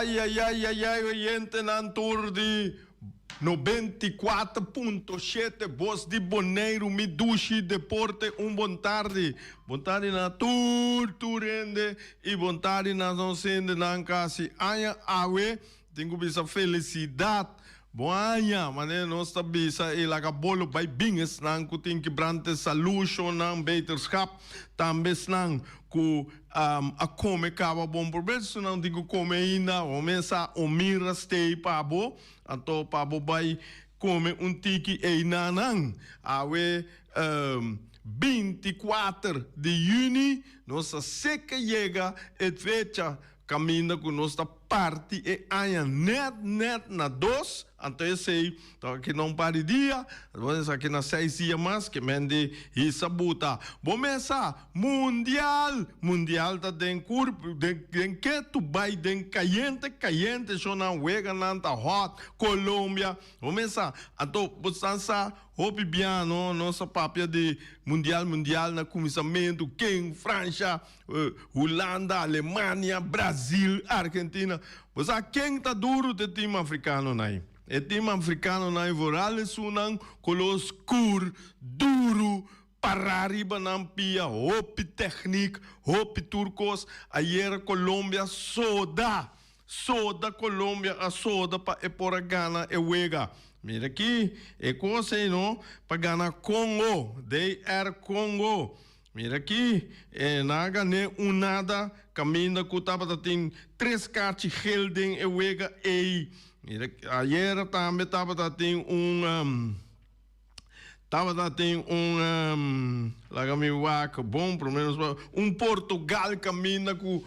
Ay ay ay ay ay oyentenan tur di 94.7 Bos di Boneiru mi dushi deporte un bon tardi. Bon tardi na tur tur hende y bon tardi na nos hendenan casi aña awe. Tin ku bisa felisidat, bon aña, manera nos ta bisa i laga bolo bai bin esnan ku tin kibrante salú, shonnan, beterschap, tambe esnan ku a kome kaba bon probecho, esnan tin ku kome ainda, bo mesa Omira stay pa bo, anto pa bo bai kome un tiki einanan. Awe 24 di yüni nos a seka yega e fecha Caminda cu nos ta parti e aña net net na dos, anto esey ta aki na un par di dia, bo esaki na seis dia mas ke men di hisa buta. Bo mesa, Mundial! Mundial ta den cur, den den ketu bay den cayente cayente shonan weganan ta hot, Colombia, bo mesa, anto bo san sa Hopi bia no nos a papia di mundial mundial na kuminsamentu ken Fransha, Hulanda, Alemania, Brazil, Argentina. Bo sa ken ta duru ta e team afrikanonan ei. E team afrikanonan ei vooral esunnan koló skur, duru, pará riba nan pia, hopi teknik, hopi tur kos. Ayera Colombia soda. Soda Colombia a soda pa e por a gana e wega. Mira aki, e cos ey no, pa gana Congo, DR Congo. Mira aki, e nan a gané un nada, caminda cu tabata tin tres kaarchi geel den e wega ey. Mira, ayera tambe tabata tin un. Tabata tin un, laga mi wak bon prome nos pa, un Portugal caminda cu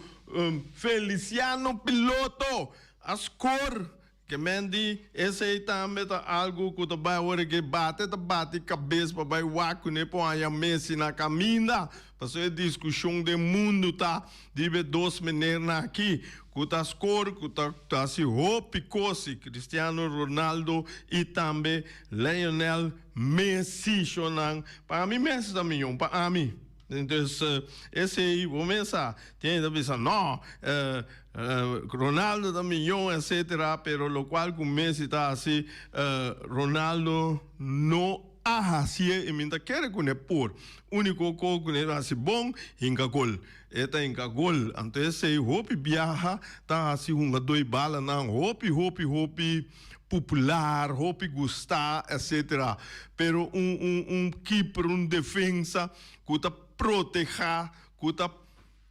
Feliciano Piloto a score. Ke men di esey tambe ta algo cu ta bay awor ke bate ta bati cabes pa bay wak cune por haya Messi na caminda. Pasobra e discusion den mundo ta Riba e dos menernan aki ku ta skor ku ta hasi hopi kosi, Cristiano Ronaldo i tambe Lionel Messi shonan. Pa ami Messi ta miyon, pa ami. Entonces esei bo mes sa tin hende ta bisa no Ronaldo ta miyon etcetera pero lokual ku Messi ta hasi Ronaldo no a hasié i mi ta kere ku ne por. Uniko ko ku ne ta hasi bon hinka gol. E ta hinka gol. Anto esei hopi biaha ta hasi hungadó i balanan hopi hopi hopi popular, hopi gustá etcetera. Pero un un un keeper, un defensa ku ta protehá, ku ta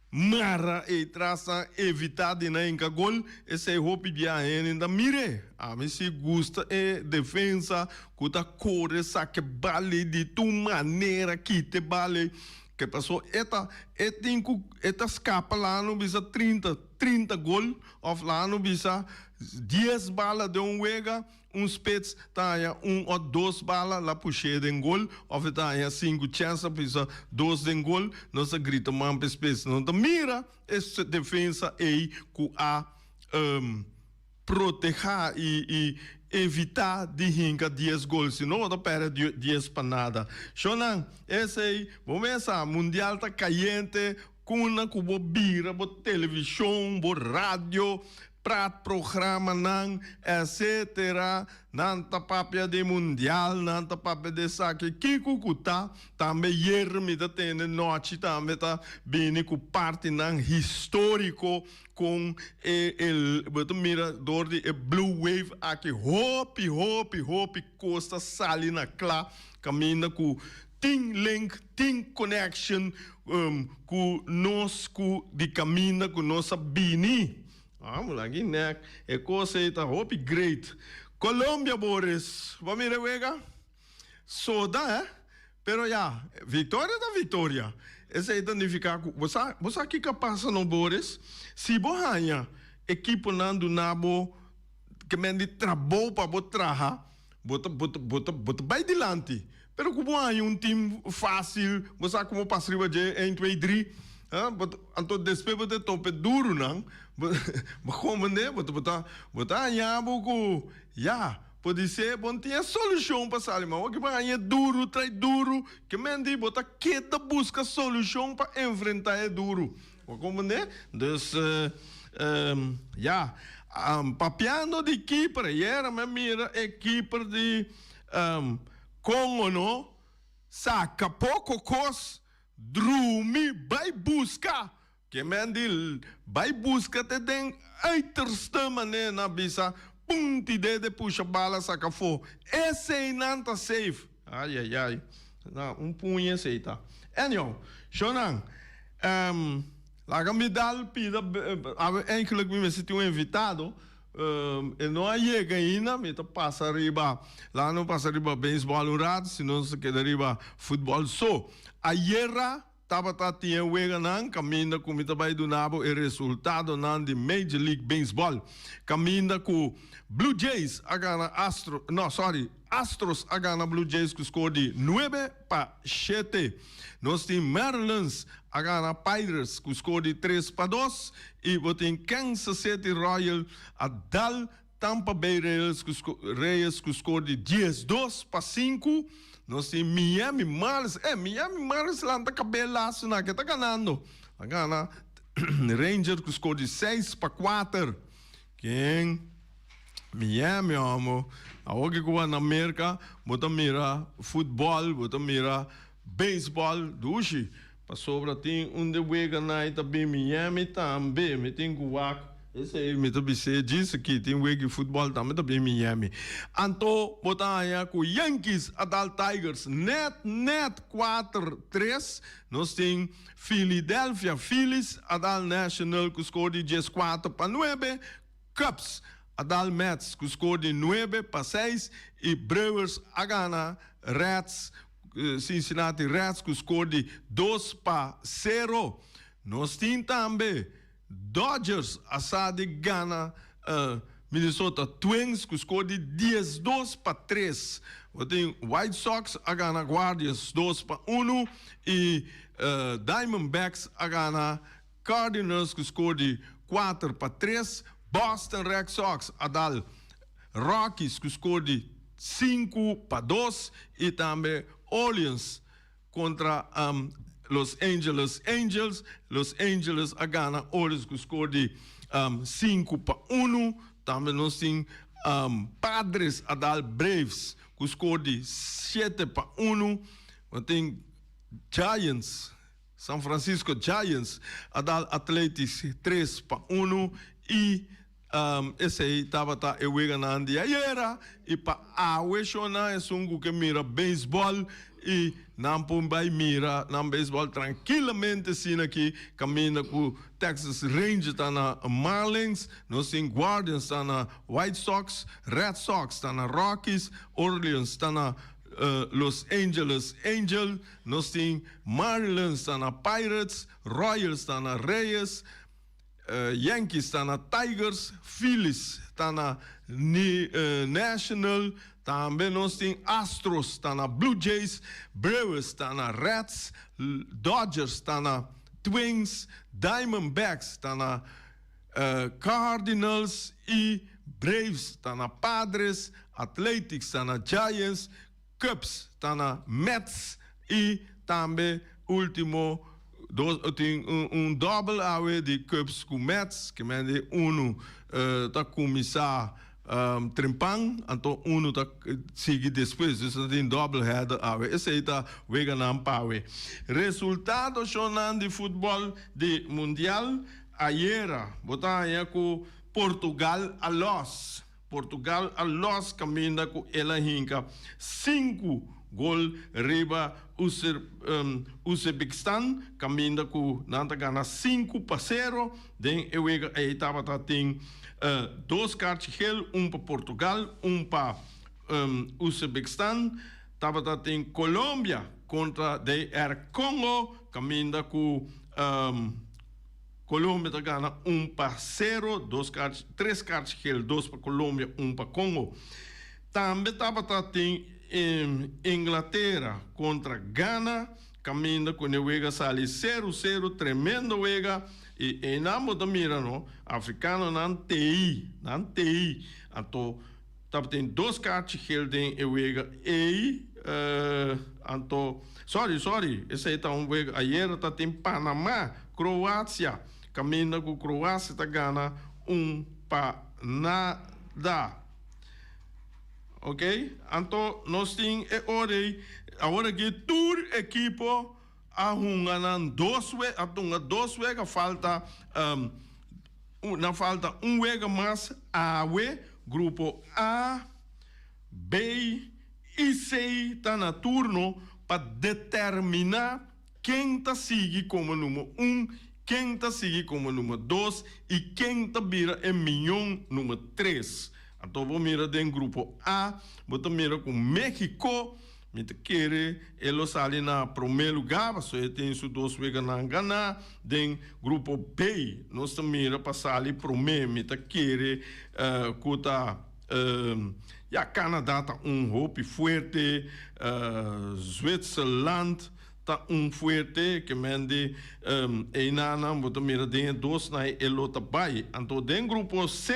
mara ei tras nan evitá di nan hinka gol, esei hopi biaha hende ta mir'é. Ami si gusta e defensa ku ta kore saka e bal ei di tur manera, kita e bal ei. Ke paso e ta e tin ku e ta skapa lano bisa 30 30 gol òf lano bisa 10 bala den un wega. Un spits ta haña un òf dos bala la push'é den gol òf e ta haña sinku chèns ta pisa dos den gol. Nos ta grita man p'e spits. No ta mira e defensa ei ku a protehá i i evitá di hinka dies gol, si no bo ta pèrdè dies pa nada. Shonnan, esei bo mes sa, mundial ta kayente, kuna ku bo bira bo televishon, bo radio, Praat programanan etc. Nan ta papia di mundial, nan ta papia di esaki. Kiko ku ta? Tambe yer mi ta tende nochi tambe ta bini ku partinan historico kon e e bo ta mira dor di e blue wave aki hopi hopi hopi kos ta sali na kla kaminda ku tin link tin connection ku nos ku di kaminda ku nos a bini. Vamos la ki nek. E kos ei ta hopi great. Colombia Boris, bo a mira e wega? Soda eh. Pero ya, victoria ta victoria. Esei ta nifica ku bo sa, bo sa kiko a pasa no Boris? Si bo haña ekiponan duna bo ke men di trabou pa bo traha, bo ta bo ta bo ta bo ta bai dilanti. Pero ku bo haña un team fácil, bo sa komo pasa riba dje, een, twee, drie, ha, bo ta, anto despues bo ta topa e durunan, bo bo komprende? Bo ta bo ta bo ta haña bo ku ya, podisé bo no tin e solushon pa sali, ma awor ki bo haña e duru trai duru, ke men di bo ta keda buska solushon pa enfrentá e duru. Bo komprende? Dus, ya, papiando di keeper, ayera mi a mira e keeper di Congo no saca poco cos drumi bay busca ke men di bay busca te den uiterste manera nan bisa punti dede pusha bala saca afo esey nan ta safe ayayay na un puña esey ta anyhow shonan laga mi dal pida eigenlijk mi mester tin un invitado. E no a yega ainda, mi ta pasa riba, laga nos pasa riba beisbòl un rato, si nos ta keda riba futbòl so. Ayera tabata tin e weganan kaminda ku mi ta bai duna bo e resultadonan di Major League Baseball. Kaminda ku Blue Jays a gana Astro, no sorry, Astros a gana Blue Jays ku skor di 9-7. Nos tin Marlins a gana Pirates ku skor di 3-2 i bo tin Kansas City Royal a dal Tampa Bay Rays ku Reyes ku skor di 12-5. Nos tin Miami Marlins, eh Miami Marlins lanta kabel lastu nan ke ta ganando. A gana Rangers ku skor di 6-4. Ken? Miami homo. Awor ki ku bo na Merka bo ta mira futbòl, bo ta mira beisbòl dushi. Pasobra tin un de weganan ei ta bin Miami tambe. Mi tin ku wak esei mi ta bis'é djis aki tin wega di futbòl tambe ta bin Miami. Anto bo ta haña ku Yankees a dal Tigers nèt nèt 4-3. Nos tin Philadelphia Phillies a dal National ku skor di 14-9. Cubs a dal Mets ku skor di 9-6 i Brewers a gana Reds Cincinnati Reds ku skor di 2-0. Nos tin tambe Dodgers a sa di gana Minnesota Twins ku skor di 12-3. Bo tin White Sox a gana Guardians 2-1 i Diamondbacks a gana Cardinals ku skor di 4-3. Boston Red Sox a dal Rockies ku skor di 5-2 i tambe Orleans kontra Los Angeles Angels. Los Angeles a gana Orioles ku skor di 5-1. Tambe nos tin Padres a dal Braves ku skor di 7-1. Nos tin Giants, San Francisco Giants a dal Athletics 3-1 i esei tabata e weganan di ayera i pa awe shona esun ku ke mira beisbòl i nan por bai mira nan beisbòl trankilamente asina aki kaminda ku Texas Rangers ta na Marlins, nos tin Guardians ta na White Sox, Red Sox ta na Rockies, Orleans ta na. Los Angeles Angel, nos tin Marlins ta na Pirates, Royals ta na Reyes, Yankees ta na Tigers, Phillies ta na National, tambe nos tin Astros ta na Blue Jays, Brewers ta na Reds, Dodgers ta na Twins, Diamondbacks ta na Cardinals y Braves ta na Padres, Athletics ta na Giants, Cubs ta na Mets y tambe ultimo dos tin un dobbel awe di Cubs cu Mets, ke men di uno ta cuminsa trempan anto uno ta sigui despues, dus ta tin dobbel header awe. Esey ta weganan pa awe. Resultado shownan di futbol di mundial ayera bo ta haña cu Portugal a los. Portugal a los caminda cu el a hinca sinku gol riba Uzbekistan caminda cu nan ta gana 5-0. Den e wega ey tabata tin dos kaartje geel, un pa Portugal, un pa Uzbekistan. Tabata tin Colombia contra DR Congo caminda cu Colombia ta gana 1-0, dos kaartje, tres kaartje geel, dos pa Colombia, un pa Congo. Tambe tabata tin Inglatera kontra Ghana, kaminda ku ne wega sali 0-0, tremendo wega, i einan bo ta mira no, afrikanonan tei, nan tei, anto tabatin dos kaartje geel den e wega ei, anto, sorry, sorry, esei ta un wega, ayera ta tin Panama, Kroasia, kaminda ku Kroasia ta gana 1-0. Ok, anto nos tin e ora ei, awor aki tur ekipo a hunga nan dos we, a tunga dos wega, falta nan falta un wega mas awe, grupo A, B i C ta na turno pa determina Ken ta sigui komo number un, ken ta sigui komo number dos i ken ta bira e mion number tres. Anto bo mira den grupo A, bo ta mira ku Mexico, mi ta kere e lo sali na promé lugá pasobra e tin su dos weganan ganá. Den grupo B nos ta mira pa sali promé, mi ta kere ku ta ya Canada ta un hopi fuerte, Zwitserland ta un fuerte ke men di einanan bo ta mira den e dos na e lo ta bai. Anto den grupo C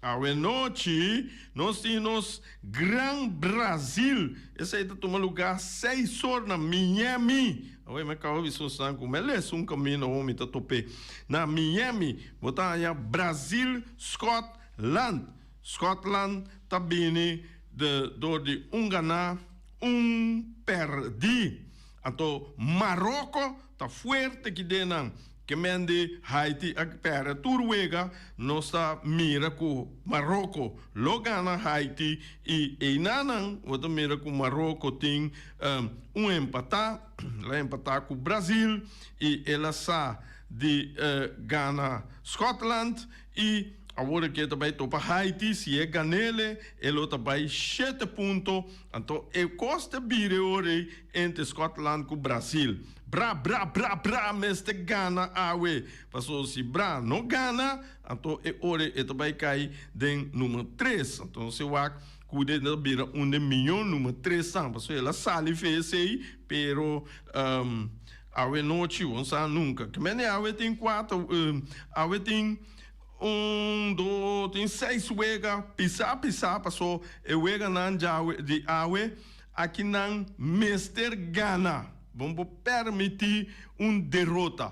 awe nochi nos tin nos gran Brazil. Esei ta tuma luga seis or na Miami. Awe mi a kaba bisa osnan ku mi a lesa un kamino awor mi ta top'é. Na Miami bo ta haña Brazil Scotland. Scotland ta bini de dor di un ganá. Un perdí. Anto Maroko ta fuerte ki den nan. Ke men di Haiti a perde tur wega, nos ta mira ku Maroko lo gana Haiti i einanan bo ta mira ku Maroko tin un empatá, el a empatá ku Brazil i el a sa di gana Scotland i awor ke ta bai topa Haiti, si e gan'ele e lo ta bai shete punto. Anto e kos ta bira e ora ei entre Scotland ku Brasil. Bra bra bra bra mester gana awe. Pasobra si bra no gana, anto e ora ei e ta bai kai den numero tres. Anto nos e wak ku den ta bira un den miyon numero tres nan. Pasobra el a sali fe esei, pero awe nochi bo no sa nunka. Ke mende awe tin kuater, awe tin. Un, dos, tin seis wega pisá pisá paso e weganan djawe di awe aki nan mester gana. Bo no por permití un derota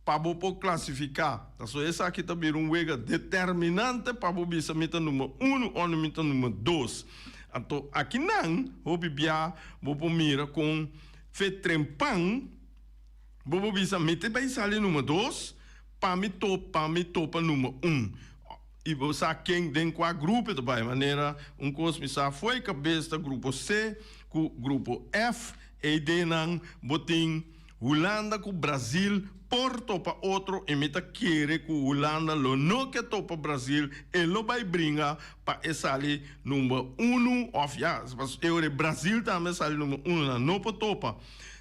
pa bo por klasifiká. Paso esaki ta bira un wega determinante pa bo bisa mi ta number uno o mi ta number dos. Anto aki nan hopi bia bo por mira kon fe trempan bo por bisa mi ta bai sali number dos. Pa mi topa mi topa number un. I bo sa ken den kua grupo e ta bai. Manera un kos mi sa fo'i kabes ta grupo C ku grupo F. Ei den nan bo tin Hulanda ku Brazil por topa otro i mi ta kere ku Hulanda lo no ke topa Brazil, e lo bai bringa pa e sali number unu of ya, e ora Brazil tambe sali number unu nan no por topa.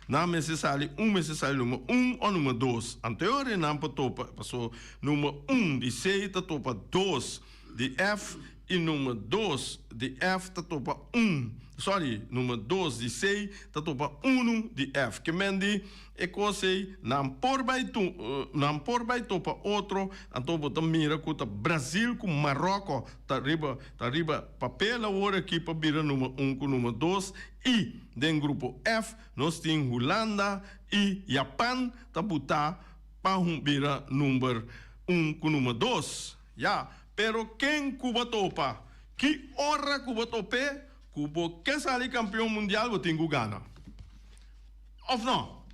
Nan mester sali un mester sali number un o number dos. Anto e ora nan por topa paso number un di C ta topa dos di F i number dos di F ta topa un sorry number dos di C ta topa unu di F. Ke men di e kos ei nan por bai tu nan por bai topa otro anto bo ta mira ku ta Brazil ku Maroko ta riba ta riba papel awor aki pa bira number un ku number dos I den grupo F nos tin Hulanda i Japan ta butá pa bira number un ku number dos. Ya, pero ken ku bo topa? Ki ora ku bo top'é ku bo ke sali kampion mundial bo tin ku gana. Of no?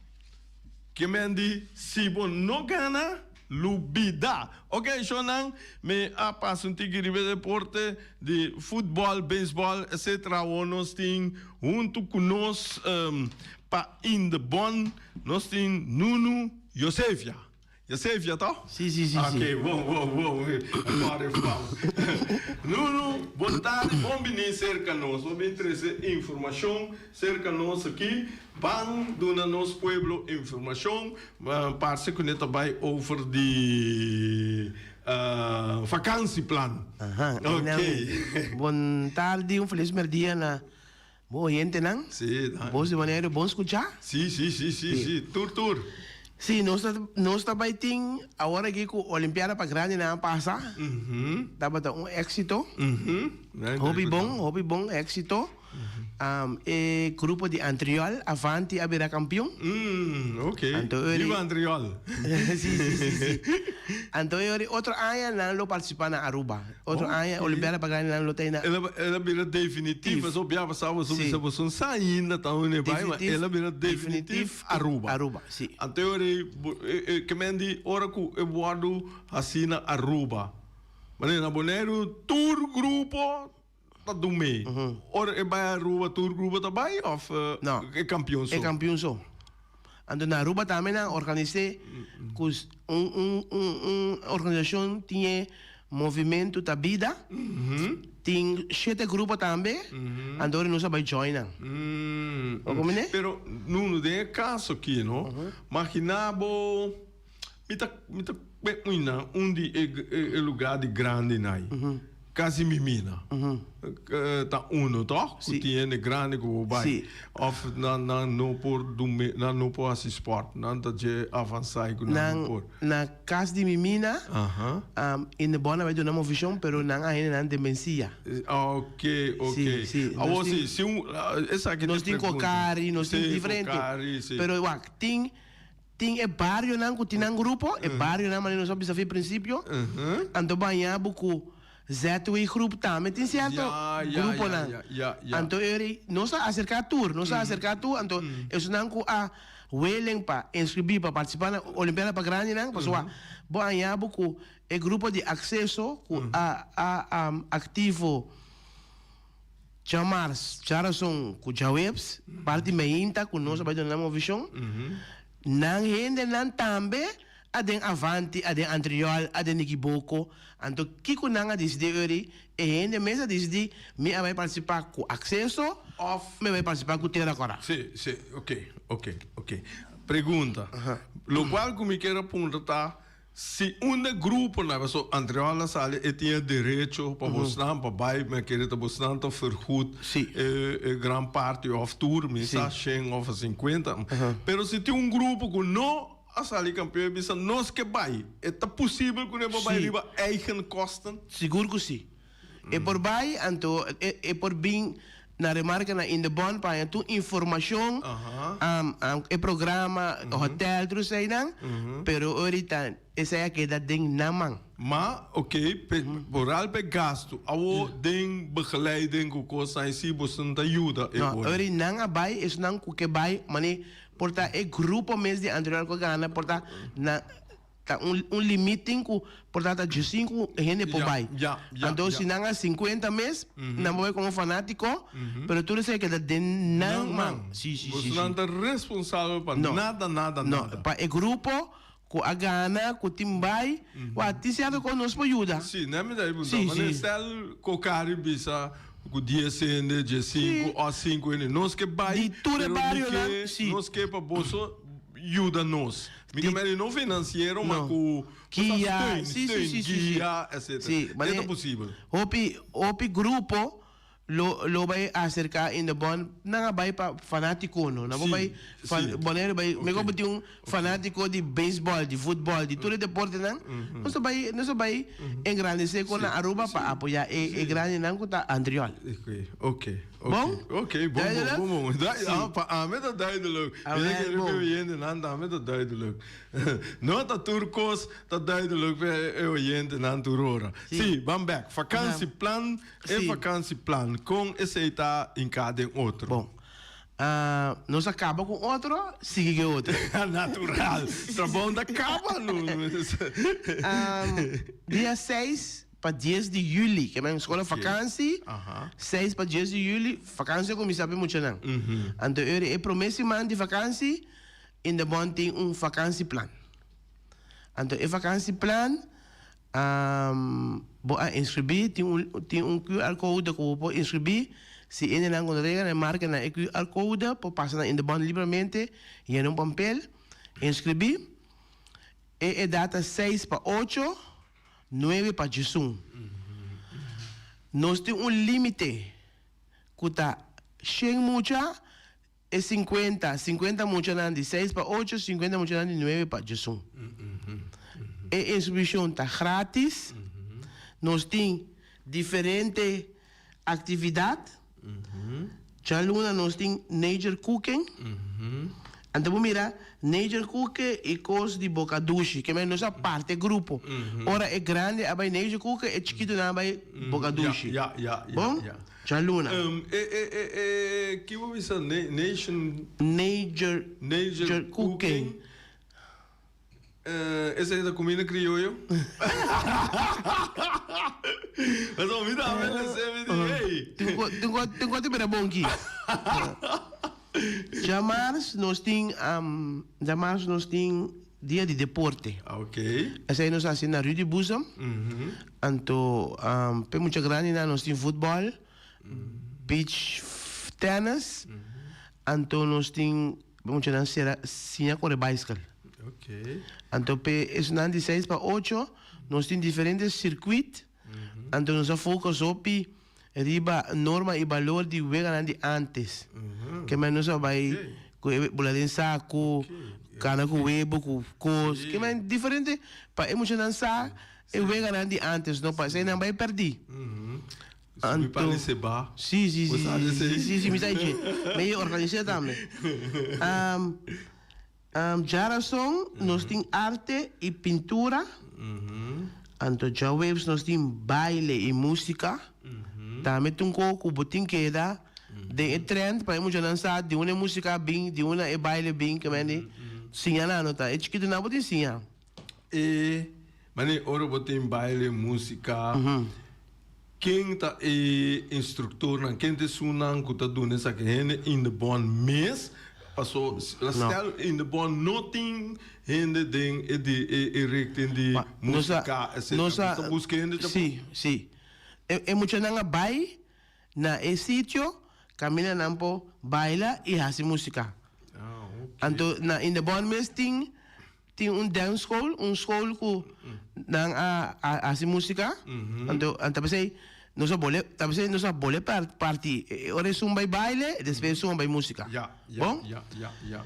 Ke men di si bo no gana, lubida. Ok, shownan, mi a pasa un tiki riba e deporte di futbol, beisbol, etc. Awor nos tin huntu ku nos pa In de Bon, nos tin Nunu Josefia. Josefia, toch? Sí, sí, sí, sí. Ok, bon, bon, bon. Sorry, fout. Nunu, bon tardi, bon bini serka nos. Bo bin trese informashon serka nos aki. Ban duna nos pueblo informashon. Parse ku ne ta bai over di vakansieplan. Aha, Ok. Bon tardi, un felis merdia na bo oyentenan. Sí, Bos di manera bon skuchá. Sí, sí, sí, sí, sí. Tur, tur. Sí, nos ta nos ta bai tin awor aki ku Olimpiada pa grandinan a pasa. Tabata un éksito. Hopi bon, hopi bon éksito. E grupo di Antriol, Avanti a bira kampion. Ok. Anto e Viva Antriol! Sí, sí, sí, sí. Anto e ori otro aña nan lo participa na Aruba. Otro aña Olimpiada pa grandi nan lo ta na. El a bira definitif, pasobra bia pasá boso bisa boso no sa ainda ta unda e bai, ma el a bira definitif Aruba. Aruba, sí. Anto e ori ke men di ora ku e wòrdu hasi na Aruba, manera na Boneiru tur grupo Ta dumé. Ora e bai Aruba tur grupo ta bai of No. e kampion so? E kampion so. Anto na Aruba tambe nan organis'é ku un un un un organisashon tin e Movimento Ta Bida. Tin shete grupo tambe. Anto ora nos a bai join nan. Bo komprendé? Pero Nuno den e kaso aki no, magina bo Mi ta mi ta kwe uina un di e e lugar di grandi nai. Casi mi mina. Ta uno toch? Ku tin hende grandi ku bo bai. Of nan nan no por dun nan no por hasi sport. Nan ta dje avansai ku nan no por. Na cas di mi mina in de bona bai duna movishon pero nan a hende nan demensia. Ok ok. Awor si si un esaki Nos tin Cocari nos tin diferente. Pero wak tin Tin e barionan ku tin nan grupo, e barionan manera nos a bisa fi prinsipio, anto baña bo ku ZW groep tambe tin sierto gruponan. Anto e ora nos a aserká tur, nos a aserká tur, anto esunnan ku a welen pa inskribí pa partisipá na Olimpiada pa Grandinan, pasobra bo haña bo ku e grupo di akseso ku a a aktivo. Djamars, djarason ku djaweps, parti meinta ku nos a bai duna nan movishon, nan hendenan tambe a den Avanti, a den Antriol, a den Nikiboko. Anto kiko nan a disidí ori? E hende mes a disidí, mi a bai partisipá ku Akseso òf mi a bai partisipá ku Tera Kòrá. Sí, sí, oke, oke, oke. Pregunta, Lokual ku mi kier a puntra ta, Si un de gruponan, paso Andreola sali e tin e derecho pa bosnan pa bai, mi a kere ta bosnan ta vergoed e e gran parti of tur, mi sa shen of sinkuenta, pero si tin un grupo ku no a sali kampeon e bisa nos ke bai, e ta posibel ku nan por bai riba eigen kosten? Sigur ku si. E por bai, anto e por bin na remarka na In de Bond pa haña tur informashon, e programa, hotel, tur eseinan, pero orita esei a keda den nan man. Ma, ok, vooral p'e gastu. Awo den begeleiding ku kosnan así boso ta yuda e No, ora? ora nan a bai, esunnan ku ke bai, mane por ta e grupo mes di anterior ku a gana, por ta na. Ta un un limit tin ku por ta ta diesinku hende por bai. Anto si nan a sinkuenta mes, nan por bai komo fanátiko, pero tur esei keda den nan man. Si, si, si, si. Bosonan ta responsabel pa nada, nada, nada. No, pa e grupo ku a gana, ku tin bai, wak, tin sierto kos nos por yuda. Si, nan mi ta e punta. Manera stel Kokari bisa ku dies hende, diesinku òf sinku hende, nos ke bai, pero mi ke, nos ke pa boso yuda nos. Mi ke meri no finansiero, ma ku Guia, steun, steun, guia, etcetera. Ke ta posibel? Hopi, hopi grupo lo lo bai aserka in de bon, nan a bai pa fanatiko no, nan por bai Bonaire bai, mi komo tin un fanatiko di beisbòl, di futbòl, di tur e deportenan, nos ta bai, nos ta bai engrandesé kon na Aruba pa apoyá e e grandenan ku ta Antriol. Ok, ok. Bon? Ok, bon, Duidelijk? bon, bon, bon. Sí. Ah, pa ami ta duidelijk. A Mi ta ver, kere bon. ku e oyentenan tambe ta duidelijk. No ta tur kos ta duidelijk pa e oyentenan tur ora. Sí. Sí, ban bek. Vakansieplan, e Sí. vakansieplan, kon esei ta hinká den otro? Bon. Ah, nos a kaba ku otro, sigui ku e otro. Natural. Trabou ta kaba no. Um, dia seis pa dies di juli, ke men skola vakansi, seis pa dies di juli, vakansi a kuminsá pa e muchanan. Anto e promé siman di vakansi, Indebon tin un vakansieplan. Anto e vakansieplan, bo a inskribí, tin un tin un QR code ku bo por inskribí, si hendenan ku no ta yega na e marka na e QR code por pasa na Indebon libramente, yena un pampel, inskribí. E edat ta seis pa ocho. Nuebe pa djesun. Nos tin un límite ku ta shen mucha e sinkuenta, sinkuenta muchanan di seis pa ocho, sinkuenta muchanan di nuebe pa djesun. E inskripshon ta grátis. Nos tin diferente Actividad, Djaluna nos tin Nature Cooking. Anto bo mira Nature Cooking y cos di boca dushi. Ke men nos a parte grupo. Ora e grandi a bay Nature Cooking, e chikitonan a bay boca dushi. Bon? Djaluna. E e e e ki bo bisa nation. Nature Nature Cooking. Esei ta kuminda krioyo? Pasobra mi tambe lese mi di hey. Tin ku a bira bon ki. Djamars nos tin djamars nos tin dia di deporte. Ok. Esei nos hasi na Rudy Boezem. Anto p'e mucha grandinan nos tin futbòl, beach tennis, anto nos tin. Bo muchanan sera siña kore baiskel. Anto p'e esunnan di seis pa ocho nos tin diferente sirkuit, anto nos a focus hopi riba norma i balor di weganan di antes. Ke men nos a bai ku e bula den saku, kana ku webo ku kos, ke men diferente pa e muchanan sa e weganan di antes no pa esei nan bai pèrdí. Subi pa di seba. Sí, sí, sí, Bo sa sí, di sí, esei? sí, sí, mi sa dje. Mi a organis'é tambe. Um, um, djarason nos tin arte i pintura. Anto djaweps nos tin baile i músika. Tambe tin un kos ku bo tin keda den e trend pa e muchanan sa di unda e músika a bin, di unda e baile bin, ke men di siña nan no ta. E chikitunan bo tin siña. E manera ora bo tin baile, músika, ken ta e instruktornan, ken ta esunnan ku ta duna esaki? Hende in de bond mes? Paso la stel in de bond no tin hende den e di e richting di músika etcetera. Bo ta buska hende ta Sí, sí. E muchanan a bai na e sitio kaminda nan por baila i hasi músika. Anto na in de bond mes tin Tin un dance school, un school ku nan a hasi músika. Anto ta p'esei nos a bole, ta p'esei nos a bole parti. Ora esun bai baile, despues esun a bai músika. Ya, ya, Bon? ya, ya, ya.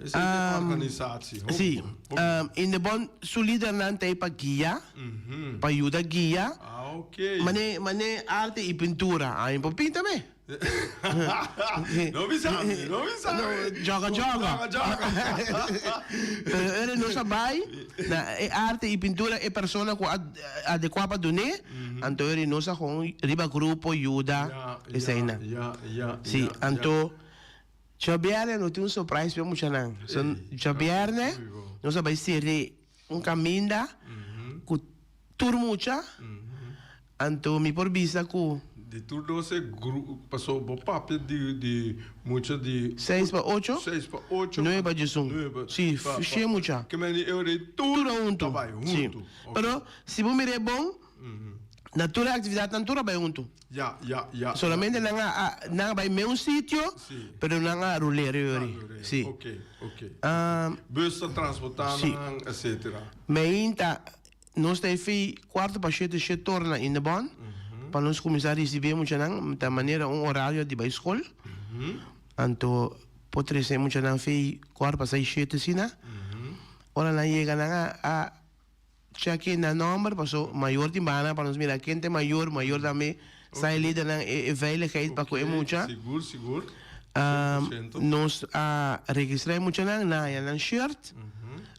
Esei ta e organisatie. Hopi Sí. bon, hopi bon. Indebon su lidernan ta ei pa guia, pa yuda guia. Ah, oké. Mane, mane arte i pintura. Ami por pinta me. No bisa mi, no bisa mi. Joga, joga. Joga, joga. Pero ora nos a bai na e arte y pintura e persona cu a adecua pa dun'é, anto ora nos a gewoon riba grupo yuda eseinan. Ya, ya, ya. Sí, anto djabierne no tin un surprise pa e muchanan. So djabierne nos a bai seri. un kaminda ku tur mucha, anto mi por bisa ku. Di tur dos e gru, paso bo papia di di mucha di. Seis pa ocho. Seis pa ocho. Nuebe pa diesun. Nuebe pa. Si, shie mucha. Ke men di e ora ei tur. Tur huntu. Ta bai huntu. Si. Pero si bo mira e bon, na tur e aktividatnan tur a bai huntu. Ya, ya, ya. Solamente nan a a nan a bai meun sitio, Si. pero nan a rulera yori. A rulera, Si. ok, ok. Bus ta transporta Si. nan, etcetera. Meinta nos ta e fi cuarto pa shete shet tor na Indebon pa nos cuminsa ricibi e muchanan ta manera un horario di bai school. Anto por trece e muchanan fi cuarto pa seis shete asina. Ora nan yega nan a a Check nan nomber paso mayor tin bana pa nos mira ken ta e mayor, mayor tambe sa e lidernan e e veiligheid pa ku e mucha. Sigur, sigur. Nos a registra e muchanan, nan haña nan shirt,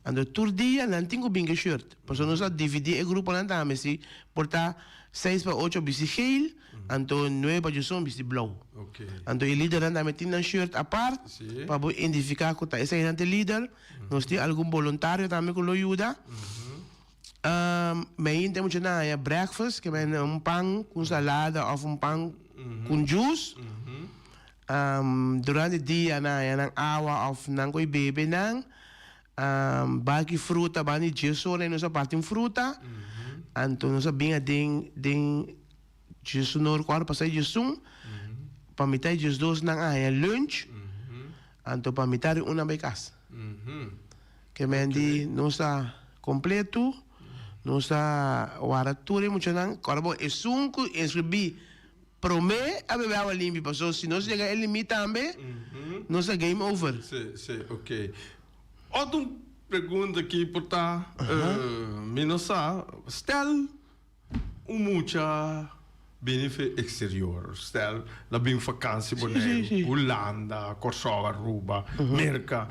anto tur dia nan tin ku bin ku e shirt, paso nos a dividi e gruponan tambe si por ta seis pa ocho bisti geel, Anto nuebe pa djoson bisti blou. Anto e lidernan tambe tin nan shirt apart pa bo identifica cu ta esainan ta e lider. Nos tin algun boluntario tambe cu lo yuda. Mainta mucha nan haya breakfast, ke men un pan cu salada of un pan cu juice. Durante dia nan haya nan awa of nan cu e bebe nan. Baki fruta bani djes ora nos a parti un fruta anto nos a bin aden den djesunor kuater pasá djesun pa mitad di djesdos nan a haña lunch anto pa mitad di un nan bai kas ke men di nos ta kompleto nos ta wara tur e muchanan kòrda bo esun ku inskribí promé a bebe awa limpi paso si nos yega e limit tambe nos ta game over. Sí, sí, ok. Otro pregunta aki por ta, mi no sa, stel un mucha bini fe exterior, stel la bin vakantie Boneiru, Hulanda, Kòrsou, Aruba, Merka,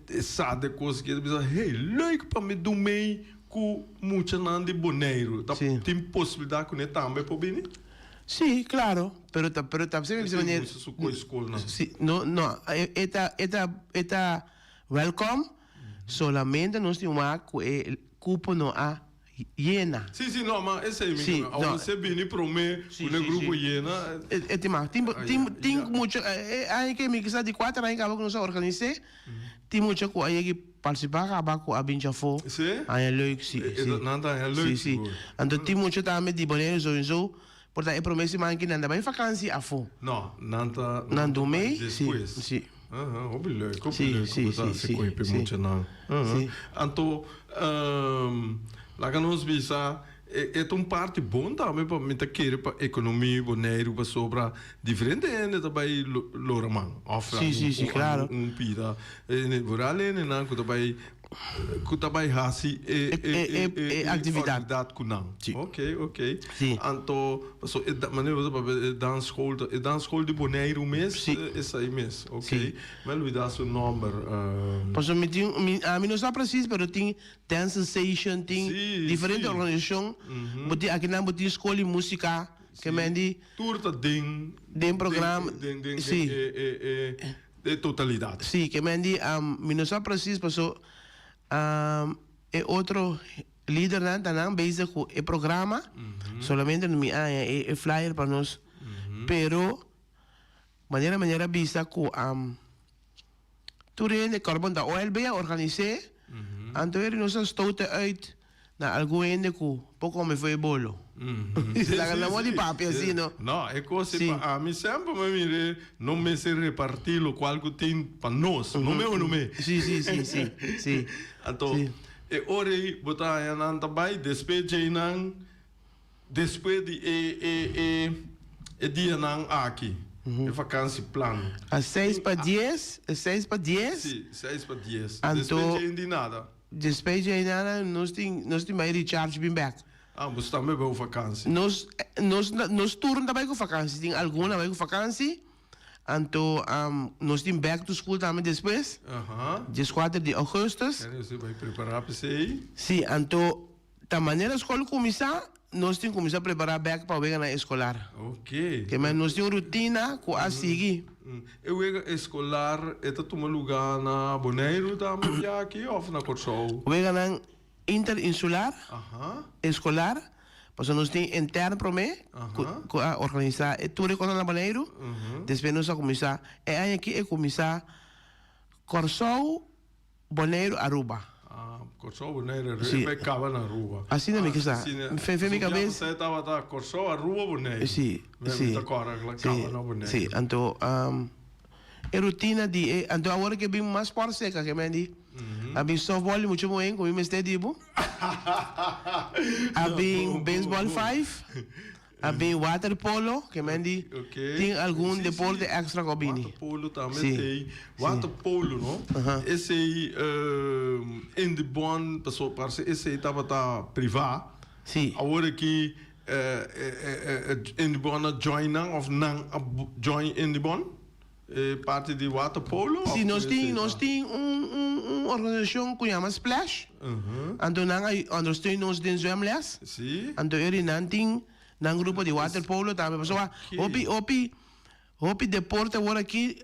e sa de kos aki, e ta bisa, hey, leuk pa mi dun mei Ku muchanan di Boneiru ta tin posibilidat ku ne tambe por bini? Sí, klaro, pero ta pero ta E tin mucha su koe skolnan. Sí, no no e ta e ta e ta wèlkòm, solamente nos tin wak ku e kupo no a yena. Sí, sí, no, ma esei mi ke awor si e bini promé ku ne grupo yena. E tin mas, tin tin tin mucha e aña ke mi kisa di kuater aña kaba ku nos a organis'é. Tin mucha ku a yegi partisipá kaba ku a bin djafó haña leuk si si Nan ta haña leuk si si anto tin mucha tambe di Boneiru sowiso por ta e promé siman ki nan ta bai fakansi afó. No nan ta nan dun mei si despues si hopi leuk hopi leuk ku bo ta hasi ku e muchanan anto laga nos bisa E ta un parti bon tambe pa mi ta kere pa ekonomia Boneiru pasobra diferente hende ta bai lora man òf un pida vooral hendenan ku ta bai ku ta bai hasi e aktividat ku nan. Oke oke anto paso e manera bo ta papia e dansschool ta e dansschool di Boneiru mes esei mes oke mi a lubida su nòmber. Pasobra mi tin ami no sa presis pero tin Dance Sensation tin diferente organisacion bo tin akinan bo tin school di musica ke men di Tur ta den den programa den den e e totalidad. Si ke men di mi no sa precies paso e otro lidernan ta nan bezig ku e programa solamente mi a haña e flyer pa nos pero manera manera bisa ku. Tur hende kòrbon ta OLB a organis'é, anto heri nos a stoute uit na algun hende ku por kome for e bolo. Laga nan wòrdu di papia así, no? No, e kos ei pa ami semper mi mir'é no mester repartí lokual ku tin pa nos, no me o no me? Sí, sí, sí, sí, sí. Anto e ora ei bo ta haña nan ta bai despues djeinan. Despues di e e e e dianan aki, e vakansieplan. A seis pa dies, e seis pa dies. Si, seis pa dies. Anto. Despues dje di nada. Despues dje nada nos tin, nos tin bai recharge bin bek. Ah, boso tambe bai ku vakansi. Nos, nos, nos tur no ta bai ku vakansi, tin algun a bai ku vakansi, anto nos tin back to school tambe despues, dieskuater di augustus. Kende boso bai prepara p'esei? Si, anto Ta manera skol kuminsá, nos tin kuminsá prepará bèk pa weganan eskolar. Oké. Ke men nos tin un rutina ku a sigui. E wega eskolar e ta tuma lugá na Boneiru tambe biaha aki òf na Kòrsou? Weganan. Interinsular, Eskolar, pasobra nos tin intern promé ku a organisá e tur e kosnan na Boneiru, despues nos a kuminsá e aña aki e kuminsá Kòrsou, Boneiru, Aruba. Ah, Kòrsou, Boneiru, Aruba, e bai kaba na Aruba. Asina mi ke sa, fe fe mi kabes. Su biaha pasá e tabata Kòrsou, Aruba, Boneiru. Si, si. Mi ta kòrda ku el a kaba na Boneiru. Si, anto E rutina di e anto awor ke bin mas por seka ke men di a bin softball di mucha muhé ku mi mester di bo a bin baseball five a bin waterpolo ke men di tin algun deporte extra ku a bini. Waterpolo tambe tei waterpolo no esei in di bon paso parse esei tabata priva awor aki Indibon a join nan of nan a join Indibon? E parti di waterpolo? Si, nos tin nos tin un un un organisashon ku yama Splash. Anto nan a ondersteun nos den zwemles. Si. Anto eri nan tin nan grupo di waterpolo tambe. Pasobra hopi hopi hopi deporte awor aki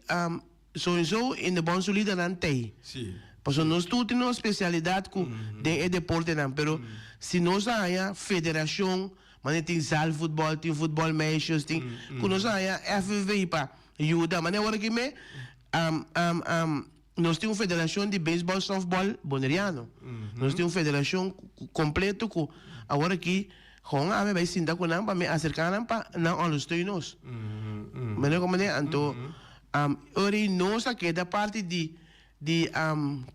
Soiso Indebon su lidernan t'ei. Sí. Pasobra nos tur tin nos spesialidat ku den e deportenan, pero si nos a haña federashon, manera tin zaalvoetbal, tin futbòl meisjes, tin ku nos a haña FVV pa yuda. Manera awor aki me nos tin un federashon di beisbòl sòftbòl boneriano. Nos tin un federashon kompleto ku awor aki Gewoon ami bai sinta ku nan pa mi aserká nan pa nan ondersteun nos. Mene komo den anto ora i nos a keda parti di di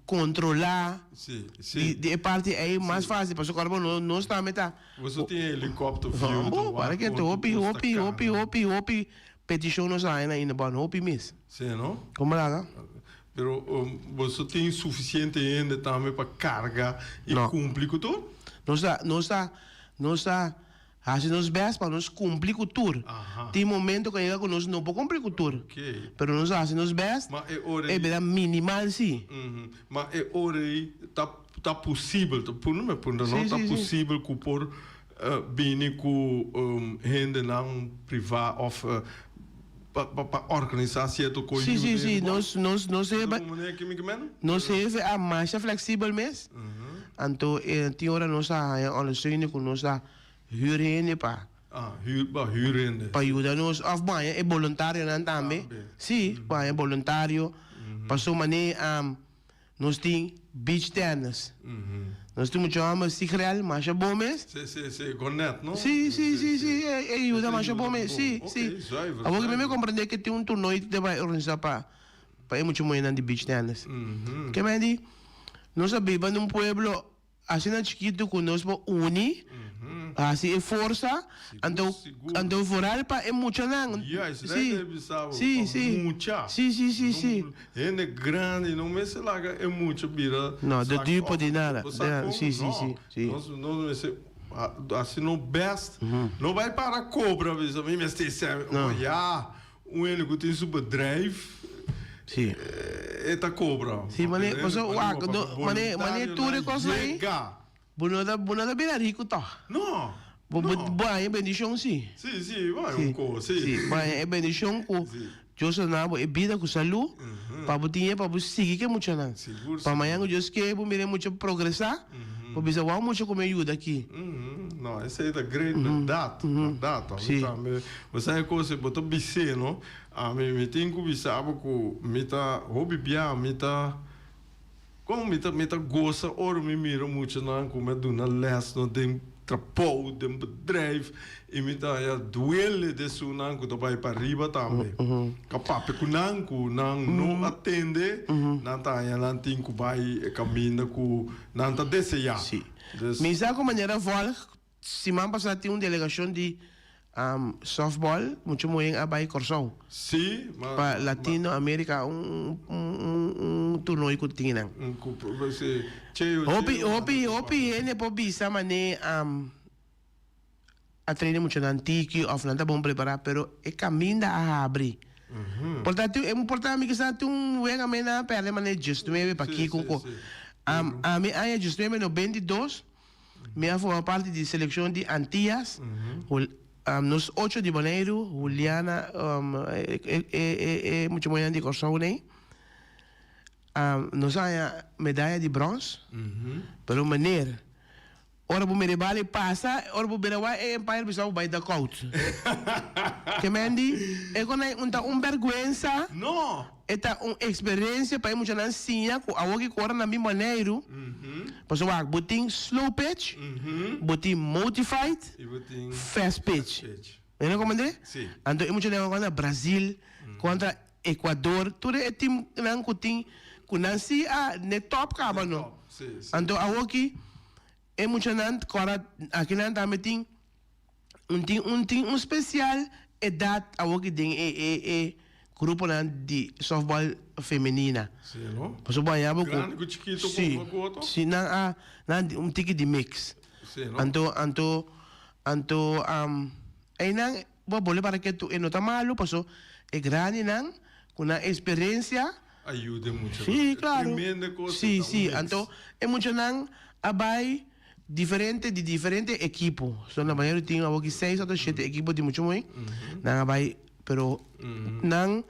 kontrolá di di e parti ei mas fásil pasobra kòrda bo nos tambe ta Boso tin helikòpter view ta wak para ke hopi hopi hopi hopi hopi petishon nos a haña na Indebon hopi mes. Sí no? Komo laga? Pero boso tin sufisiente hende tambe pa karga i kumpli ku tur? Nos ta, nos ta, nos ta hasi nos bèst pa nos kumpli ku tur. Tin momento ku a yega ku nos no por kumpli ku tur. Pero nos ta hasi nos bèst, e bira minimal si. Ma e ora ei ta, ta posibel, ta punda mi a puntra no, ta posibel ku por bini ku hendenan privá òf Pa pa organisa cierto coy Sí, sí, sí. Nos, nos, nos hebe, nos heve a masha flexibel mes. Anto e tin ora nos a haña ondersteuning cu nos a huur hende pa. Ah, huur, pa huur hende. Pa yuda nos of baña e boluntarionan tambe. Sí, baña boluntario. Paso mane Nos tin beach tennis. Nos tin mucha homber Sigrel, masha bon mes. Si, si, si, Gonet, no? Si, si, si, si, e e yuda masha bon mes, si, si. Awor mi me comprende ke tin un torneo te bai organisa pa pa e mucha muhernan di beach tennis. Ke men di, nos a biba den un pueblo Asina chikitu ku nos por uni, hasi e forsa, anto anto vooral pa e muchanan. Juist, dat Sí, e bisa bo, sí, pa sí. mucha. Sí, sí, sí, sí. No, hende grandi no mester laga e mucha bira No, de dupe di slachtoffer. nada. Bo sa kon? Sí, sí, No, sí, sí. nos nos mester hasi nos best. No bai para kobra bisa mi mester sèn. No. Oh ya, un hende ku tin su bedrijf. Sí. E ta cobra. Sí, mane, paso, wak, no, mane, mane tur e cosnan ei, bo no ta, bo no ta bira rico toch. No, Bo, bo, no. bo haña bendicion sí. Sí, sí, bo haña un cos, sí. Sí, bo haña e bendicion cu Dios a duna bo e bida cu salud, pa bo tin e pa bo sigui cu e muchanan. Sigur, Pa mañan sigur. cu Dios ke bo mira e mucha progresa, bo bisa, wou mucha cu mi a yuda aki. No, esey ta great, berdad, berdad. Ami tambe, bo sa e cos, bo ta bis'é, no? Ami mi tin ku bisa bo ku mi ta hopi bia, mi ta kon mi ta mi ta gosa ora mi mira muchanan ku mi a duna lès no den trabou, den bedrijf i mi ta haña duele di esunnan ku ta bai pa riba tambe. Ka papia ku nan ku nan no a tende, nan ta haña nan tin ku bai e kaminda ku nan ta deseá. Sí. Dus. Mi sa ku manera vòlg Siman pasá tin un delegashon di softball mucha muhé a bai Kòrsou. Sí, ma. Pa Latino Amerika un un toernooi ku tin nan. Un ku sí, cheo Hopi hopi hopi hende por bisa manera a traina muchanan tiki òf nan ta bon prepará pero e kaminda a habri. Por ta tin por ta mi kisas tin un wega men nan a pèrdè manera diesnuebe pa kiko ku ami aña diesnuebe 92. Mi a forma parti di selekshon di Antias, nos ocho di Boneiru, Juliana, e mucha muhernan di Kòrsou nei. Nos a haña medaya di bròns, pero meneer. Ora bo mira e bala e pasa, ora bo bira wak e umpire bisa bo bai duck out. Ke men di, e kon ai un ta un berguensa. No! E ta un experiencia pa e muchanan siña cu awor ki ora nan bin Boneiru, pasobra wak bo tin slow pitch, bo tin modified, I bo tin fast pitch. fast pitch. Bo comprende? Si. Anto e muchanan contra Brazil, contra Ecuador, tur e teamnan cu tin cu nan si a n'e top caba no. Si, si. Anto awor ki e muchanan cora akinan tambe tin un tin un tin un special edad awor ki den e e e gruponan di softball femenina. Si no. Pasobra bo haña bo cu Grandi cu chikito si, por cu otro? si nan a nan un tiki di mix. Si no. Anto anto anto eynan Bo a bole para ke tu e no ta malu paso e grandinan ku nan eksperensia. A yuda e muchanan. Sí, klaro. Tremendo kos Sí, ta un sí. mix. Anto e muchanan a bai diferente di diferente ekipo. So na manera tin awor ki seis òf shete ekipo di mucha muhé. Nan a bai pero nan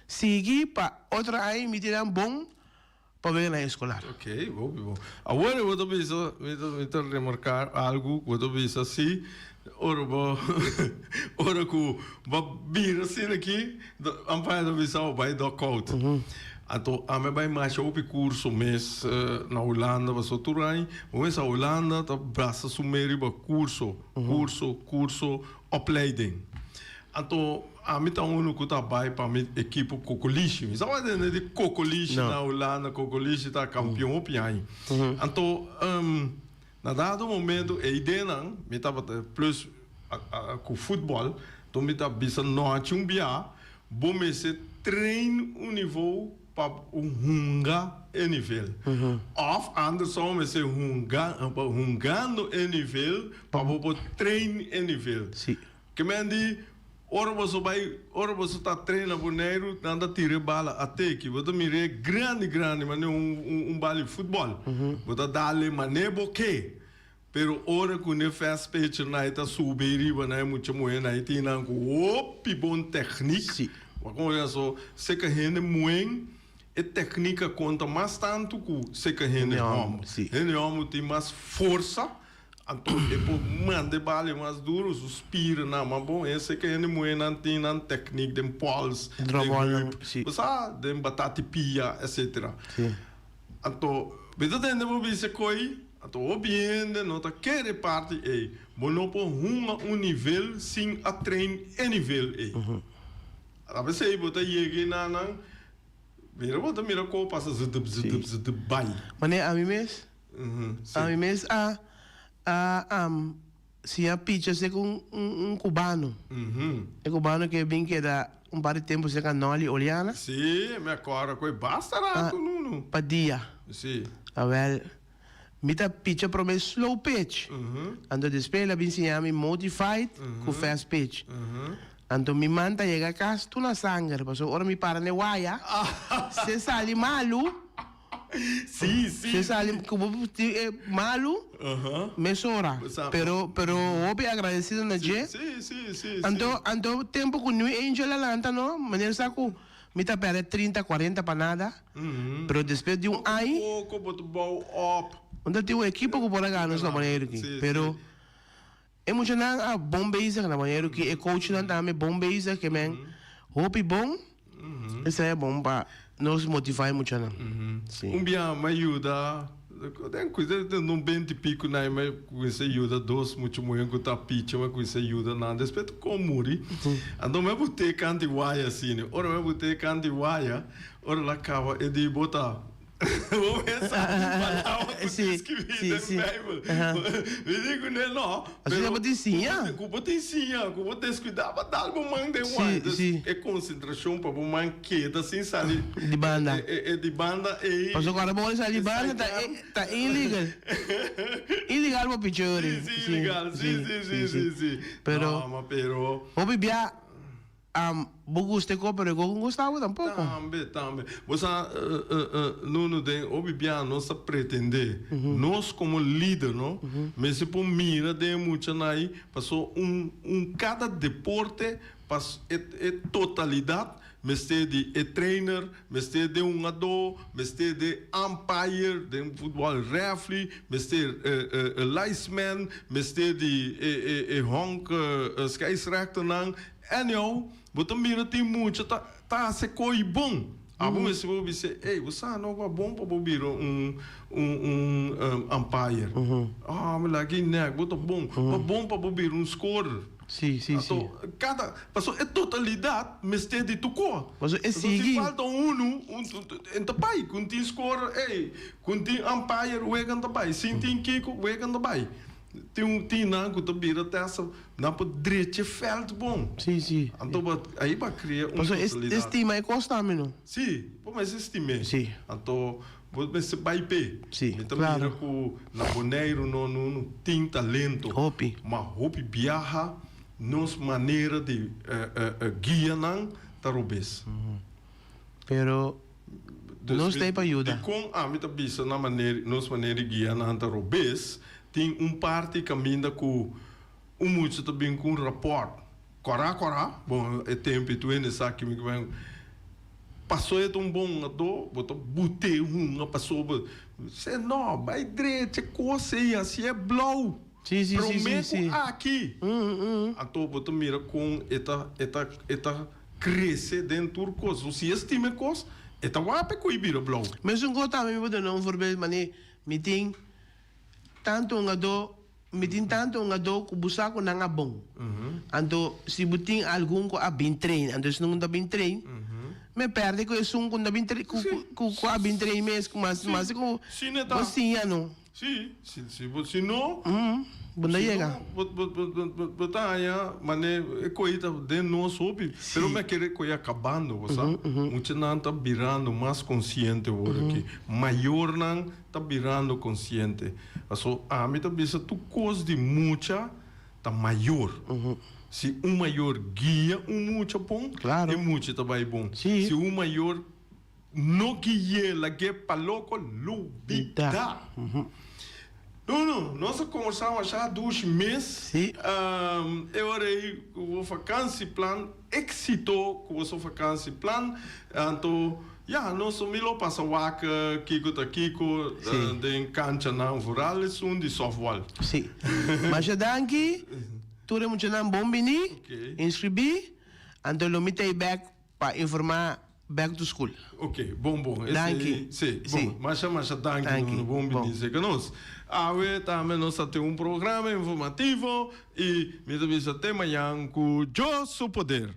sigui pa otro aña mi tin nan bon. Pa wega na eskolar. Ok, hopi bon. Awor bo ta bisa, mi ta mi ta remarká algu ku bo ta bisa si ora bo ora ku bo bira asina aki, umpire ta bisa bo bai dugout. Anto ami a bai masha hopi kurso mes na Hulanda pasobra tur aña bo mester Hulanda ta brasa su mes riba kurso, kurso, kurso, opleiding. Anto ami ta unu ku ta bai pa mi ekipo Kokolishi. Mi sa bai tende di Kokolishi na Hulanda, Kokolishi ta kampion hopi aña. Anto na dado momento e ideanan mi tabata plus ku futbòl, anto mi ta bisa nochi un bia bo mester train un nivo pa hunga e nivel. Òf andersom mester hunga hungando e nivel pa bo por train e nivel. Ke men di, Ora boso bai, ora boso ta train na Boneiru, nan ta tira e bala ateki. Bo ta mira e grandi grandi manera un un un bala di futbòl. Bo ta dal-e manera bo ke. Pero ora ku ne fast pitcher nan e ta subi riba nan e mucha muhé nan e tin nan ku hopi bon tèknik. Bo a konfia so, seka hende muhé e tèknik a konta mas tantu ku seka hende hòmber. Hende hòmber tin mas forsa. Anto e por manda e bala mas duro, su spiernan, ma bon ese ke hende muhernan tin nan teknik den pols, den heup, bo sa, den batati pia, etcetera. Anto mi ta tende bo bisa koe, anto hopi hende no ta kere parti ei, bo no por hunga un nivel sin a train e nivel ei. A pesey bo ta yega einan nan, mira bo ta mira koe pasa zedep zedep zedep bai. Manera ami mes, Ami mes a a siña picha serka un un cubano. E cubano ke bin keda un par di tempu serka Nolly Oleana. Sí, mi a kòrda ku e basta rato Nunu. Pa dia. Sí. Awèl, mi ta picha promé slow pitch. Anto despues el a bin siña mi modified ku fast pitch. Anto mi man ta yega kas tur na sanger, pasobra ora mi para n'e waya, se sali malu. Sí, sí. Se sali ku bo tin e malu mesora. Pero pero hopi agradecido na dje. Sí, sí, sí, Anto anto tempo ku New Angel a lanta no, meneer sa ku mi ta perde trinta, cuarenta pa nada. Pero despues di un aña. Poko bo ta bou op. Un ta tin un ekipo ku por a gana nos na Boneiru aki. Pero e muchanan a bon bezig na Boneiru aki. E coachnan tambe bon bezig ke men hopi bon. Esei a bon pa nos motivá e muchanan. Sí. Un bia mi a yuda, den ku den un benti piku na mi a kuminsá yuda dos mucha muhé ku ta picha, mi a kuminsá yuda nan. Despues ta kon muri. Anto mi a bot'é kant di waya asina. Ora mi a bot'é kant di waya, ora el a kaba e di bo ta Bo mesa palabra ku ta skibí den Bijbel. Mi di ku ne no. Asina bo tin siña. Ku bo tin siña, ku bo deskuidá pa dal bo man den wai. Dus e konsentrashon pa bo man keda sin sali di banda. E di banda ei. Pasobra ku ora bo sali di banda ta illegal. Illegal bo pichori. Si, si, illegal. Si, si, si, si, si. Pero. No, ma pero. Hopi bia. Bo gusta e ko pero e ko no gusta bo tampoco. Tambe, tambe. Bo sa, Nuno, den hopi bia nos ta pretende, nos como lider, no, mester por mira den e muchanan ayi, paso un, un cada deporte, pas e, e totalidad. mester di e trainer, mester den hungadó, mester den umpire, den futbòl refri, mester linesman, mester di e honk scheidsrechternan. Anyhow, bo ta mira tin mucha ta ta hasi koi bon. Abo mester por bisa, ey, bo sa no pa bon pa bo bira un un un umpire. Ah, mi laga e nek, bo ta bon. Pa bon pa bo bira un scorer. Sí, sí, sí. Anto, kada, pasobra e totalidat mester di tur kos. Pasobra e Pasobra si sigui. falta unu, un en ta bai. Ku tin scorer, ey, ku tin umpire, wega ta bai. Sin tin kiko, wega ta bai. Tin un tin nan ku ta bira tèst nan por drecha e vèlt bon. Sí, sí. Anto bo ahí bo a krea un Pasobra e totalidat. stima e kos tambe no. Sí, bo mester stim'é. Sí. Anto bo mester bai p'e. Sí, Mi ta mira klaro. ku na Boneiru no no tin talento. Hopi. Ma hopi biaha nos manera di guia nan ta robes. Pero nos ta ei pa yuda. Dikon ami ta bisa na manera nos manera di guia nan ta robes? Tin un parti kaminda ku un mucha ta bin ku un rapòrt kòrá kòrá, bon e tempu i tur hende sa kimi ku ben pasó e ta un bon hungadó, bo ta but'é hunga pasó bo se no bai drecha kos ei hasié blou promé ku aki. Anto bo ta mira kon e ta e ta e ta krese den tur kos. Si e stima e kos e ta wak p'e ku i bira blou. Mesun kos tambe mi por duna un voorbeeld manera mi tin. Tantu hungadó, mi tin tantu hungadó ku bo sa ku nan a bon. Anto si bo tin algun ku a bin train, anto esun ku ta bin train, me pèrdè ku esun ku ta bin train, ku ku ku a bin train mes, ku mas mas ku bo siña no. Si, si, si bo si no, Bo no yega. Bo bo bo bo ta haña manera e koe ta den nos hopi, pero mi a kere koe a kabando, bo sa. Muchanan ta birando mas konsiente awor aki. Mayornan ta birando konsiente. Paso ami ta bisa tur kos di mucha ta mayor. Si un mayor guia un mucha bon, e mucha ta bai bon. Si un mayor no gui'é lag'é pa loko, lubidá. Nuno, nos a kombersá masha dushi mes. E ora ei ku bo fakansiplan éksito ku boso fakansiplan. Anto Ya, nos mi lo pasa wak kiko ta kiko den kanchanan, vooral esun di softball. Sí. Masha danki. Tur e muchanan bon bini, inscribí, anto lo mi ta ei bek pa informá back to school. Ok, bon bon. Danki. Sí, bon. Masha masha danki Nuno, bon bini serka nos. Awe tambe nos ta tin un programa informativo i mi ta bisa te mañan ku Dios su poder.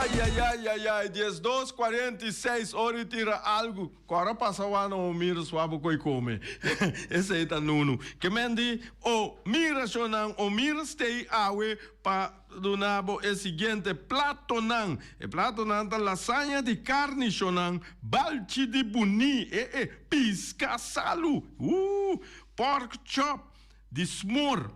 Ayayayayay 12 46 ora y tira algo. Ku ora pasa wak na o mira suabe ku e kome. Esei ta Nunu. Ke men di, O mira shonnan, o mira stei awe pa duna bo e siguiente platonan. E platonan ta lasaña di karni shonnan, balchi di buní, e e, piska salu, uh, pork chop, di smor.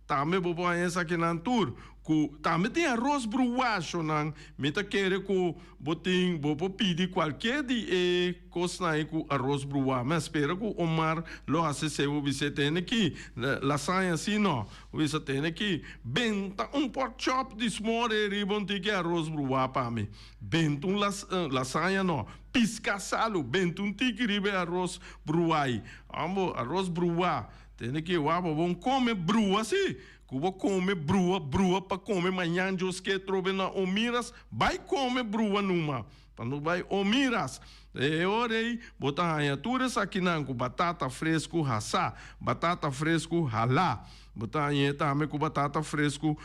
Tambe bo por haña esakinan tur. Ku tambe tin aros bruwashonan. Mi ta kere ku bo tin, bo por pidi kualke di e kosnan ei ku aros bruwá. Mi a spera ku Omar lo hasi esei. Bo bisa e tene ki lasaña si no. Bo bisa tene ki benta un pork chop di smor ei riba un tiki aros bruwá pa mi. Benta un lasaña no. Piska salu, benta un tiki riba e aros bruwá ei. Ambo aros bruwá. Tende ki wak bo bon kome brua si ku bo kome brua brua pa kome mañan Dios ke trobe na Omiras bai kome brua numa pa no bai Omiras e ora ei bo ta haña tur esakinan ku batata fresku hasá batata fresku halá bo ta hañ'é tambe ku batata fresku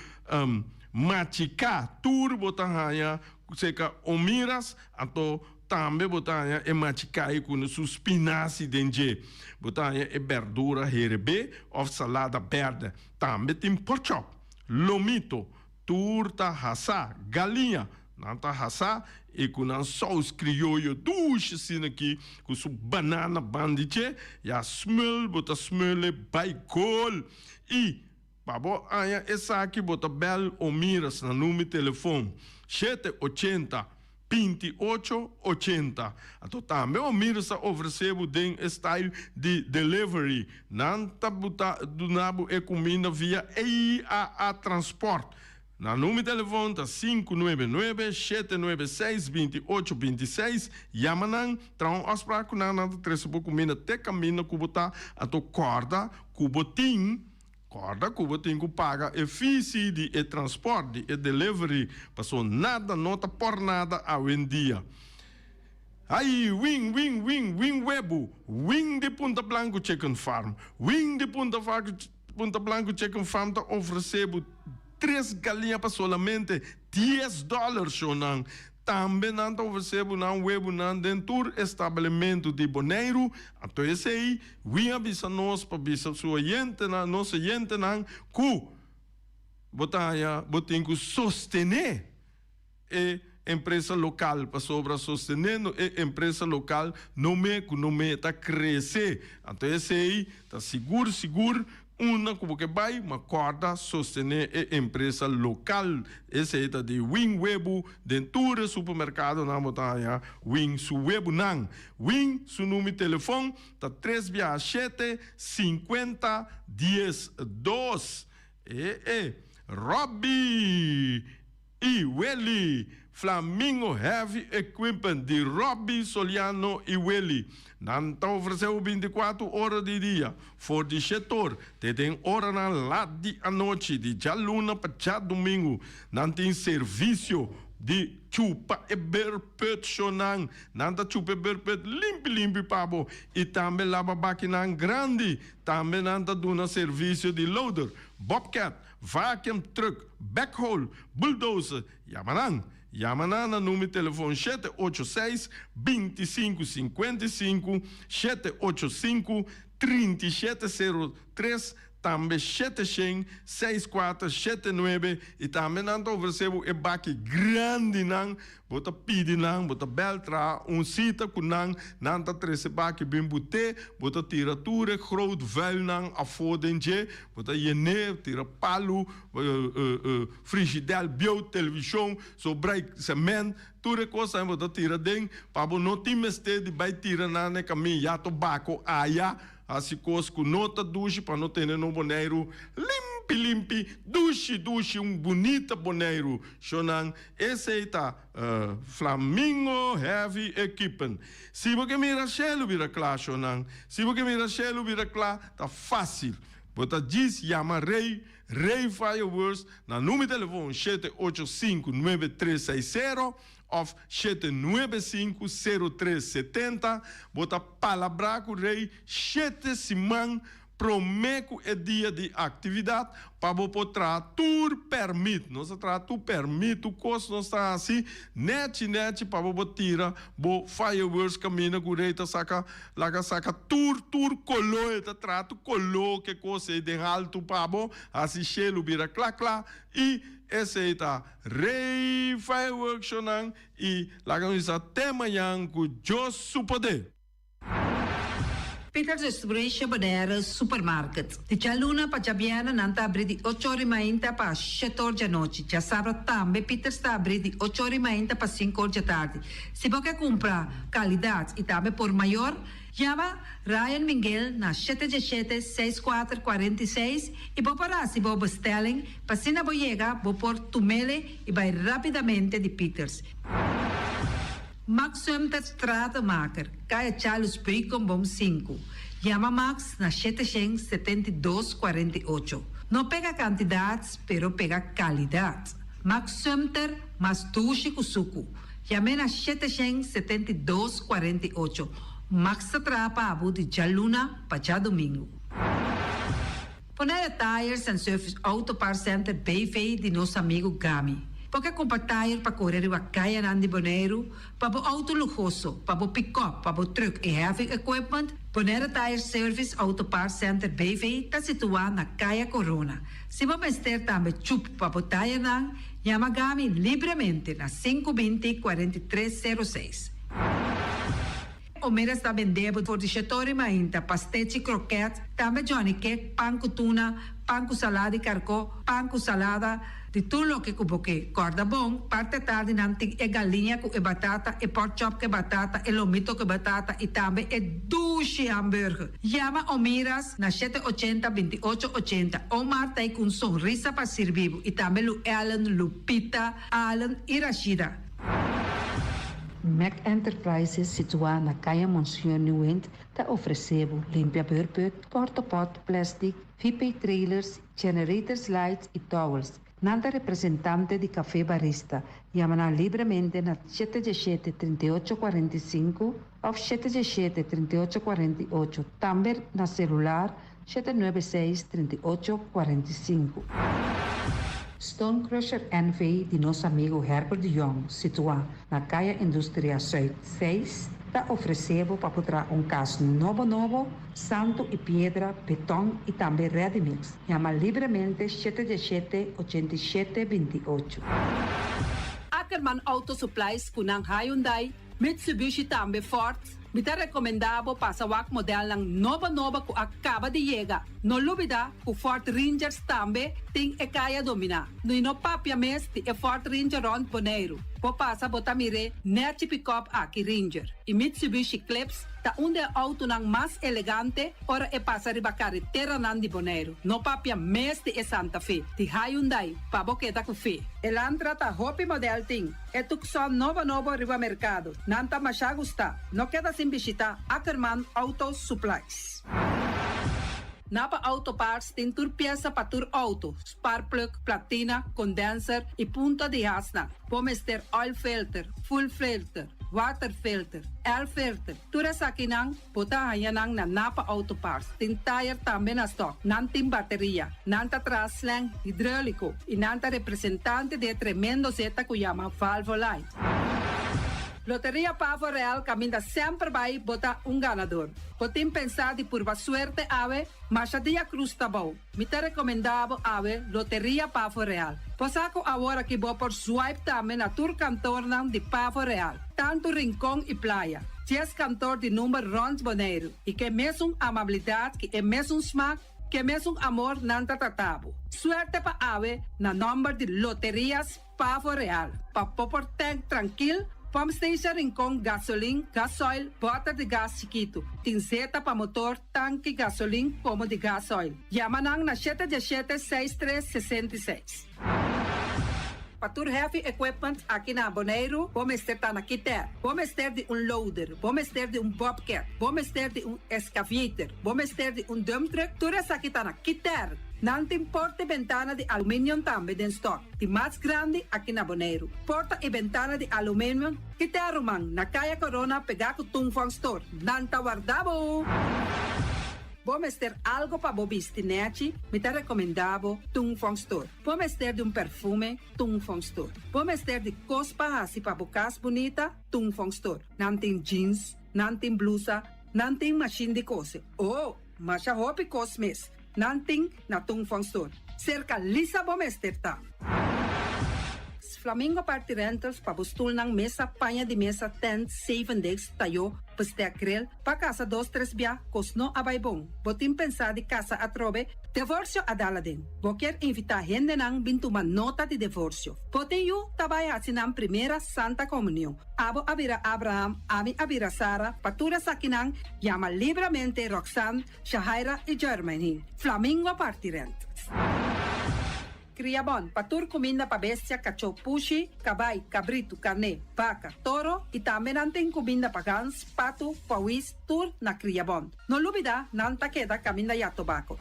machiká tur bo ta haña seka Omiras anto Tambe bo ta haña e machikai ku su spinasi den dje. Bo ta haña e bèrdura herebé òf salada bèrdè. Tambe tin pòchòp, lomito, tur ta hasá, galiña, nan ta hasá i ku nan sous krioyo dushi asina aki ku su banana bandi dje, ya smul bo ta smul e bai gol. I. Pa bo haña esaki bo ta bèl Omiras na number telefon 780 28 80. Anto tambe Omiras ta ofresé bo den e style di delivery. Nan ta buta duna bo e kuminda via EAA Transport. Nan number telefon ta 599 796 28 26. Yama nan, traha un afspraak ku nan, nan ta trese bo kuminda te kaminda ku bo ta. Anto kòrda ku bo tin Kòrda ku bo tin ku paga e fee di e transpòrt, di e delivery, paso nada no ta por nada awendia. Ai, win, win, win, win webu, win di Punta Blanco Chicken Farm, win di Punta Punta Blanco Chicken Farm ta ofresé bo tres galiña pa solamente dies dòler, shownan. Tambe nan ta ofresé bo nan webunan den tur establehmentu di Boneiru. Anto esei Win a bisa nos pa bisa su oyentenan, nos oyentenan, ku bo ta haña bo tin ku sostené e empresa lokal, pasobra sostenendo e empresa lokal no me ku no me ta krese. Anto esei ta sigur sigur Unda ku bo ke bai, ma kòrda sostené e empresa lokal. Esei ta di Win Webu. Den tur e supermerkadonan bo ta haña Win su webunan. Win su number telefòn ta tres biaha shete, 50, 12. E e Robbie! I Willy, Flamingo Heavy Equipment di Robby Soliano i Willy. Nan ta ofresé bo bintikuater ora di dia, for di shetor te den oranan lat di anochi, di djaluna pa djadumingu. Nan tin servisio di chupa e beurput shonnan. Nan ta chupa e beurput limpi limpi pa bo i tambe laba bakinan grandi. Tambe nan ta duna servisio di loader, bobcat, Vacuum truck, backhoe, bulldozer, yama nan. Yama nan na number telefon 786 25 55, 785 37 03, tambe 700 64 79 y tambe nan ta ofrece bo e baki grandinan. Bo ta pidi nan, bo ta bel traha un sita ku nan, nan ta trese baki bin bo te, bo ta tira tur e groot vuilnan afó den dje, bo ta yen'é, tira palu, frigidèl bieu, televishon, sobrá sement, tur e kosnan bo ta tira den pa bo no tin mester di bai tira nan na e kamin ya tobako aya. Hasi kos ku no ta dushi pa no tene no Boneiru limpi limpi, dushi dushi, un bunita Boneiru. Shonnan, esei ta Flamingo Heavy Equipment. Si bo ke mira shelu bira kla, shonnan, si bo ke mira shelu bira kla, ta fásil. Bo ta djis yama Rey, Rey Fireworks, na number telefon 785 9360. Of 795 03 70, bo ta palabrá ku Rei shete siman promé ku e dia di aktividat pa bo por traha tur pèrmit. Nos ta traha tur pèrmit, tur kos nos ta hasi nèchi nèchi pa bo por tira bo fireworks kaminda ku Rei ta saka laga saka tur tur koló, e ta traha tur koló ke kos ei den haltu pa bo hasi shelu bira kla kla i esei ta Rey fireworks shownan y laga nos bisa te mañan cu Dios su poder. Peters Distribution Bonaire Supermarket. Di djaluna pa djabièrnè nan ta abrí di ocho or i mainta pa shete or djanochi. Djasabra tambe Peters ta abrí di ocho or i mainta pa sinku or djatardi. Si bo ke kumpra kalidat i tambe por mayor, Yama Ryan Minguel na shete diesshete, seis kuater, 46 i bo por hasi bo bestelling pa asina bo yega bo por tumele i bai rapidamente di Pieters. Max Sumter Stratenmaker, Kaya Charles Beukenboom sinku. Yama Max na 772 48. No pega kantidat pero pega kalidat. Max Sumter mas dushi ku suku. Yam'é na 772 48. Max ta traha pa bo di djaluna pa djadumingu. Bonaire Tires and Service Auto Parts Center BV di nos amigu Gami. Bo ke kumpra tire pa kore riba kayanan di Boneiru, pa bo auto luhoso, pa bo pikòp, pa bo trùk i heavy equipment? Bonaire Tire Service Auto Parts Center BV ta situá na Kaya Korona. Si bo mester tambe chup pa bo tayernan, yama Gami libremente na 5 20 43 06. Omeras ta bende bo for di Shetori mainta, pastechi, kroket, tambe Johnny cake, pan ku tuna, pan ku salada di karkó, pan ku salada, di tur loke ku bo ke. Kòrda bon, parti atardi nan tin e galiña ku e batata, e porkchop ku e batata, e lomito ku e batata i tambe e dushi hamburger. Yama Omiras na shete ochenta, binti ocho ochenta. Omar ta ei ku un sonrisa pa sirbi bo i tambe Lu Ellen, Lupita, Allen i Rashida. Mac Enterprises situá na Kaya Monseñor Nieuwind ta ofresé bo limpia beurput, portapot, plastic, VP trailers, generators lights i towels. Nan ta representante di Café Barista. Yama nan libremente na 717 3845 òf 717 3848. Tambe na selular 796 3845. Stone Crusher NV di nos amigu Herbert de Jong, situá na Kaya Industria Zuid 6, ta ofresé bo pa traha un kas nobo nobo, santu i piedra, beton i tambe ready mix. Yama libremente 717 87 28. Ackerman Auto Supplies ku nan Hyundai, Mitsubishi tambe Ford. Mi ta rekomendá bo pasa wak modelnan nobo nobo ku a kaba di yega. No lubidá ku Ford Rangers tambe tin e kaya dominá. No no papia mes di e Ford Ranger rònt Boneiru. Bo pasa bo ta mir'é nèchi pick-up aki Ranger. I Mitsubishi Eclipse ta un di e outonan mas elegante ora e pasa riba kareteranan di Boneiru. No papia mes di e Santa Fe, di Hyundai, pa bo keda ku fe. Elantra ta hopi model tin. E Tucson nobo nobo riba merkado. Nan ta masha gusta. No keda sin bishitá Ackerman Auto Supplies. Napa Auto Parts tin tur piesa pa tur outo, spark plug, platina, condenser i punta di hasnan. Bo mester oil filter, fuel filter, water filter, air filter. Tur esakinan bo ta haña nan na Napa Auto Parts. Tin tire tambe na stock. Nan tin bateria. Nan ta traha slang hidráuliko i nan ta representante di e tremendo zeta ku yama Valvoline. Loteria Pavo Real kaminda semper bai bo ta un ganador. Bo tin pensá di purba suerte awe, masha dia krus ta bou. Mi ta rekomendá bo awe Loteria Pavo Real. Bo sa ku awor aki bo por swipe tambe na tur kantornan di Pavo Real, tantu Rincon i Playa. 10 kantor di number rònt Boneiru i ku e mesun amabilidat, ku e mesun smak, ku e mesun amor nan ta trata bo. Suerte pa awe na nòmber di Loterias Pavo Real. Pa bo por tank trankil, pump station Rincon, gasolin, gasoil, bòter di gas chikitu. Tin zeta pa motor, tanki, gasolin, komo di gasoil. Yama nan na 717 6366. Pa tur heavy equipment aki na Boneiru, bo mester ta na Kiter. Bo mester di un loader, bo mester di un bobcat, bo mester di un excavator, bo mester di un dump truck, tur esaki ta na Kiter. Nan tin porta i bentana di aluminium tambe den stock. Di mas grandi aki na Boneiru. Porta i bentana di aluminium, Kiter ruman, na Kaya Corona pegá ku Tung Store. Nan ta warda bo! Bo mester algu pa bo bisti nèchi, mi ta rekomendá bo Tung Fong Store. Bo mester di un perfume, Tung Fong Store. Bo mester di kos pa hasi pa bo kas bunita, Tung Fong Store. Nan tin jeans, nan tin blusa, nan tin mashin di kose. Oh, masha hopi kos mes. Nan tin na Tung Fong Store. Serka Lisa bo mester ta. Flamingo Party Rentals pa bo stulnan mesa, paña di mesa, tent, seven days, tayó, bestek grill, pa kasa dos tres bia, kos no a bai bon. Bo tin pensá di kasa atrobe, divorsio a dal aden. Bo ke invitá hendenan bin tuma nota di divorsio. Bo tin yu ta bai hasi nan primera Santa Komunion. Abo a bira Abraham, ami a bira Sara, pa tur esakinan yama libremente Roxanne, Shahaira i Jermaine. Flamingo Party Rentals. Kriabon, pa tur kuminda pa bestia, kachó, pushi, kabai, kabritu, karné, baka, toro i tambe nan tin kuminda pa gans, patu, pawis, tur na Kriabon. No lubidá, nan ta keda kaminda ya tobako.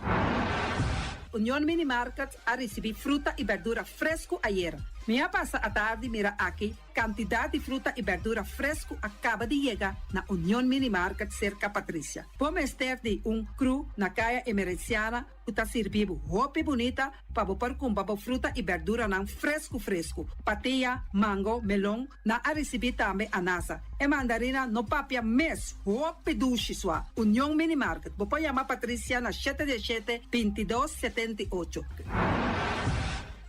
Union Mini Market a risibí fruta i berdura fresku ayera. Mi a pasa atardi mira aki kantidat di fruta i berdura fresku a kaba di yega na Union Mini Market serka Patricia. Bo mester di un crew na Kaya Emerenciana ku ta sirbi bo hopi bunita pa bo por kumpra bo fruta i berduranan fresku fresku. Patia, mango, melon, nan a risibí tambe anasa. E mandarina no papia mes, hopi dushi sua. Union Mini Market, bo por yama Patricia na 7 7 22 78.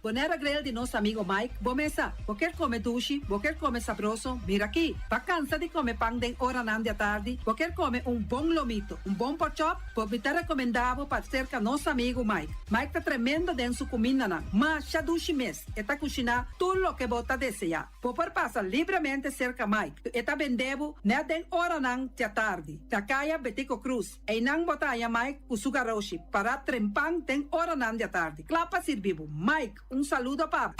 Bonaire Grill di nos amigo Mike, bo mesa. Bo kier come dushi, bo kier come sabroso, mira aki. Ba cansa di come pan den oranan di atardi, bo kier come un bon lomito, un bon porkchop, bo mi ta recomenda bo pa cerca nos amigo Mike. Mike ta tremendo den su cumindanan, masha dushi mes, e ta cushina tur loke bo ta desea. Bo por pasa libremente cerca Mike, e ta bende bo net den oranan di atardi, na caya Betico Cruz. Einan bo ta haña Mike ku su garoshi pará trempan den oranan di atardi, kla pa sirbi bo. Mike, un saludo pa bo.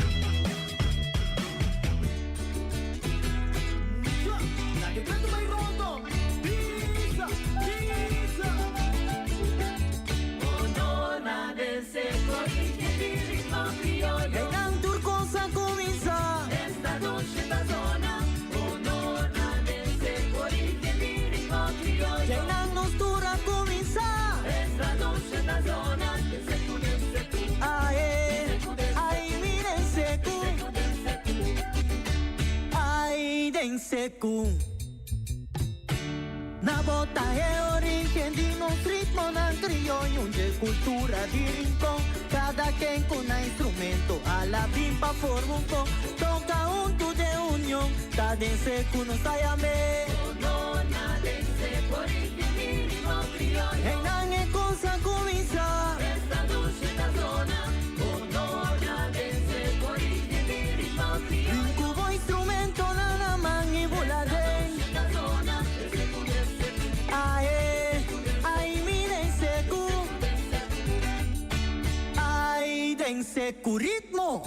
Djeinan nos tur a kuminsá. Ae, ai mi den seku. Ai den seku. Na bo ta e origen di nos ritmonan krioyo, un dje kultura di Rincon. Kada ken ku nan instrumento a la bin pa forma un kon. Toka huntu den union, ta den seku nos ta yam'é. Einan e kos a kuminsá. Bin ku bo instrumentonan na man i bula den. Ae, ai mi den seku. Ai den seku ritmo.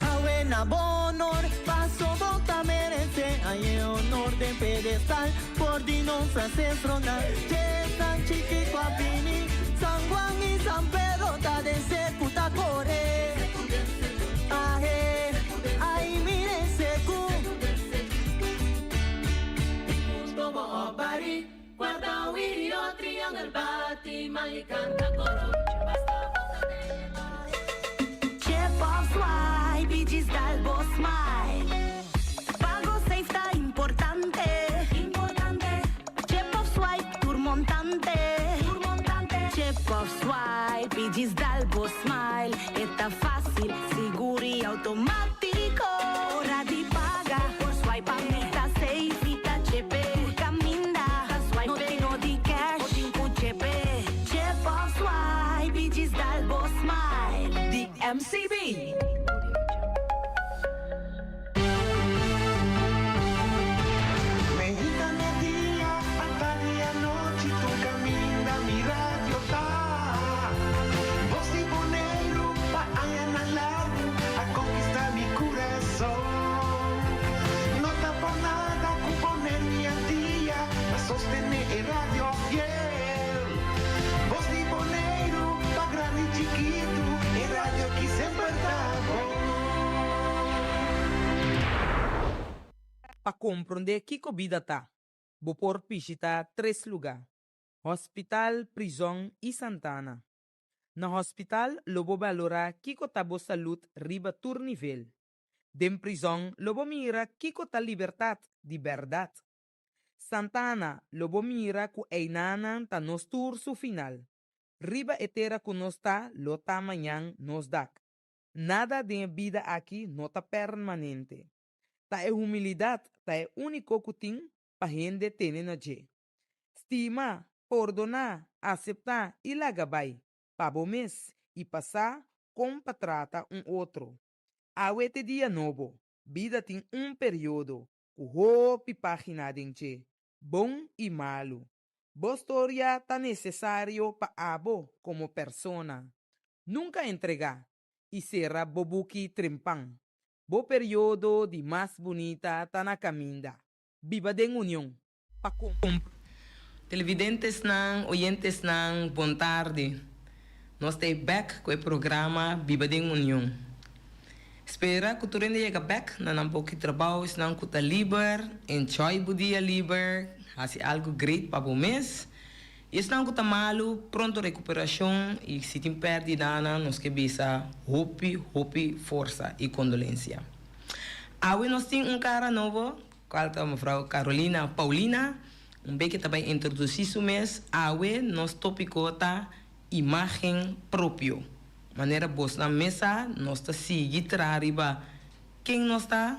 Awe na bo honor, paso bo ta merece Ay e honor den pedestal, por di nos ancestronan Dje esnan chiki cu a bini, San Juan y San Pedro ta den secu ta core Ahe, ay miren secu. Chip of swipe y djis dal bo smile. Pago safe ta importante. Chip of swipe tur montante. Chip of swipe y djis dal bo smile. E ta facil, sigur y automatico. Ora di paga por swipe a mi ta safe mi ta chepe. Tur caminda ta swipe no tin no di cash o tin cu chepe. Chip of swipe y djis dal bo smile. Di MCB. Mehita media, atardi anochi tur caminda mi radio ta. Bos di Boneiru pa añanan largu a conquista mi curason. No ta por nada cu Boneiru y Antia ta sostene e radio fiel. Bos di Boneiru pa grandi y chikitu e radio ki semper ta bon. Pa komprondé kiko bida ta, bo por bishitá tres lugá, Hospital, prizòn i Santana. Na hospital lo bo balorá kiko ta bo salud riba tur nivel. Den prizòn lo bo mira kiko ta libertat di bèrdat. Santana lo bo mira ku einanan ta nos tur su final. Riba e tera ku nos ta lo ta mañan nos dak. Nada den e bida aki no ta permanente. Ta e humilidat ta e úniko ku tin pa hende tene na dje. Stima, pordoná, aseptá i laga bai, pa bo mes i pa sa kon pa trata un otro. Awe t'e dia nobo, bida tin un periodo ku hopi página den dje, bon i malu. Bo storia ta nesesario pa abo komo persona. Nunka entregá i sera bo buki trempan. Bo periodo di mas bunita ta na kaminda. Biba den union. Pa Televidentesnan, oyentesnan, bon tardi. Nos ta e bek ku e programa Biba den Union. Spera ku tur hende yega bek na nan poki trabou, esnan ku ta liber, enjoy bo dia liber, hasi algu great pa bo mes. I esnan ku ta malu, pronto rekuperashon i si tin pèrdidanan nos ke bisa hopi hopi forsa i kondolensia. Awe nos tin un kara nobo, kual ta mevrouw Carolina Paulina, un beke ta bai introdusí su mes. Awe nos tópiko ta. Imágen propio. Manera bosnan mes sa, nos ta sigui traha riba ken nos ta,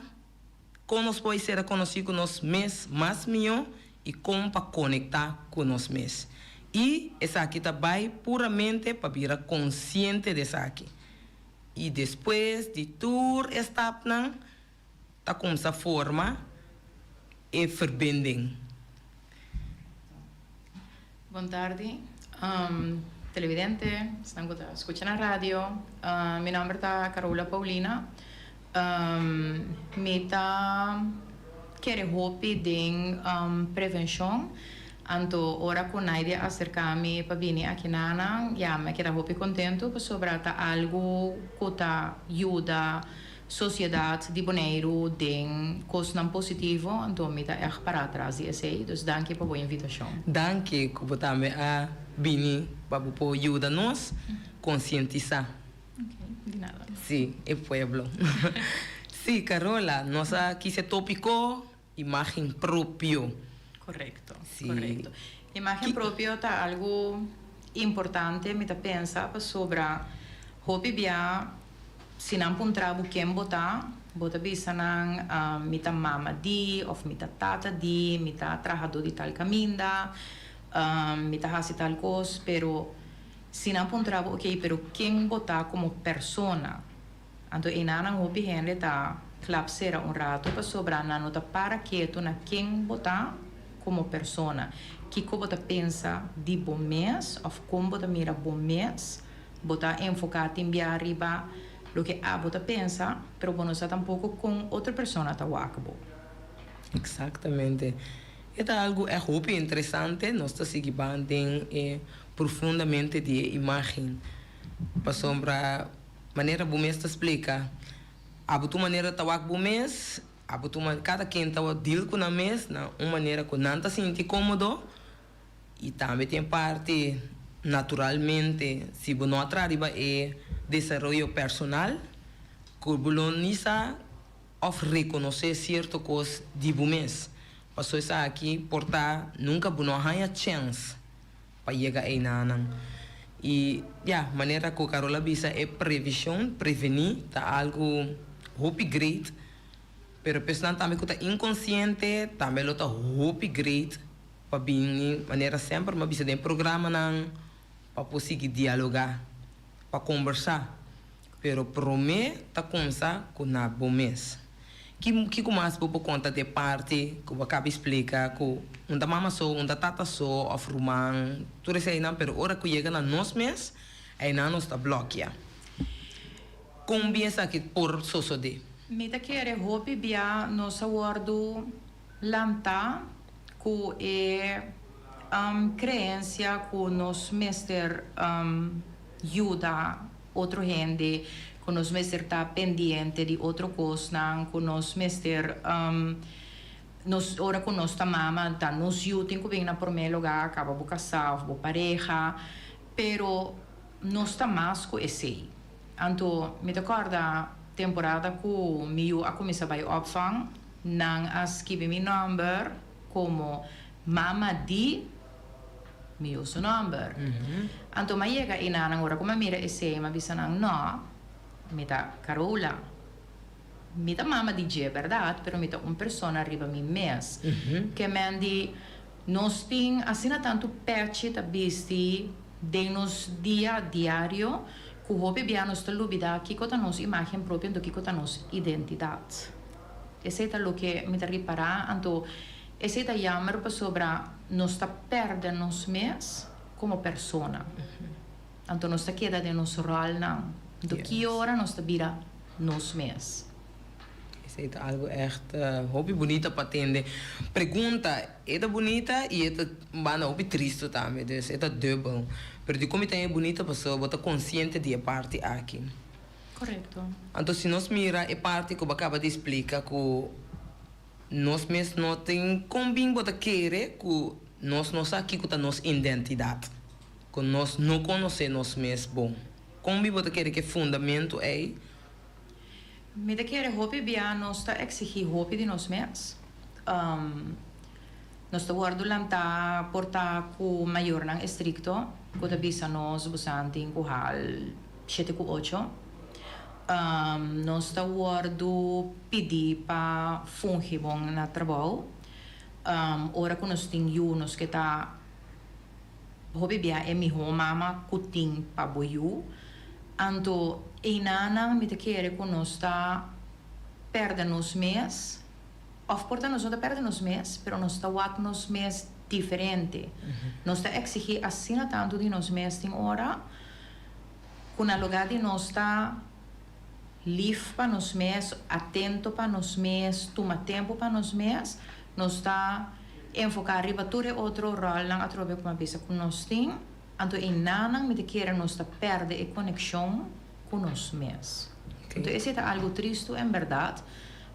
kon nos por sera konosí ku nos mes mas mihó i kon pa konektá ku nos mes. I esaki ta bai puramente pa bira konsiente di esaki. I despues di tur e stapnan ta kumsa forma e verbinding. Bon tardi, televidente, esnan ku ta skucha na radio. Mi nòmber ta Carola Paulina. Mi ta kere hopi den prevenshon. Anto ora ku Naidia a aserká mi pa bini aki nanan, ya mi a keda hopi kontentu pasobra ta algu ku ta yuda Sosiedat di Boneiru den kosnan positivo, anto mi ta ègt pará tras di esei. Dus danki pa bo invitashon. Danki ku bo tambe a bini pa bo por yuda nos konsientisá. Ok, di nada. Sí, e pueblo. Sí, Carola, nos a kisa e tópiko Imágen propio. Korekto, korekto. Imágen propio ta algu importante mi ta pensa pasobra hopi bia si nan puntra bo ken bo ta, bo ta bisa nan mi ta mama di òf mi ta tata di, mi ta trahadó di tal kaminda, mi ta hasi tal kos, pero si nan puntra bo okey pero ken bo ta komo persona? Anto enanan hopi hende ta klap sera un rato pasobra nan no ta para ketu na ken bo ta komo persona, kiko bo ta pensa di bo mes òf kon bo ta mira bo mes. Bo ta enfoká tin bia riba loke abo ta pensa, pero bo no sa tampoko kon otro persona ta wak bo. Eksaktamente. E ta algu ègt hopi interesante. Nos ta sigui ban den e profundamente di e imágen pasobra. Manera bo mes ta splika. Abo tur manera ta wak bo mes, abo tur man kada ken ta deal ku nan mes na un manera ku nan ta sinti komodo i tambe tin e parti naturalmente si bo no a traha riba e desaroyo personal ku bo lo ni sa òf rekonosé sierto kos di bo mes. Paso esaki por ta nunka bo no a haña chèns. Pa yega einanan. I ya, manera ku Carol a bisa e previshon, prevení, ta algu hopi great, pero personan tambe ku ta inkonsiente tambe lo ta hopi great pa bini manera semper mi a bisa den programanan pa por sigui dialogá, pa kombersá. Pero promé ta kumsa ku na bo mes. Ki kiko mas bo por konta di e parti ku bo a kaba splika ku un ta mama so, un ta tata so òf ruman, tur eseinan, pero ora ku yega na nos mes, einan nos ta blòkia. Kon bien esaki por sosodé? Mi ta kere hopi bia nos a wòrdu lantá ku e kreensia ku nos mester yuda otro hende, ku nos mester ta pendiente di otro kosnan, ku nos mester nos ora ku nos ta mama ta nos yu tin ku bin na promé lugá, kaba bo kasá òf bo pareha, pero nos ta mas ku esei. Anto mi ta kòrda temporada ku mi yu a kuminsá bai opvang, nan a skibi mi nòmber komo mama di. Mi yu su nòmber. Anto m'a yega enanan ora ku m'a mira esei m'a bisa nan, Nò, mi ta Carola. Mi ta mama di dje bèrdat, pero mi ta un persona riba mi mes. Ke men di nos tin asina tantu pèchi ta bisti den nos dia diario ku hopi bia nos ta lubidá kiko ta nos imágen propio anto kiko ta nos identidat. Esei ta loke mi ta ripará anto esei ta yammer pasobra nos ta pèrdè nos mes komo persona. Anto nos ta keda den nos ròlnan. Anto ki ora nos ta bira nos mes? Esei ta algu ègt hopi bunita pa tende. Pregunta, e ta bunita i e ta un banda hopi tristu tambe, dus e ta dubbel. Pero dikon mi ta haña bunita? Pasobra bo ta konsiente di e parti aki. Korekto. Anto si nos mira e parti ku bo a kaba di splika ku nos mes no tin kon bin bo ta kere ku nos no sa kiko ta nos identidat, ku nos no konosé nos mes bon. Kon bin bo ta kere ku e fundamentu ei? Mi ta kere hopi bia nos ta eksigí hopi di nos mes. Nos ta wòrdu lantá por ta ku mayornan estrikto. ku ta bisa nos bosan tin ku hal shete ku ocho. Nos ta wòrdu pidi pa fungi bon na trabou. Ora ku nos tin yu nos ke ta hopi bia e mihó mama ku tin pa bo yu. Anto einanan mi ta kere ku nos ta pèrdè nos mes, òf por ta nos no ta pèrdè nos mes, pero nos ta wak nos mes diferente. Nos ta eksigí asina tantu di nos mes tin ora ku na lugá di nos ta lif pa nos mes, atento pa nos mes, tuma tempu pa nos mes, nos ta enfoká riba tur e otro ròlnan atrobe ku mi a bisa ku nos tin, anto einanan mi ta kere nos ta pèrdè e konekshon ku nos mes. Anto esei ta algu tristu en bèrdat,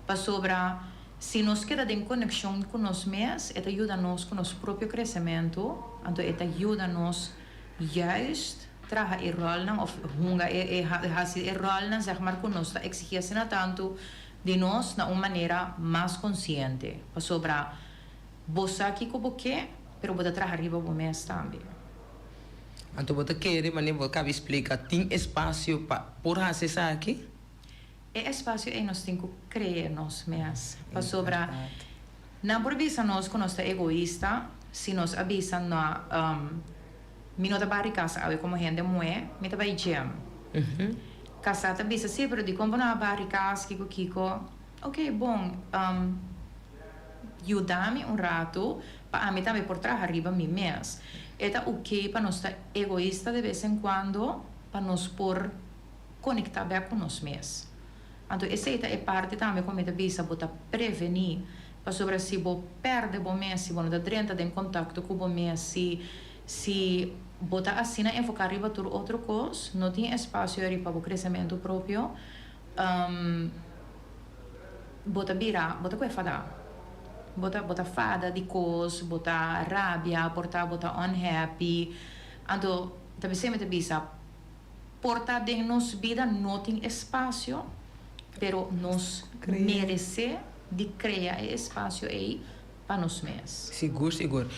pasobra si nos keda den konekshon ku nos mes, e ta yuda nos ku nos propio kresementu, anto e ta yuda nos juist traha e ròlnan òf hunga e hasi e ròlnan zeg maar ku nos ta eksigí asina tantu di nos na un manera mas konsiente. Pasobra bo sa kiko bo ke, pero bo ta traha riba bo mes tambe. Anto bo ta kere manera bo kaba splika tin espasio pa por hasi esaki? E espasio ei nos tin ku krea nos mes. Pasobra nan por bisa nos ku nos ta egoista si nos a bisa na mi no ta bari kas awe komo hende muhé, mi ta bai gym. Kasá ta bisa si, pero dikon bo no a bari kas kiko kiko? Oke bon, yuda mi un ratu pa ami tambe por traha riba mi mes. E ta oke pa nos ta egoista de bes en kuando pa nos por konektá bèk ku nos mes. Anto esei ta e parti tambe ku mi ta bisa bo ta prevení, pasobra si bo pèrdè bo mes, si bo no ta drenta den kontakto ku bo mes, si si bo ta asina enfoká riba tur otro kos, no tin espasio eri pa bo kresementu propio, bo ta bira, bo ta kue fadá. Bo ta bo ta fada di kos, bo ta rabia, por ta bo ta unhappy. Anto ta p'esei mi ta bisa. Por ta den nos bida no tin espasio, pero nos meresé di krea e espasio ei pa nos mes. Sigur, sigur.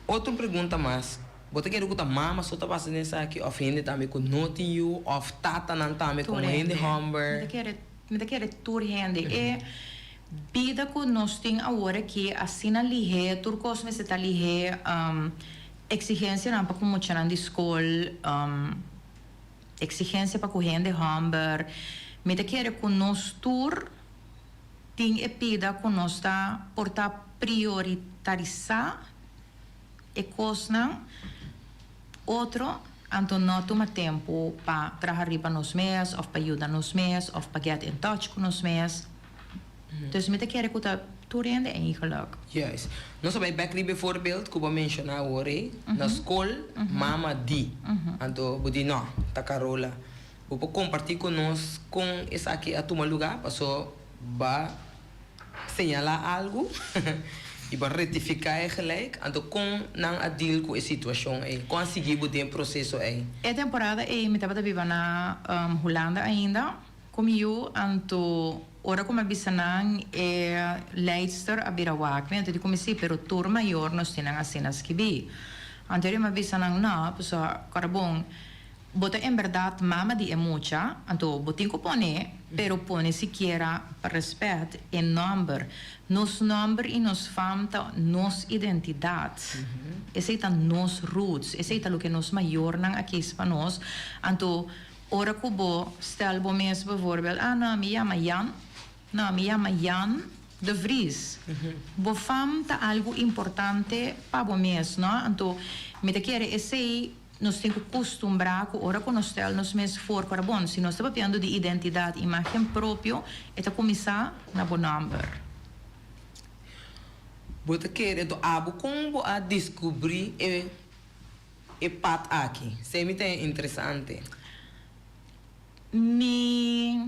Otro pregunta mas, bo ta kere ku ta mama so ta pasa den esaki òf hende tambe ku no tin yu òf tatanan tambe komo hende hòmber? Mi ta kere, mi ta kere tur hende. E bida ku nos tin awor aki asina lihé, tur kos mester ta lihé. Exigencianan pa cu muchanan di scol, exigencia pa cu hende homber. Mi ta kere cu nos tur tin e pida cu nos ta por ta prioritarisa e cosnan otro, anto no tuma tempo pa traha riba nos mes of pa yuda nos mes of pa get in touch cu nos mes. Dus mi ta kere ku ta tur hende eigenlijk. Juist. Nos a bai bek riba e voorbeeld ku bo a menshoná awor ei. Na skol, mama di. Anto bo di no, ta Carola. Bo por kompartí ku nos kon esaki a tuma lugá? Paso bo a señalá algu i bo a rektifiká e gelijk. Anto kon nan a deal ku e situashon ei? Kon a sigui bo den e proseso ei? E temporada ei mi tabata biba na Hulanda ainda. Ku mi yu, anto ora ku mi a bisa nan e leidster a bira wak mi, anto di ku mi si, pero tur mayor nos tin nan asina skibí. Anto mi a bisa nan no, pasobra kòrda bon, bo ta enbèrdat mama di e mucha, anto bo tin ku pone, pero pone sikiera pa rèspèt e nòmber. Nos nòmber i nos fam ta nos identidat. Esei ta nos roots, esei ta loke nos mayornan a kis pa nos. Anto Ora ku bo stel bo mes bijvoorbeeld, ah no, mi yama Jan, no, mi yama Jan de Vries. Bo fam ta algu importante pa bo mes, no? Anto mi ta kere esei nos tin ku kustumbrá ku ora ku nos stel nos mes for ku bon, si nos ta papiando di identidat, imágen propio, e ta kuminsá na bo nòmber. Bo ta kere, anto abo kon bo a diskubrí e. E pad aki. Sey mi ta interesante. Mi,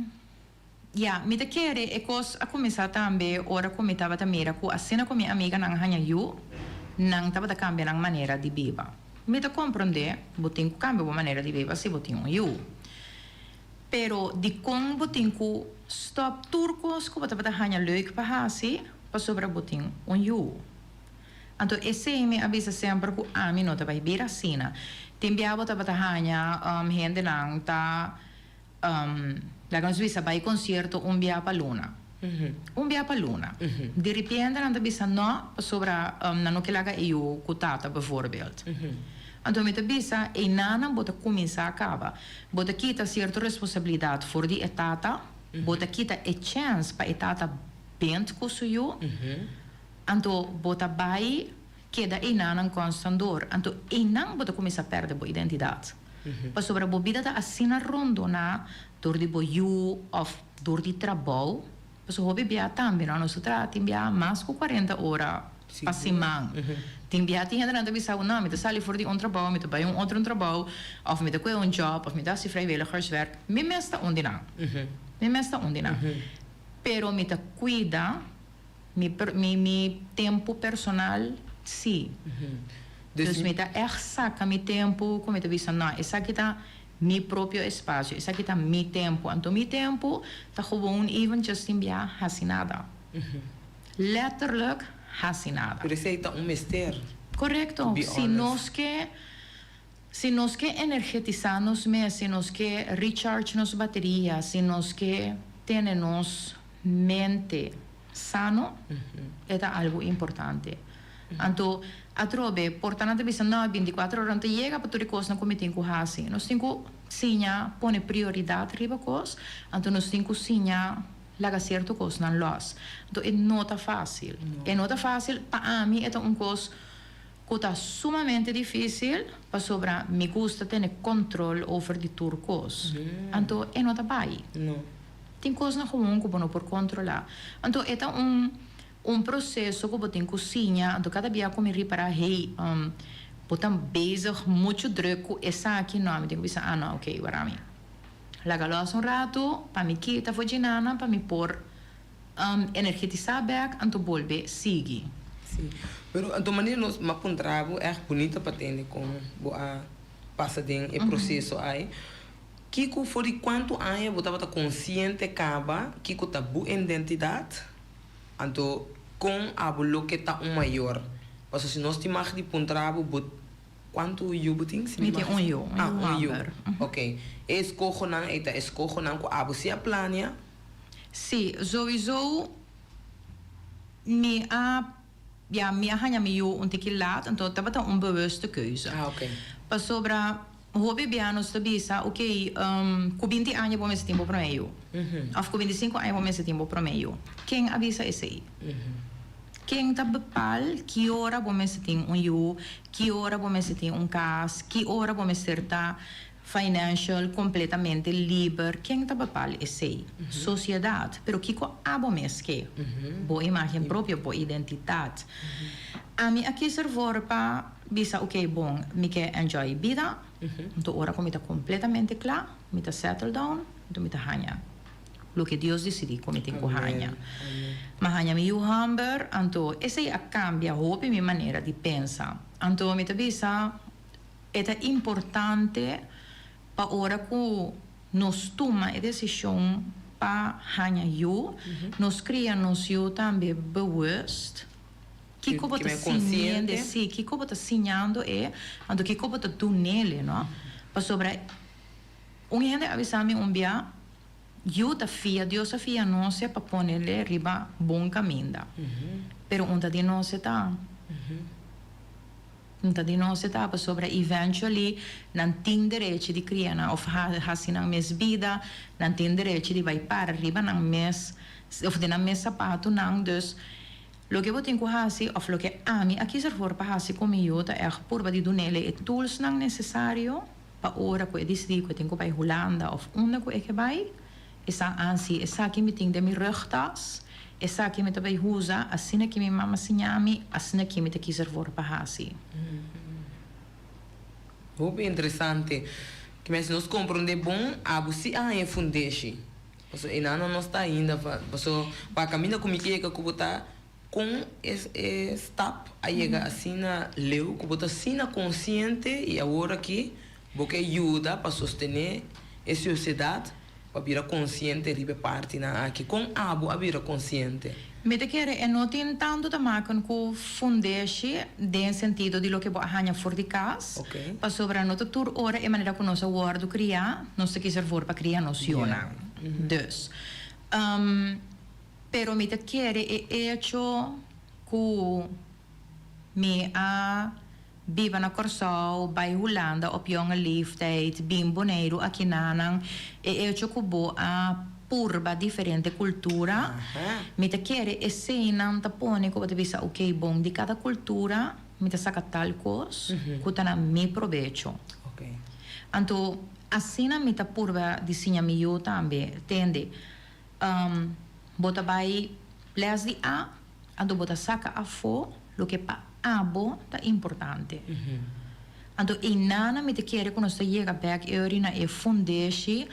ya, mi ta kere e kos a kuminsá tambe ora ku mi tabata mira ku asina ku mi amiganan a haña yu, nan tabata kambia nan manera di biba. Mi ta komprondé, bo tin ku kambia bo manera di biba si bo tin un yu. Pero dikon bo tin ku stòp tur kos ku bo tabata haña leuk pa hasi pasobra bo tin un yu? Anto esei mi a bisa semper ku ami no ta bai bira asina. Tin bia bo tabata haña hendenan ta laga nos bisa bai konsierto un bia pa luna. Un bia pa luna. Di ripiente nan ta bisa no pasobra nan no ke laga e yu ku tata bevoorbeeld. Anto mi ta bisa einanan bo ta kuminsá kaba. Bo ta kita sierto responsabilidat for di e tata, bo ta kita e chèns pa e tata bent ku su yu, anto bo ta bai keda einanan konstant dor. Anto einan bo ta kuminsá pèrdè bo identidat. Pasobra bo bida ta asina rondoná dor di bo yu òf dor di trabou. Pasobra hopi bia tambe no, nos ta traha tin bia mas ku kuarenta ora pa siman. Tin bia tin hendenan ta bisa bo, no, mi ta sali for di un trabou, mi ta bai un otro trabou, òf mi ta kohe un jòb, òf mi ta hasi vrijwilligerswerk. Mi mes ta un di nan. Mi mes ta un di nan. Pero mi ta kuida mi mi mi tempu personal sí. Dus mi ta ègt saka mi tempu ku mi ta bisa, no, esaki ta mi propio espasio, esaki ta mi tempu. Anto mi tempu ta gewoon eventjes tin bia hasi nada. Letterlijk hasi nada. Pero esei ta un mester. Korekto. Si nos ke si nos ke energetisá nos mes, si nos ke recharge nos bateria, si nos ke tene nos mente sano, e ta algu importante. Anto, atrobe, por ta nan ta bisa, no, bintikuater ora no ta yega pa tur e kosnan ku mi tin ku hasi. Nos tin ku siña pone prioridat riba kos, anto nos tin ku siña laga sierto kosnan lòs. Anto e no ta fásil. E no ta fásil. Pa ami e ta un kos ku ta sumamente difísil pasobra mi gusta tene kontrol over di tur kos. Anto e no ta bai. Tin kosnan gewoon ku bo no por kontrolá. Anto e ta un un proseso ku bo tin ku siña. Anto kada bia ku mi ripará, hey, bo ta bezig muchu drùk ku esaki, no, mi tin ku bisa, ah no, oké, wara mi laga lòs un ratu pa mi kita for djinana pa mi por energetisá bèk anto bolbe sigui. Sí, pero anto manera nos m'a puntra bo ègt bunita pa tende kon bo a pasa den e proseso ai. Kiko for di kuantu aña bo tabata konsiente kaba kiko ta bo identidat? Anto kon abo loke ta un mayor? Pasobra si nos tin mag di puntra bo, bo kuantu yu bo tin? Mi tin un yu, un yu hòmber. Ok. E eskohonan ei ta eskohonan ku abo si a plania? Sí, sowieso mi a, ya, mi a haña mi yu un tiki laat, anto tabata un bewuste keuze. Ah, ok. Pasobra Hopi bia nos ta bisa, ok, ku binti aña bo mester tin bo promé yu. Òf ku bintisinku aña bo mester tin bo promé yu. Ken a bisa esei? Ken ta bepal ki ora bo mester tin un yu, ki ora bo mester tin un kas, ki ora bo mester ta financial kompletamente liber? Ken ta bepal esei? Sosiedat. Pero kiko abo mes ke? Bo imágen propio, bo identitat. Ami a kis ervoor pa. Bisa ok bon mi ke enjoy bida anto ora ku mi ta kompletamente kla mi ta settle down anto mi ta haña loke Dios disidi ku mi tin ku haña. Mi a haña mi yu hòmber anto esei a kambia hopi mi manera di pensa anto mi ta bisa e ta importante pa ora ku nos tuma e desishon pa haña yu nos kria nos yu tambe bewust. Kiko bo ta siñende? Sí, kiko bo ta siñando e, anto kiko bo ta dunele, no? Pasobra un hende a bisa mi un bia, Yu ta fia, Dios a fia nos e pa ponele riba bon kaminda. Pero un ta di nos e ta. Un ta di nos e ta, pasobra eventually nan tin derechi di kria nan of hasi nan mes bida, nan tin derechi di bai para riba nan mes, of den nan mes sapatunan, dus. Loke bo tin ku hasi òf loke ami a kis ervoor pa hasi ku mi yu ta ègt purba di dunele e toolsnan nesesario pa ora ku e disidí ku e tin ku bai Hulanda òf unda ku e ke bai, e sa ansi esaki mi tin den mi rugtas, esaki mi ta bai usa, asina ki mi mama siña mi, asina ki mi ta kis ervoor pa hasi. Hopi interesante. Kimes si nos komprondé bon, abo si a haña e fundeshi. Paso e nan no nos ta ainda paso pa caminda cu mi yega cu bo ta con e e stap a yega asina leu cu bo ta asina consciente y awor aki bo ke yuda pa sostene e sociedad pa bira consciente riba e partinan aki con abo a bira consciente? Mi ta kere e no tin tantu ta maken ku fundeshi den sentido di loke bo a haña for di kas, pasobra no ta tur ora e manera ku nos a wòrdu kriá, nos ta kis ervoor pa kria nos yunan. Dus, pero mi ta kere e echo ku mi a biba na Kòrsou, bai Hulanda op jonge leeftijd, bin Boneiru akinanan, e echo ku bo a purba diferente kultura, mi ta kere eseinan ta pone ku bo ta bisa oké bon di kada kultura mi ta saka tal kos ku ta na mi probecho. Anto asina mi ta purba di siña mi yu tambe, tende, bo ta bai les di A, Anto bo ta saka afó loke pa abo ta importante. Anto einana mi ta kere ku nos ta yega bèk euri na e fundeshi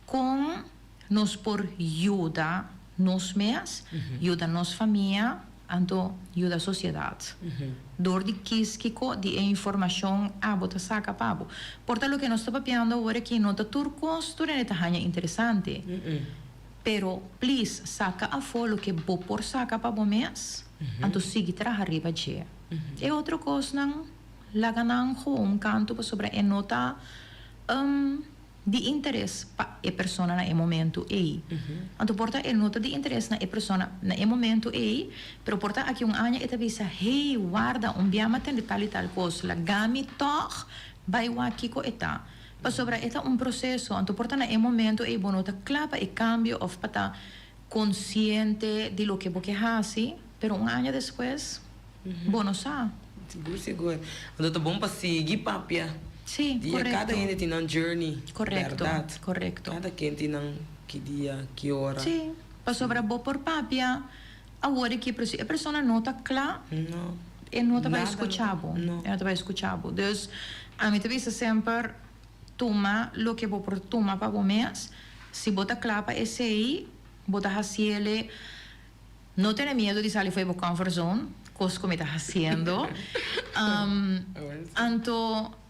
kon nos por yuda nos mes, yuda nos famia, anto yuda sosiedat. Dor di kis kiko di e informashon abo ta saka pa bo. Por ta loke nos ta papiando awor aki no ta tur kos tur hende ta haña interesante. Pero please saca afo loke bo por saca pa bo mes, anto sigui traha riba dje. E otro cosnan laga nan gewoon canto pasobra e no ta di interes pa e persona na e momento ey. Anto por ta e no ta di interes na e persona na e momento ey, pero por ta aki un aña e ta bisa, hey warda un bia mi a tende tal y tal cos, laga mi tog bay wak kico e ta. Pasobra e ta un proseso, anto por ta na e momento ei bo no ta kla pa e kambio òf pa ta konsiente di loke bo ke hasi, pero un aña despues bo no sa. Sigur sigur. Anto ta bon pa sigui papia. Sí, Di korekto. kada hende tin nan journey, Korekto, bèrdat. korekto. Kada ken tin nan ki dia, ki ora. Sí, pasobra bo por papia awor aki, pero si e persona no ta kla, No. E no ta bai Nada no skucha ta, bo. no. E no ta bai skucha bo. Dus, ami ta bisa semper, tuma loke bo por tuma pa bo mes. Si bo ta kla pa esei, bo ta hasiele. No tene miedu di sali for e bo comfort zone, kos ku mi ta hasiendo. Anto.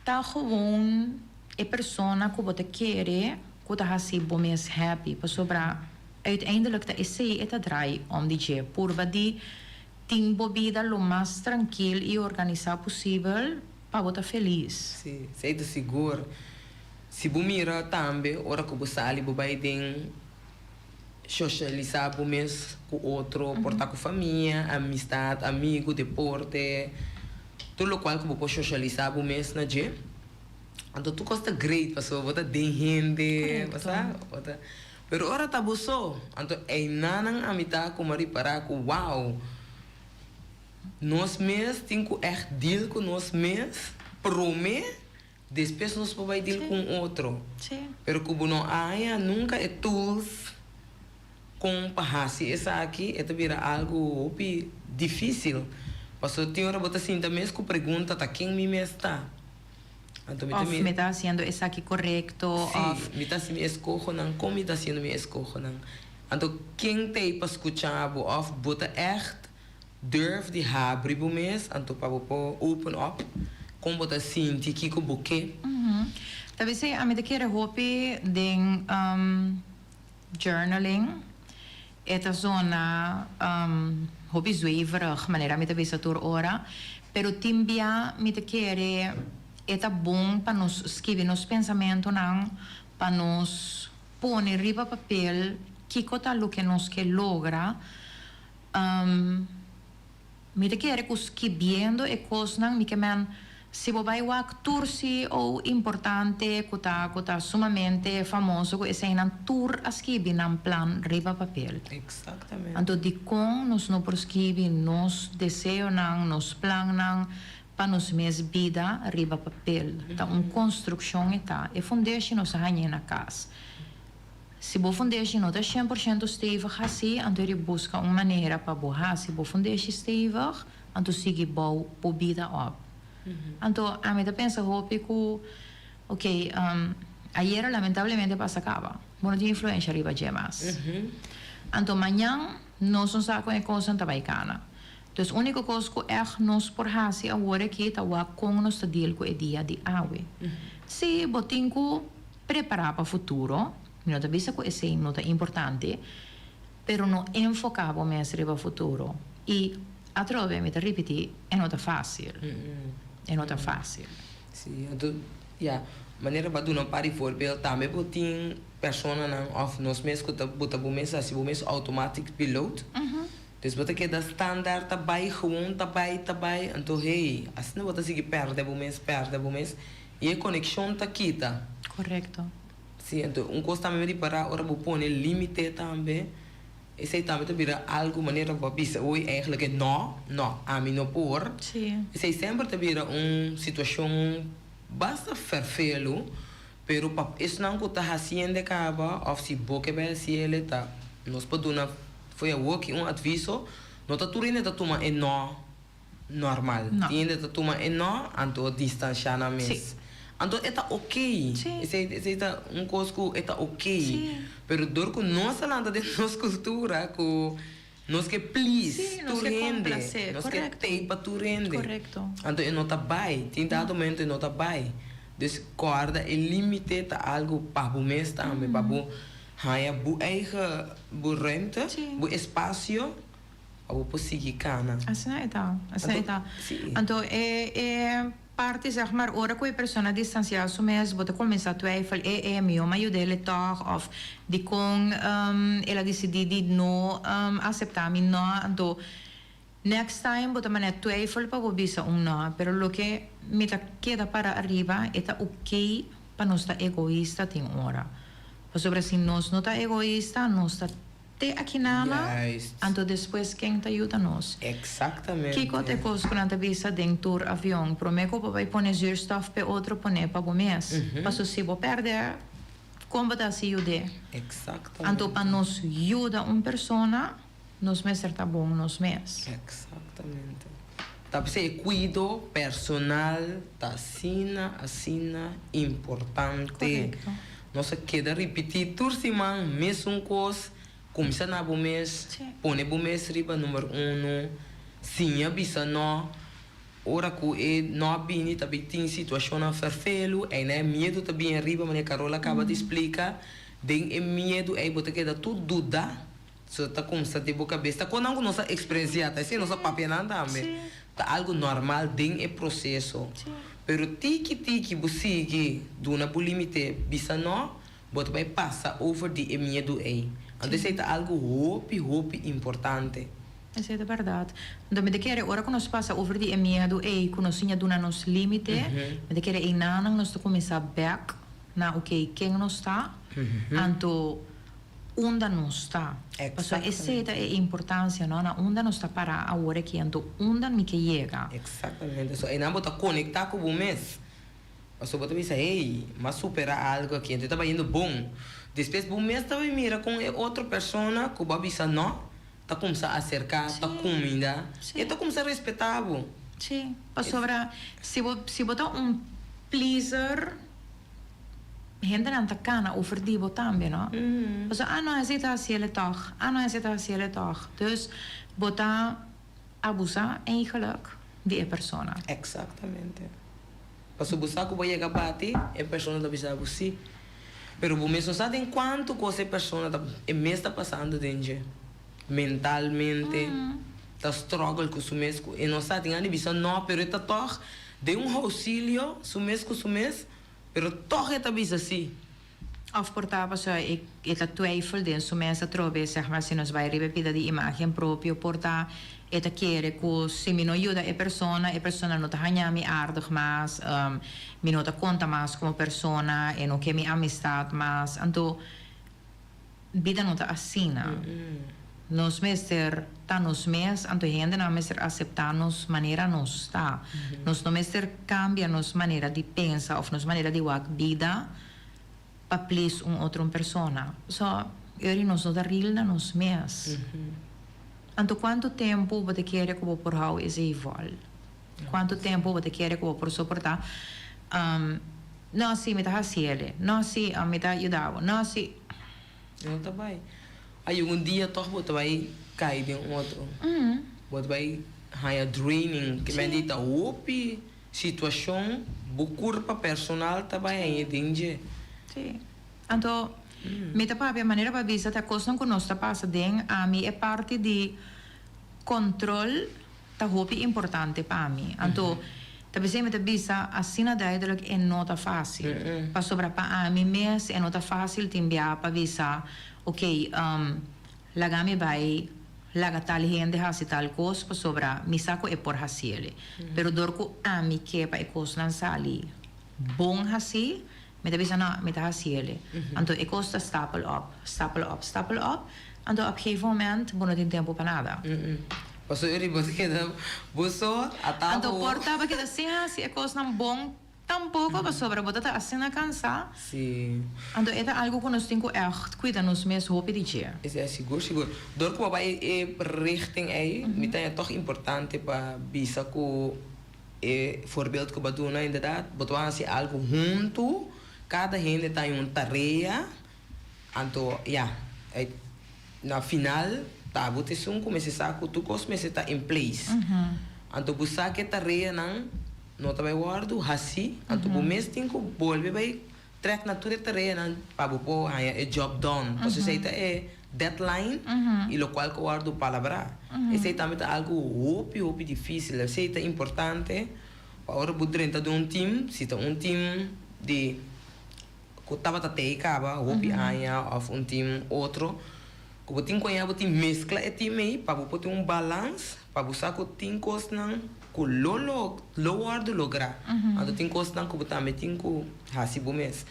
Ta gewoon e persona ku bo ta kere ku ta hasi bo mes happy, pasobra uiteindelijk ta esei e ta draai om di dje. Purba di tin bo bida lo mas trankil i organisá posibel pa bo ta felis. Sí, esei ta sigur. Si bo mira tambe ora ku bo sali bo bai den socialisá bo mes ku otro, por ta ku famia, amistat, amigu, deporte, tur lokual ku bo por socialisá bo mes na dje. Anto tur kos ta great pasobra bo ta den hende, bo sa, bo ta, pero ora ta bo so, anto einanan ami ta kuma ripará ku wow, nos mes tin ku ègt deal ku nos mes promé. Despues nos por bai deal cu un otro. Pero cu bo no haya nunca e tools con pa haci esaki, e ta bira algo hopi dificil. Pasobra tin ora bo ta sinta mes cu pregunta ta ken mi mes ta. Anto mi ta Of mi ta haciendo esaki corecto of. Si, mi ta haci mi escohonan, con mi ta haciendo mi escohonan. Anto ken ta ey pa scucha bo of bo ta echt Durf di habri bo mes anto pa bo por open up kon bo ta sinti kiko bo ke. Ta bisei ami ta kere hopi den journaling e ta zona hopi zweverig manera mi ta bisa tur ora pero tin bia mi ta kere e ta bon pa nos skibi nos pensamentonan pa nos pone riba papel kiko ta loke nos ke logra. Mi ta kere ku skibiendo e kosnan mi ke men si bo bai wak tur CEO importante ku ta ku ta sumamente famoso ku eseinan tur a skibi nan plan riba papel. Exactamente. Anto dikon nos no por skibi nos deseonan, nos plannan pa nos mes bida riba papel? Ta un konstrukshon e ta. E fundeshi nos a hañ'é na kas. Si bo fundeshi no ta shen por shento stevig hasi, anto eri buska un manera pa bo hasi bo fundeshi stevig, anto sigui bou bo bida op. Anto ami ta pensa hopi ku, ok, ayera lamentablemente pasa kaba, bo no tin influensha riba dje mas. Anto mañan nos no sa kon e kosnan ta bai kana. Dus úniko kos ku ègt nos por hasi awor aki ta wak kon nos ta deal ku e dia di awe. Si bo tin ku prepará pa futuro, mi no ta bisa ku esei no ta importante, Pero no enfoká bo mes riba futuro. I atrobe mi ta ripití, e no ta fásil. E no ta fásil. Sí, anto ya, manera bo a duna un par di voorbeeld, tambe bo tin personanan òf nos mes ku ta buta bo mes hasi bo mes automatic piloot. Dus bo ta keda standaard ta bai gewoon ta bai ta bai, anto hey, asina bo ta sigui pèrdè bo mes, pèrdè bo mes i e konekshon ta kita. Korekto. Sí, anto un kos tambe mi ripará ora bo pone límite tambe, esei tambe ta bira algu manera bo a bisa oy eigenlijk e no, no, ami no por. Sí. Esei semper ta bira un situashon basta ferfelu, pero pa esnan ku ta hasiende kaba òf si bo ke bai hasiele ta nos por duna fo'i awoki un atviso, no ta tur hende ta tuma e no normal. No. Tin hende ta tuma e no, anto distansha nan mes. Sí. Anto e ta okey. Sí. Esei, esei ta un kos ku e ta okey. Sí. Pero dor ku nos a lanta den nos kultura ku nos ke please Sí, nos tur ke hende, komplase, nos ke korekto. tei pa tur hende. Korekto. Anto e no ta bai. Tin dado momento e no ta bai. Dus kòrda e límite ta algu pa bo mes tambe, pa bo haña bo eigen, bo ruimte, Sí. bo espasio. Pa bo por sigui kana. Asina e ta, asina e ta. Si. Anto e e parti zeg maar ora ku e persona distansiá su mes bo ta kuminsá twijfel e e mi yo m'a yud'é tòg òf dikon el a disidí di no aseptá mi nò anto next time bo ta manera twijfel pa bo bisa un nò pero loke mi ta keda para ariba e ta oké pa nos ta egoista tin ora pasobra si nos no ta egoista nos ta Te aki nana, Juist. anto despues ken ta yuda nos? Exactamente. Kiko ta e kos ku nan ta bisa den tur avion? Promé ku bo bai pone zuurstof p'e otro pone pa bo mes. Paso si bo pèrdè, kon bo ta hasi yud'é? Exactamente. Anto pa nos yuda un persona, nos mester ta bon nos mes. Exactamente. Ta p'esei e kuido personal ta asina, asina importante. Korekto. Nos a keda ripití tur siman mesun kos, kuminsá na bo mes, pone bo mes riba number uno, siña bisa no, ora ku e no a bini ta bin tin situashonnan ferfelu, einan e miedu ta bin ariba manera Carola a kaba di splika, den e miedu ei bo ta keda tur duda, so ta kumsa den bo kabes, ta konan ku nos a eksperensiá, ta esei nos a papia nan tambe, ta algu normal den e proseso, pero tiki tiki bo sigui duna bo limite, bisa no, bo ta bai pasa over di e miedu ei. Anto esei ta algu hopi hopi importante. Esei ta bèrdat. Anto mi ta kere ora ku nos pasa over di e miedu ei, ku nos siña duna nos limite, mi ta kere einanan nos ta kuminsá bèk na oke ken nos ta, anto unda nos ta. Pasobra esei ta e importancia, no? Na unda nos ta para awor aki, anto unda mi ke yega. Exactamente. So einan bo ta conecta cu bo mes. Pasobra bo ta bisa, hey, m'a supera algo aki, anto e ta bayendo bon. Despues bo mes ta bay mira con e otro persona cu bo a bisa no, ta cuminsa acerca, ta cuminda, e ta cuminsa respeta bo. Sí, pasobra si bo, si bo ta un pleaser. Hendenan ta kana over di bo tambe, no? Pasobra, ah no, esei ta hasiel e tòg, ah no, esei ta hasiel e tòg. Dus, bo ta abusá eigenlijk di e persona. Exactamente. Pasobra bo sa ku bo yega bati, e persona ta bisa bo sí. Pero bo mes no sa den kuantu kos e persona ta, e mes ta pasando den dje. Mentalmente, ta struggle ku su mes, ku e no sa, tin gana di bisa no, pero e ta tòg den un ousilio su mes ku su mes. Pero tòg e ta bisa sí. Òf por ta pasobra e e ta twijfel den su mes atrobe, sèg maar si nos bai riba e pida di imágen propio, por ta e ta kere ku si mi no yuda e persona, e persona no ta haña mi aardig mas, mi no ta konta mas komo persona, e no ke mi amistat mas. Anto Bida no ta asina. Nos mester ta nos mes, anto hendenan mester aseptá nos manera nos ta. Nos no mester kambia nos manera di pensa òf nos manera di wak bida pa please un otro un persona. So, eri nos no ta ril na nos mes. Anto kuantu tempu bo ta kere ku bo por hou esei vòl? Kuantu tempu bo ta kere ku bo por soportá, No, sí, mi ta hasiel. No, sí, mi ta yuda bo. No, sí. No ta bai. Ay, un dia tòg bo ta bai kai den otro. Bo ta bai haña draining. Ke men di ta hopi situashon bo kurpa personal ta bai haña den dje. Sí. Anto. Mi ta papia manera pa bisa ta kosnan ku nos ta pasa den ami e parti di kontrol ta hopi importante pa mi. Anto ta p'esei mi ta bisa asina duidelijk e no ta fásil. Pasobra pa ami mes e no ta fásil tin bia pa bisa ok laga mi bai laga tal hende hasi tal kos pasobra mi sa ku e por hasiel. Pero dor ku ami ke pa e kosnan sali bon hasi mi ta bisa no mi ta hasiel. Anto e kos ta stapel op, stapel op, stapel op anto op gegeven moment bo no tin tempu pa nada. Pasobra e riba ta keda bo so ata Anto por ta bo keda sin hasi e kosnan bon Tampoco pasobra bo ta ta asina cansá. Sí. Anto e ta algo cu nos tin cu echt cuida nos mes hopi di dje. Esei a sigur sigur. Dor cu bo bai e richting ei, mi ta haña tog importante pa bisa cu e voorbeeld cu bo a duna inderdaad, bo ta wak haci algo hunto, cada hende ta haña un tarea, anto ya, na final ta bo ta esun cu mester sa cu tur cos mester ta in place. Anto bo sa cu e tareanan no ta bai wòrdu hasí, anto bo mes tin ku bolbe bai trèk na tur e tareanan pa bo por haña e job done. Pasobra esei ta e deadline i lokual ku wòrdu palabrá. Esei tambe ta algu hopi hopi difísil. Esei ta importante pa ora bo drenta den un team, si ta un team di ku tabata tei kaba hopi aña òf un team otro, ku bo tin ku haña bo tin meskla e team ei pa bo por tin un balans. Pa bo sa ku tin kosnan ku lo lo wòrdu lográ, anto tin kosnan ku bo tambe tin ku hasi bo mes.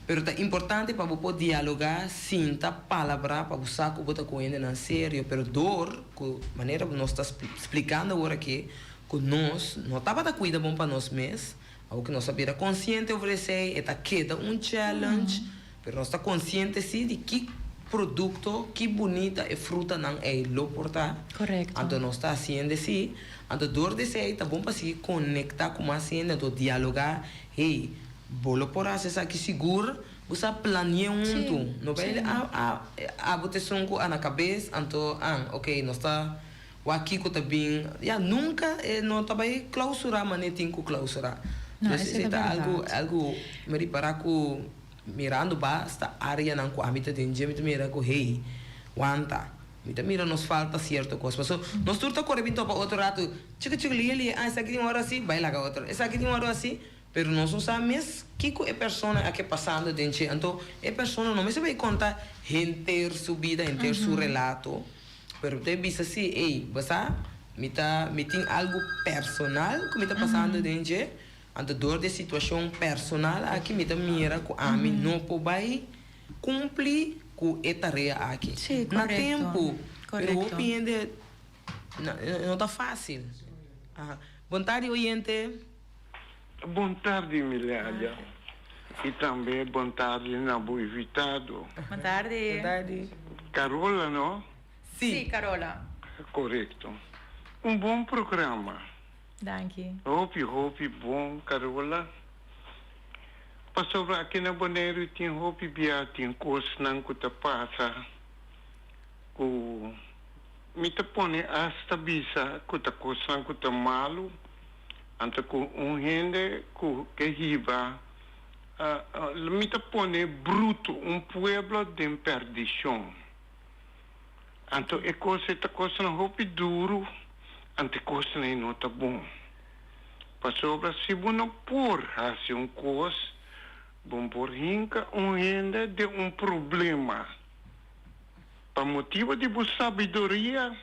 Pero ta importante pa bo por dialogá, sinta, palabrá pa bo sa ku bo ta ku hendenan serio. Pero dor ku manera ku nos ta splikando awor aki ku nos no tabata kuida bon pa nos mes, awor ku nos a bira konsiente over esei e ta keda un challenge. Pero nos ta konsiente sí di ki produkto, ki bunita e frutanan ei lo por ta. Korekto. Anto nos ta hasiendo esei. Anto dor di esei ta bon pa sigui konektá ku mas hende, anto dialogá, hey, bo lo por hasi esaki sigur, bo sa plani'é huntu. Sí, No bai sí. a a abo ta esun ku a na kabes, anto an, oke, nos ta wak kiko ta bin. Ya, nunka e no ta bai klausurá manera tin ku klausurá. No, Dus esei esei ta ta algu bèrdat. algu mi ripará ku. Mirando basta areanan ku ami ta den dje mi ta mira ku hey, wanta, mi ta mira nos falta sierto kos. Paso nos tur ta kore bin topa otro ratu, chiki chiki lie lie, ah esaki tin un ora asi, bai laga otro, esaki tin un ora asi, pero nos no sa mes kiko e persona a ke pasando den dje. Anto e persona no mester bai konta henter su bida, henter su relato, pero ta e bisa si, ey, bo sa, mi ta, mi tin algu personal ku mi ta pasando den dje. Anto dor di e situashon personal aki mi ta mira ku ami no por bai kumpli ku e tarea aki Sí, na korekto. tempu. Pero Korekto. hopi hende no ta fásil. Aha. Bon tardi oyente. Bon tardi Milealia y tambe bon tardi na bo invitado. Bon tardi. Bon tardi. Carola no? Sí. Sí, Carola. Corecto. Un bon programa. Danki. Hopi hopi bon Carola. Pasobra aki na Boneiru tin hopi bia tin kosnan ku ta pasa ku mi ta pone asta bisa ku ta kosnan ku ta malu anto ku un hende ku ke hiba mi ta pone brutu un pueblo den perdishon. Anto e kos ei ta kosnan hopi duru, anto e kosnan ei no ta bon. Pasobra si bo no por hasi un kos, bo por hinka un hende den un problema. Pa motibu di bo sabiduria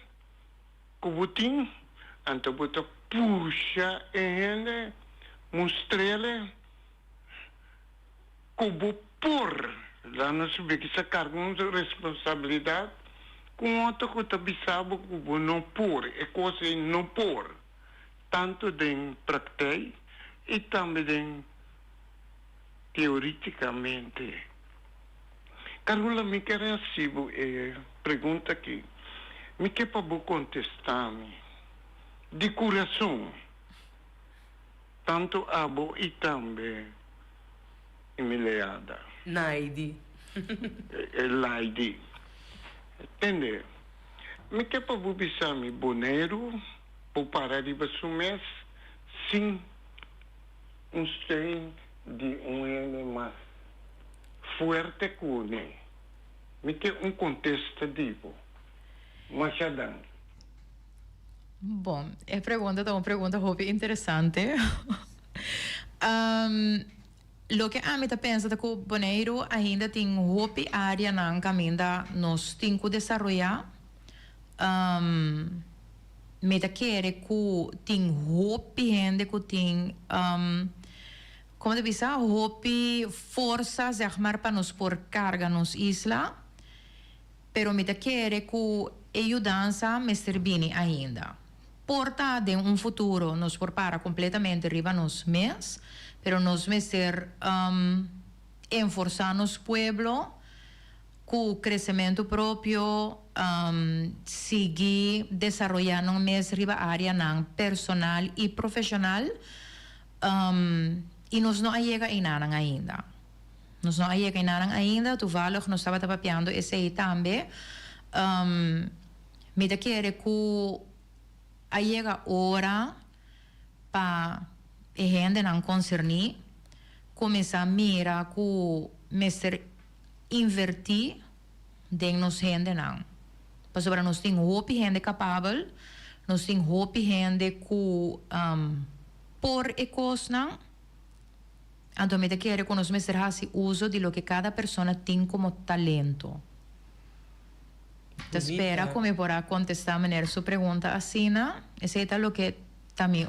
ku bo tin, anto bo ta pusha e hende, mustr'el Ku bo por laat nos biki sa karga un responsabilidat ku un otro ku ta bisa bo ku bo no por, e kos ei no por, tantu den praktijk i tambe den teoritikamente. Carola, mi ker hasi bo e pregunta aki, mi ke pa bo kontestá mi di kurason. Tantu abo i tambe Mileada. Naidi. Laidi. Tende, mi ke pa bo bisa mi Boneiru por para riba su mes sin un steun di un hende mas fuerte kuné? Mi ke un kontesta di bo. Masha danki. Bon, e pregunta ta un pregunta hopi interesante. Loke ami ta pensa ta ku Boneiru ainda tin hopi áreanan kaminda nos tin ku desaroyá. Mi ta kere ku tin hopi hende ku tin, komo ta bisa, hopi forsa zeg maar pa nos por karga nos isla. Pero mi ta kere ku e yudansa mester bini ainda. Por ta den un futuro nos por para kompletamente riba nos mes, pero nos mester enforsá nos pueblo ku kresementu propio, sigui desaroyá nan mes riba áreanan personal i profeshonal, i nos no a yega einanan ainda. Nos no a yega einanan ainda, toevallig nos tabata papiando esei tambe. Mi ta kere ku a yega ora pa e hendenan konserní kuminsá mira ku mester invertí den nos hendenan. Pasobra nos tin hopi hende kapabel, nos tin hopi hende ku por e kosnan. Anto mi ta kere ku nos mester hasi uso di loke kada persona tin komo talento. Ta spera ku mi por a kontestá meneer su pregunta asina. Esei ta loke ta mi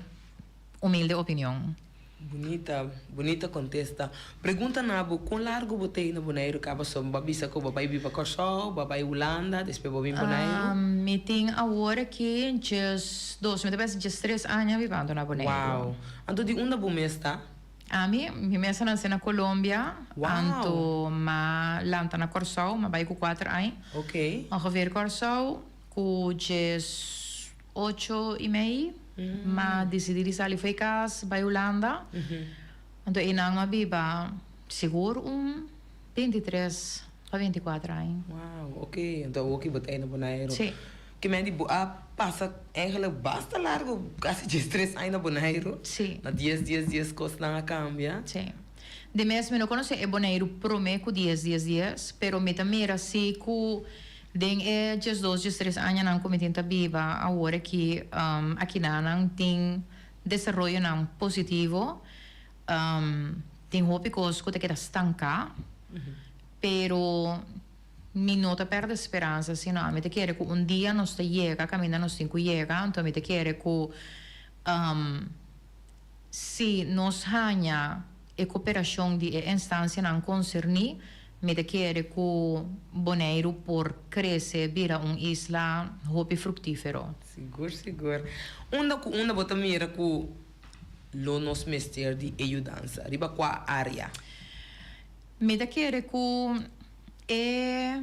humilde opinion. Bunita, bunita kontesta. Pregunta na bo, kon largu bo ta ei na Boneiru kaba so? Bo a bisa ku bo bai biba Kòrsou, bo a bai Hulanda, despues bo bin Boneiru. Mi tin awor aki djes dos, mi ta pensa djes tres aña bibando na Boneiru. Wow! Anto di unda bo mes ta? Ami, mi mes a nase na Colombia, anto m'a lanta na Kòrsou, m'a bai ku kuater aña. Ongeveer Kòrsou, ku djes ocho i mei, m'a disidí di sali fo'i kas bai Hulanda. Anto einan m'a biba sigur un bintitres pa bintikuater aña. Wow, oké. Anto awoki bo ta ei na Boneiru. Sí. Ke men di bo a pasa eigenlijk basta largo, kasi diestres aña na Boneiru. Sí. Na dies dies dies kosnan a kambia. Sí. Di mes mi no konosé e Boneiru promé ku dies dies dies, pero mi ta mira sí ku den e diesdos diestres añanan ku mi tin ta biba awor aki, akinanan tin desaroyonan positivo, tin hopi kos ku ta keda stanká, pero. Mi no ta perde speransa sino ami ta kere ku un dia nos ta yega kaminda nos tin ku yega, anto mi ta kere ku si nos haña e koperashon di e instansianan konserní, mi ta kere ku Boneiru por krese bira un isla hopi fruktífero. Sigur sigur. Unda ku unda bo ta mira ku lo nos mester di e yudansa? Riba kua área? Mi ta kere ku e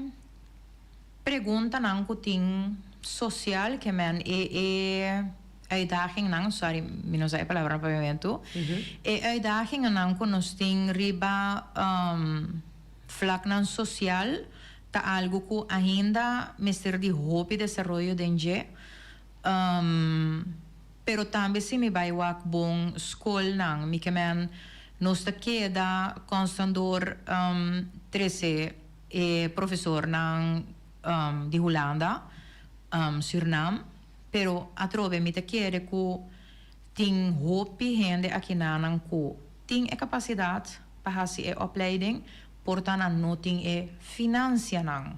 preguntanan ku tin sosial ke men e e uitdagingnan, sorry mi no sa e palabra na papiamentu, e uitdagingennan ku nos tin riba vlaknan sosial ta algu ku ainda mester di hopi desaroyo den dje. Pero tambe si mi bai wak bon skolnan, mi ke men nos ta keda konstant dor trese e profesornan di Hulanda, Surnam, pero atrobe mi ta kere ku tin hopi hende akinanan ku tin e kapasidat pa hasi e opleiding, por ta nan no tin e finansianan.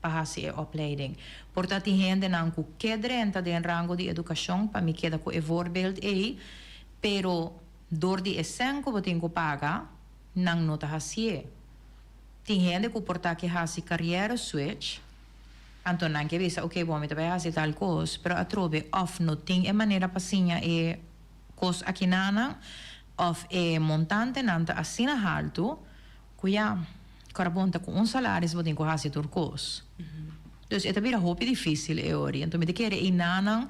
pa hasi e opleiding. Por ta tin hendenan ku ke drenta den rango di edukashon, pa mi keda ku e voorbeeld ei, pero dor di e sèn ku bo tin ku paga, nan no ta hasié. Tin hende ku por ta ke hasi carrière switch, anto nan ke bisa oke bon mi ta bai hasi tal kos, pero atrobe òf no tin e manera pa siña e kos akinanan, òf e montantenan ta asina haltu ku ya. Kora bon ta ku un salaris bo tin ku hasi tur kos. Dus e ta bira hopi difísil e ori. Anto mi ta kere einanan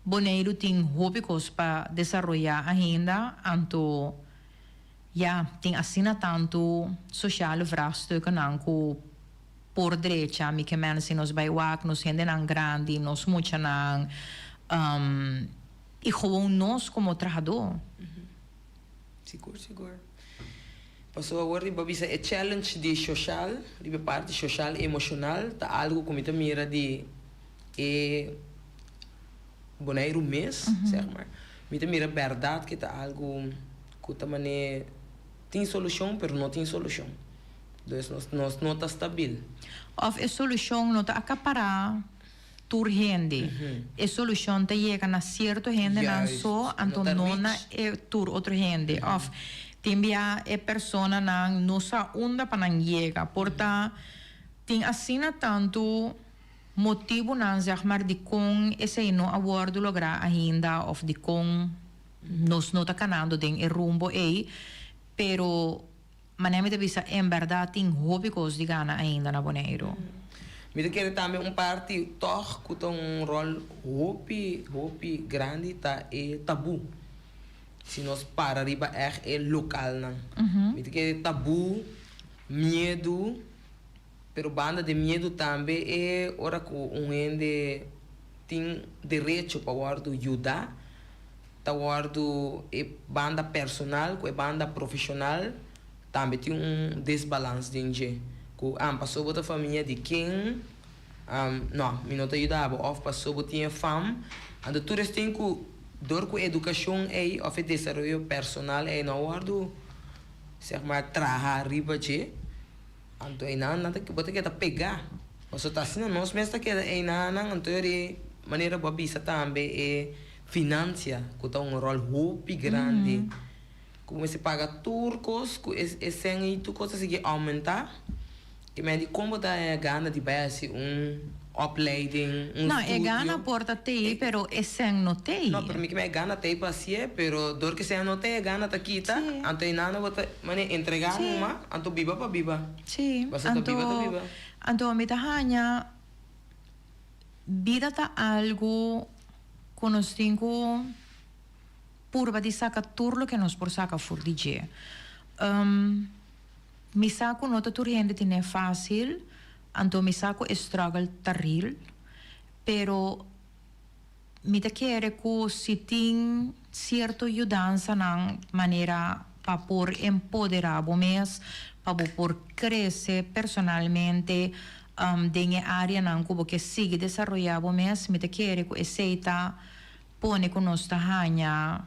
Boneiru tin hopi kos pa desaroyá ainda, anto ya, tin asina tantu sosiale vraagstukken ku por drecha. Mi ke mèn si nos bai wak nos hendenan grandi, nos muchanan, i gewoon nos komo trahadó. Sigur, sigur. Pasobra awor riba bisa e challenge di shoshaal, riba e parti shoshaal emoshonal ta algu ku mi ta mira di e Boneiru mes, zeg maar. Mi ta mira bèrdat ku ta algu ku ta manera tin solushon pero no tin solushon. Dus nos nos no ta stabil. Òf e solushon no ta akapará tur hende. E solushon ta yega na sierto hendenan so, anto no na e tur otro hende. Òf tin bia e personanan no sa unda pa nan yega. Por ta tin asina tantu motibunan zeg maar dikon esei no a wòrdu lográ ainda òf dikon nos no ta kanando den e rumbo ei, pero. Manera mi ta bisa, en bèrdat tin hopi kos di gana ainda na Boneiru. Mi ta kere tambe un parti tòg ku ta un ròl hopi, hopi grandi ta e tabú. Si nos para riba ègt e lokalnan. Mi ta kere tabú, miedu, pero banda di miedu tambe e ora ku un hende tin derecho pa wòrdu yuda, ta wòrdu e banda personal ku e banda profeshonal tambe tin un desbalans den dje. Ku am paso bo ta famia di ken no mi no ta yuda bo òf paso bo tin e fam. Anto tur es tin ku dor ku edukashon ei òf e desaroyo personal ei no a wòrdu sèg mar traha riba dje. Anto einan nan ta bo ta keda pegá. Pasobra ta asina nos mes ta keda einanan anto yori manera bo a bisa tambe e Financia cu ta un rol hopi grandi cu mester paga tur cos cu e cen y tur cos ta sigui aumenta y men di con bo ta haya gana di bay haci un opleiding un No, e studio. gana por ta tey pero e cen no tey. No, pero mi ke men e gana tey pa hacié pero dor ke cen no tey e gana ta kita anto e nana bo ta mane entrega numa anto biba pa biba. Sí, Pasobra ta biba ta biba. Anto mi ta haña Bida ta algu ku nos tin ku purba di saka tur loke nos por saka for di dje. Mi sa ku no ta tur hende tine fásil, anto mi sa ku e struggle ta real, pero mi ta kere ku si tin sierto yudansanan manera pa por empoderá bo mes, pa bo por krese personalmente den e áreanan ku bo ke sigui desaroyá bo mes, mi ta kere ku esei ta pone ku nos ta haña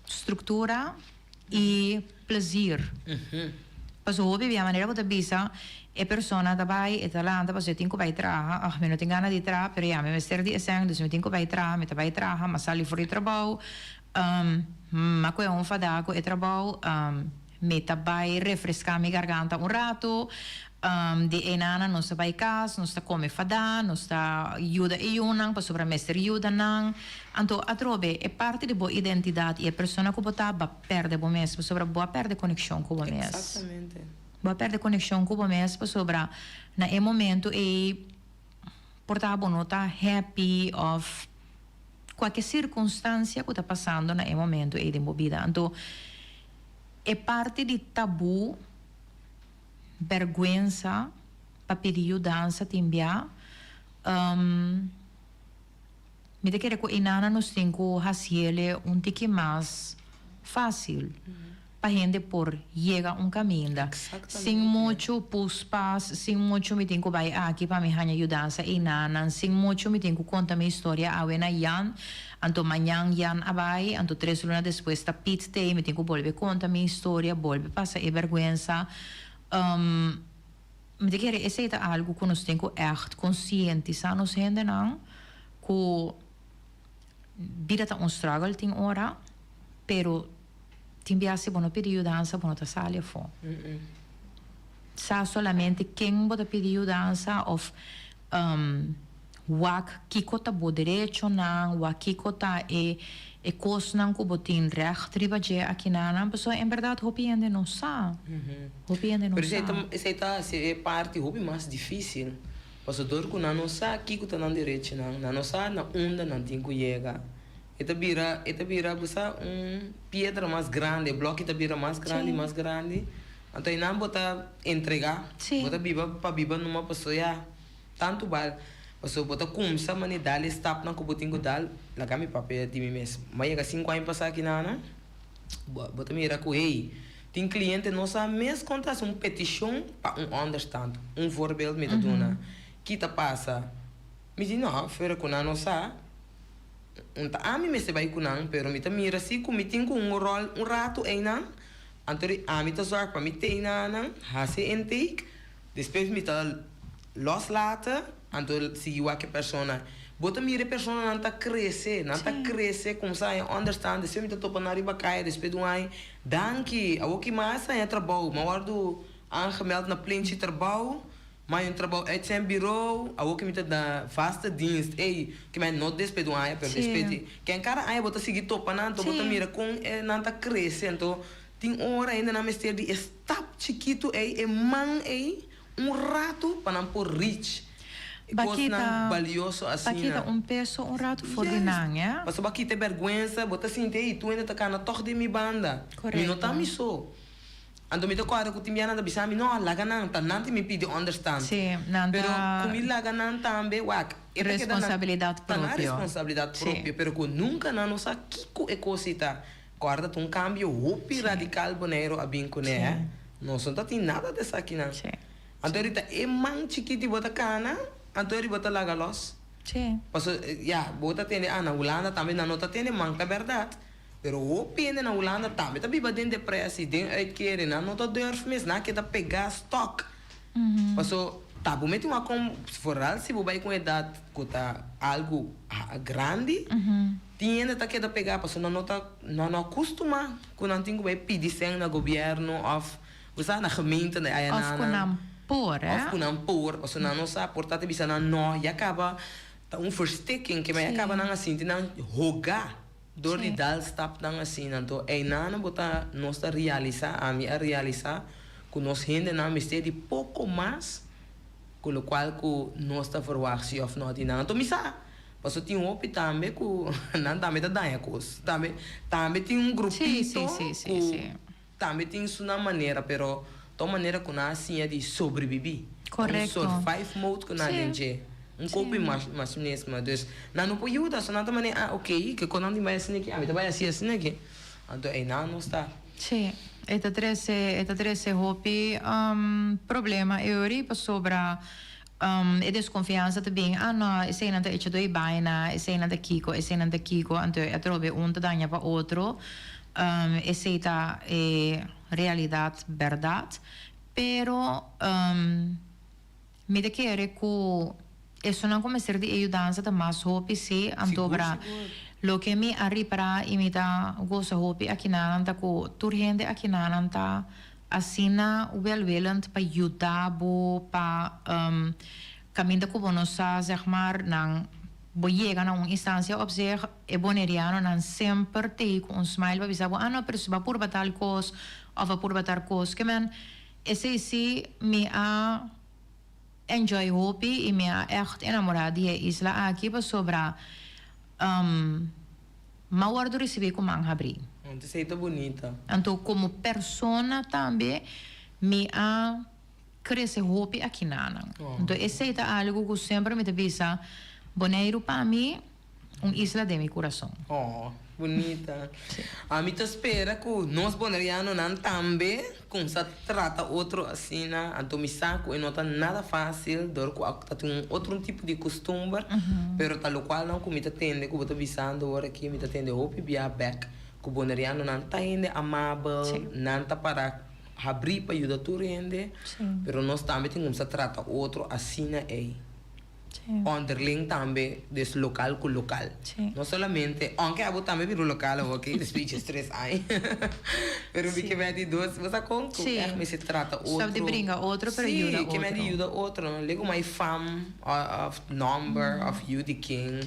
struktura i plezir. Pasobra hopi bia manera bo ta bisa e persona ta bai e ta lanta pasobra e tin ku bai traha, ah mi no tin gana di traha pero ya mi mester di esèn dus mi tin ku bai traha, mi ta bai traha, m'a sali for di trabou, m'a kohe un fada ku e trabou, mi ta bai refreská mi garganta un ratu, Di einana nos ta bai kas, nos ta kome fadá, nos ta yuda e yunan pasobra mester yuda nan. Anto atrobe e parti di bo identidat i e persona ku bo ta ba pèrdè bo mes pasobra bo a pèrdè konekshon ku bo mes. Exactamente. Bo a pèrdè konekshon ku bo mes pasobra na e momento ei por ta bo no ta happy òf kualke sirkunstansia ku ta pasando na e momento ei den bo bida. Anto e parti di tabú. Bèrgwensa pa pidi yudansa tin bia. Mi ta kere ku einana nos tin ku hasiele un tiki mas fásil pa hende por yega un kaminda. Sin muchu puspas, sin muchu mi tin ku bai aki pa mi haña yudansa einanan, sin muchu mi tin ku konta mi historia awe na Jan, anto mañan Jan a bai, anto tres luna despues ta Piet t'ei, mi tin ku bolbe konta mi historia, bolbe pasa e bèrgwensa. Mi ta kere esei ta algu ku nos tin ku ègt konsientisá nos hendenan ku bida ta un struggle tin ora, pero tin bia si bo no pidi yudansa bo no ta sali afó. Sa solamente ken bo ta pidi yudansa òf Wak kiko ta bo derechonan, wak kiko ta e e kosnan ku bo tin règt riba dje akinanan, pasobra en bèrdat hopi hende no sa. Hopi hende no Pero sa. esei ta hasi e parti hopi mas difísil, pasobra dor ku nan no sa kiko ta nan derechonan, nan no sa na unda nan tin ku yega, e ta bira e ta bira bo sa un piedra mas grandi, e blòki ta bira mas grandi, mas grandi, anto einan bo ta entregá, bo ta biba pa biba numa pasobra ya. Tantu bal, pasobra bo ta kumsa mane dal e stapnan ku bo tin ku dal, laga mi papia di mi mes. M'a yega sinku aña pasá aki nana, bo ta mira ku hey, Tin cliente no sa mes con ta haci un peticion pa un onderstand. Un voorbeeld mi ta duna. Ki ta pasa? Mi di no, fuera cu nan no sa, un ta ami mester bay cu nan, pero mi ta mira si cu mi tin cu un rol un rato eynan, anto di ami ta zorg pa mi tey na nan, haci intake, despues mi ta loslaten, anto sigui wak e persona. Bo ta mira e personanan ta crece, nan ta crece, cuminsa haña onderstand, despues mi ta topa nan riba caya despues di un aña, danki, awor ki mas haña trabou, mi a wordo aangemeld na plenchi trabou, Ma un trabou uit zijn bureau, awor ku mi ta na vaste dienst, ey, ke mi no despedí un aña, pero despedí. Ken kada aña bo ta sigui topa nan, anto bo ta mira kon e nan ta krese, anto tin ora ainda nan mester di e stap chikitu ey, e man ey, un ratu pa nan por reach e kosnan balioso asina. Ba kita un peso un ratu for di nan, ya. Pasobra bo a kita e bèrgwensa, bo ta sinti, ey, tur hende ta kana tòg den mi banda, mi no ta mi so. Anto mi ta kòrda ku tin bia nan ta bisa mi, no, laga nan, ta nan tin mi pidi ònderstant. Sí, nan ta. Pero ku mi laga nan tambe, wak, e ta keda na. Responsabilidat Ta nan propio. responsabilidat Sí. propio, pero ku nunka nan no sa kiko e kos ei ta. Kòrda ta un kambio hopi radikal Boneiru a bin kuné, Sí. hè. Nos no ta tin nada di esakinan. Sí. Anto ahorita e man chikiti bo ta kana, anto eri bo ta laga lòs. Sí. Paso, ya, bo ta tende, ah, na Hulanda tambe nan no ta tende man, ta bèrdat. Pero hopi hende na Hulanda tambe ta biba den depressie, den uitkering, nan no ta durf mes, nan a keda pegá, stuck. Paso ta bo mete un akon, vooral si bo bai ku un edat ku ta algu grandi, tin hende ta keda pegá paso nan no ta, nan no a kustumá ku nan tin ku bai pidi sèn na gobièrnu òf bo sa na gemeente na Òf ku ayanan. nan por, eh. Òf ku nan por, paso nan no sa, por ta ta bisa nan no, ya kaba ta un verstikking ke ya kaba nan a sinti nan hogá. Dor di dal stapnan asina, anto einan bo ta, nos ta realisá, ami a realisá ku nos hendenan mester di poko mas ku lokual ku nos ta verwagt si òf no di nan. Anto mi sa, pasobra tin hopi tambe ku nan tambe ta daña kos. Tambe, tambe tin un grupito ku tambe tin su nan manera, pero ta un manera ku nan a siña di sobrebibí. Un survive mode ku nan den dje. Un kopi mas mas mesma. Dus nan no por yuda, so nan ta manera, ah oké, ke kon nan tin bai asina aki, ami ta bai hasi asina aki. Anto einan nos ta. Sí, e ta trese, e ta trese hopi problema e ori pasobra e deskonfiansa ta bin, ah no, eseinan ta echa doi baina, eseinan ta kiko, eseinan ta kiko, anto atrobe un ta daña pa otro. Esei ta e realidat bèrdat, pero mi ta kere ku esunnan ku mester di e yudansa ta mas hopi sí, anto bra loke mi a ripará i mi ta gosa hopi akinanan ta ku tur hende akinanan ta asina welwillend pa yuda bo pa kaminda ku bo no sa zeg maar nan bo yega na un instancia op zich e bonerianonan semper tei ku un smile pa bisa bo ah no pero si bo a purba tal kos of a purba tar kos ke men esei si mi a enjoy hopi i mi a echt enamora di e isla aki pasobra m'a wordo ricibi cu man habri. Anto esei ta bunita. Anto como persona tambe mi a crece hopi akinanan. Anto esei ta algo cu semper mi ta bisa, Boneiru pa mi un isla den mi curason. Oh, bunita. Ami ta spera cu nos Bonerianonan tambe cumsa trata otro asina. Anto mi sa cu e no ta nada facil dor cu ta tin un otro tipo di custumber, pero ta locualnan cu mi ta tende cu bo ta bisando ora aki, mi ta tende hopi bia bek cu Bonerianonan ta hende amabel, nan ta para habrí pa yuda tur hende, pero nos tambe tin kumsa trata otro asina ei. Onderling tambe, dus lokal ku lokal. No solamente, aunke abo tambe bira un lokal awor ke despues di djes tres aña, pero mi ke meti dos, bo sa kon ku ègt mester trata otro. Stop di bringa otro pero yuda otro. Sí, ke meti yuda otro. Lego mai fam òf nòmber òf yu di ken.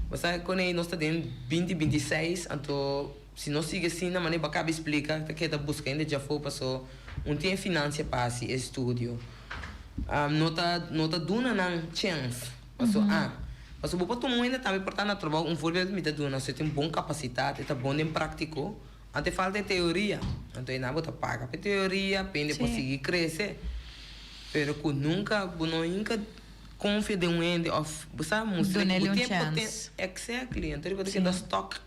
Bo sa kon ei nos ta den binti 26, anto. Si nos sigui asina, manera bo a caba splica, ta keda busca hende djafó paso un tin e financia pa haci e estudio. No ta no ta duna nan chens paso a paso bo por tuma un hende tambe por ta na trabou, un voorbeeld mi ta duna, si e tin bon capacitat, e ta bon den practico, anto e falta e teoria, anto einan bo ta paga pa e teoria, pa hende por sigui crece, pero cu nunca bo no hinca confia den un hende of bo sa mustra cu bo tin poten, exactly, anto bo ta keda stuck.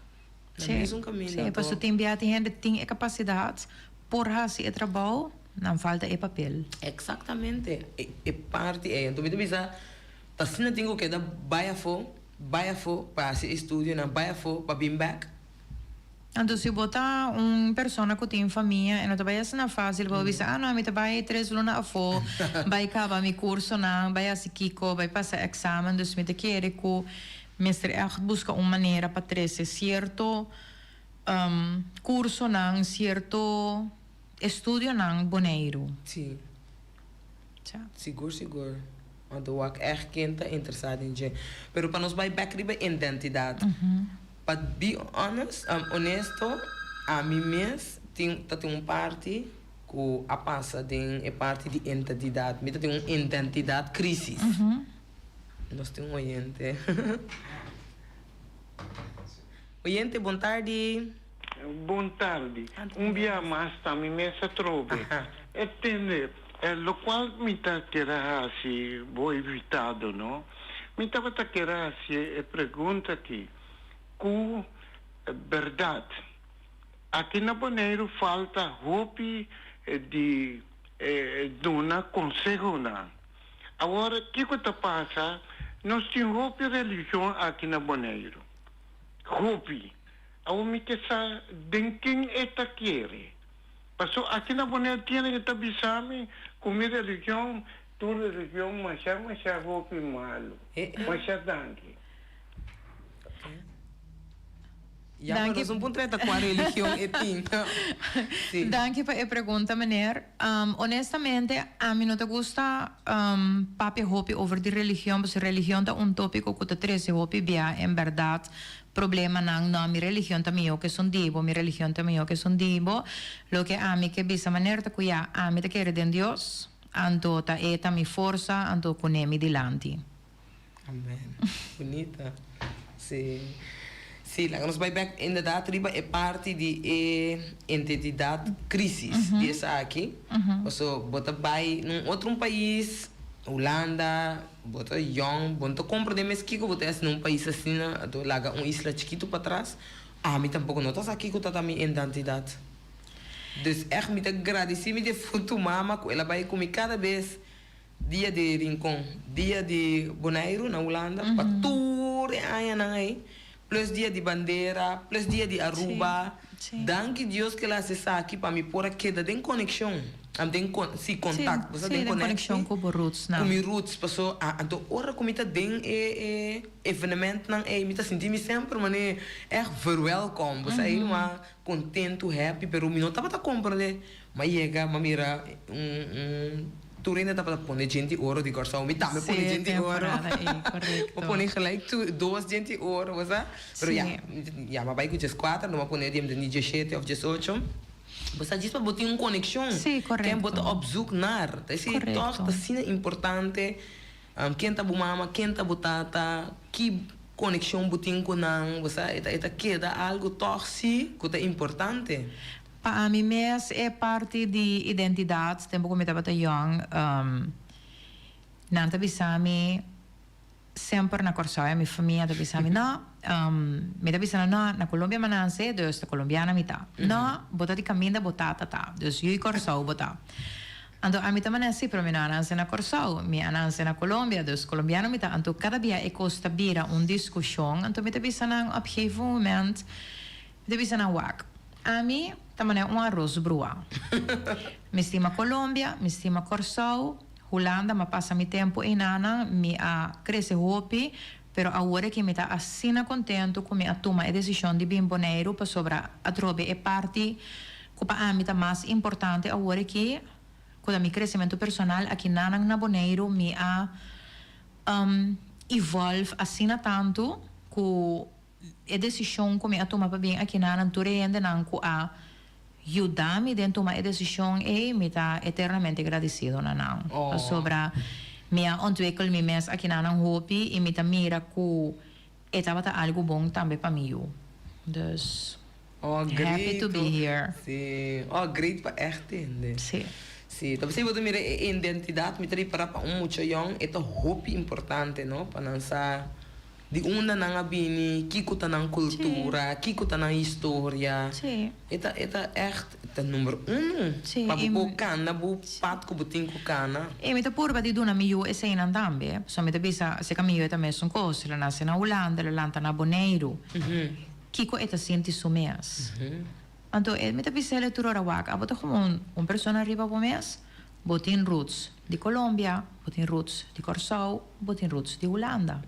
Na Sí, mesun kaminda sí, to. pasobra tin bia tin hende tin e kapasidat. por hasi e trabou, nan falta e papel. Exactamente, e parti ei. Anto mi ta bisa, ta asina tin ku keda bai afó, bai afó pa hasi e estudionan, bai afó pa bin bèk. Anto si bo ta un persona ku tin famia e no ta bai asina fásil pa bo bisa, ah no, mi ta bai tres luna afó, bai kaba mi kursonan, bai hasi kiko, bai pasa èksamen. Dus mi ta kere ku mester ègt buska un manera pa trese sierto kursonan, sierto estudionan Boneiru. Sí. Sigur sigur. Want wak ègt ken ta interesá den dje. Pero pa nos bai bèk riba identidat. Pa be honest, honesto, ami mes tin ta tin un parti ku a pasa den e parti di identidat. Mi ta tin un identidat crisis. Nos tin un oyente. Oyente, bon tardi. Bon tardi. Un bia mas ta mi mes atrobe. E tende, locual mi ta kier a haci bo invitado no. Mi tabata kier a haci e pregunta aki, cu berdad aki na Boneiru falta hopi di duna consehonan. Awor kico ta pasa, nos tin hopi religion aki na Boneiru. Hopi. Awor mi ke sa den ken e ta kere. Paso aki na Bonaire tiene ke ta bisa mi ku mi religion ta un religion masha masha hopi malu. Masha danki. Ya pero nos un puntra ta kua religion e tin. Si. Danki pa e pregunta meneer. Honestamente ami no ta gusta papia hopi over di religion pasobra religion ta un topico ku ta trese hopi bia en berdad Problemanan, no, mi religion ta mihó ke esun di bo, mi religion ta mihó ke esun di bo. Loke ami ke bisa maner ta ku ya, ami ta kere den Dios, anto ta E ta mi forsa, anto kuné mi dilanti. Amen. Bunita. Sí. Sí, laga nos bai bek inderdaad riba e parti di e identidad crisis di esaki. Paso bo ta bai na un otro un pais, Hulanda, Bo ta yong, bo no ta comprende mes kico bo ta haci na un pais asina, anto laga un isla chikito patras. Ami tampoco no ta sa kico ta ta mi indantidad. Dus echt mi ta gradici mi defuntu mama cu el a bay cu mi cada bes dia di Rincon, dia di Boneiru na Hulanda pa tur e añanan ey, plus dia di bandera, plus dia di Aruba. Danki Dios cu el a haci esaki pa mi por a keda den conexion, den con, si, contact, bo sa den conexion cu bo roots nan. Cu mi roots, paso anto ora cu mi ta den e e evenementnan ey mi ta sinti mi semper mane echt verwelkom, bo sa helemaal contento, happy, pero mi no tabata comprende. M'a yega, m'a mira un un tur hende tabata pone djenti oro di Kòrsou. Mi tambe pone djenti oro. M'a pone gelijk tur dos djenti oro, bo sa. Pero ya, ya m'a bai ku djeskuater, no m'a pone di ni djeshete òf djesocho. Bo sa djis pa bo tin un konekshon. Ken bo ta op zoek naar. Ta esei tòg ta asina importante. Ken ta bo mama, ken ta bo tata, ki konekshon bo tin ku nan. Bo sa, e ta e ta keda algu tòg si ku ta importante. Pa ami mes e parti di identidad tempo cu mi tabata yong nan ta bisa mi semper na Corsou mi famia ta bisa mi no mi ta bisa nan no na Colombia mi a nace dus ta Colombiana mi ta no bo ta di caminda bo tata ta dus yu Corsou bo ta anto ami ta manera si pero mi no a nace na Corsou mi a nace na Colombia dus Colombiano mi ta anto cada bia e cos ta bira un discusion anto mi ta bisa nan op gegeven moment Mi ta bisa nan wak, ami ta manera un aros bruá. Mi stima Colombia, mi stima Kòrsou, Hulanda, m'a pasa mi tempu einanan, mi a krese hopi, pero awor aki mi ta asina kontentu ku mi a tuma e desishon di bin Boneiru pasobra atrobe e parti ku pa ami ta mas importante awor aki, ku ta mi kresementu personal akinanan na Boneiru, mi a evolve asina tantu ku E desishon ku mi a tuma pa bin akinanan tur e hendenan ku a yuda mi den tuma e desishon ei, mi ta eternamente gradisido na nan. Pasobra mi a ontwikkel mi mes akinanan hopi i mi ta mira ku e tabata algu bon tambe pa mi yu. Dus, happy to be here. Sí. Oh, great pa ègt tende. Sí. Sí, ta p'esei bo ta mira e identidat, mi ta ripará pa un mucha yòn e ta hopi importante, no? Pa nan sa. Di unda nan a bini, kiko ta nan kultura, kiko ta nan historia. E ta e ta ègt ta number uno pa bo por kana bo pad ku bo tin ku kana. E mi ta purba di duna mi yu eseinan tambe, pasobra mi ta bisa si mi yu e ta mesun kos, el a nase na Hulanda, el a lanta na Boneiru, kiko e ta sinti su mes? Anto e mi ta bisa el tur ora wak, abo ta komo un persona riba bo mes, bo tin roots di Colombia, bo tin roots di Kòrsou, bo tin roots di Hulanda.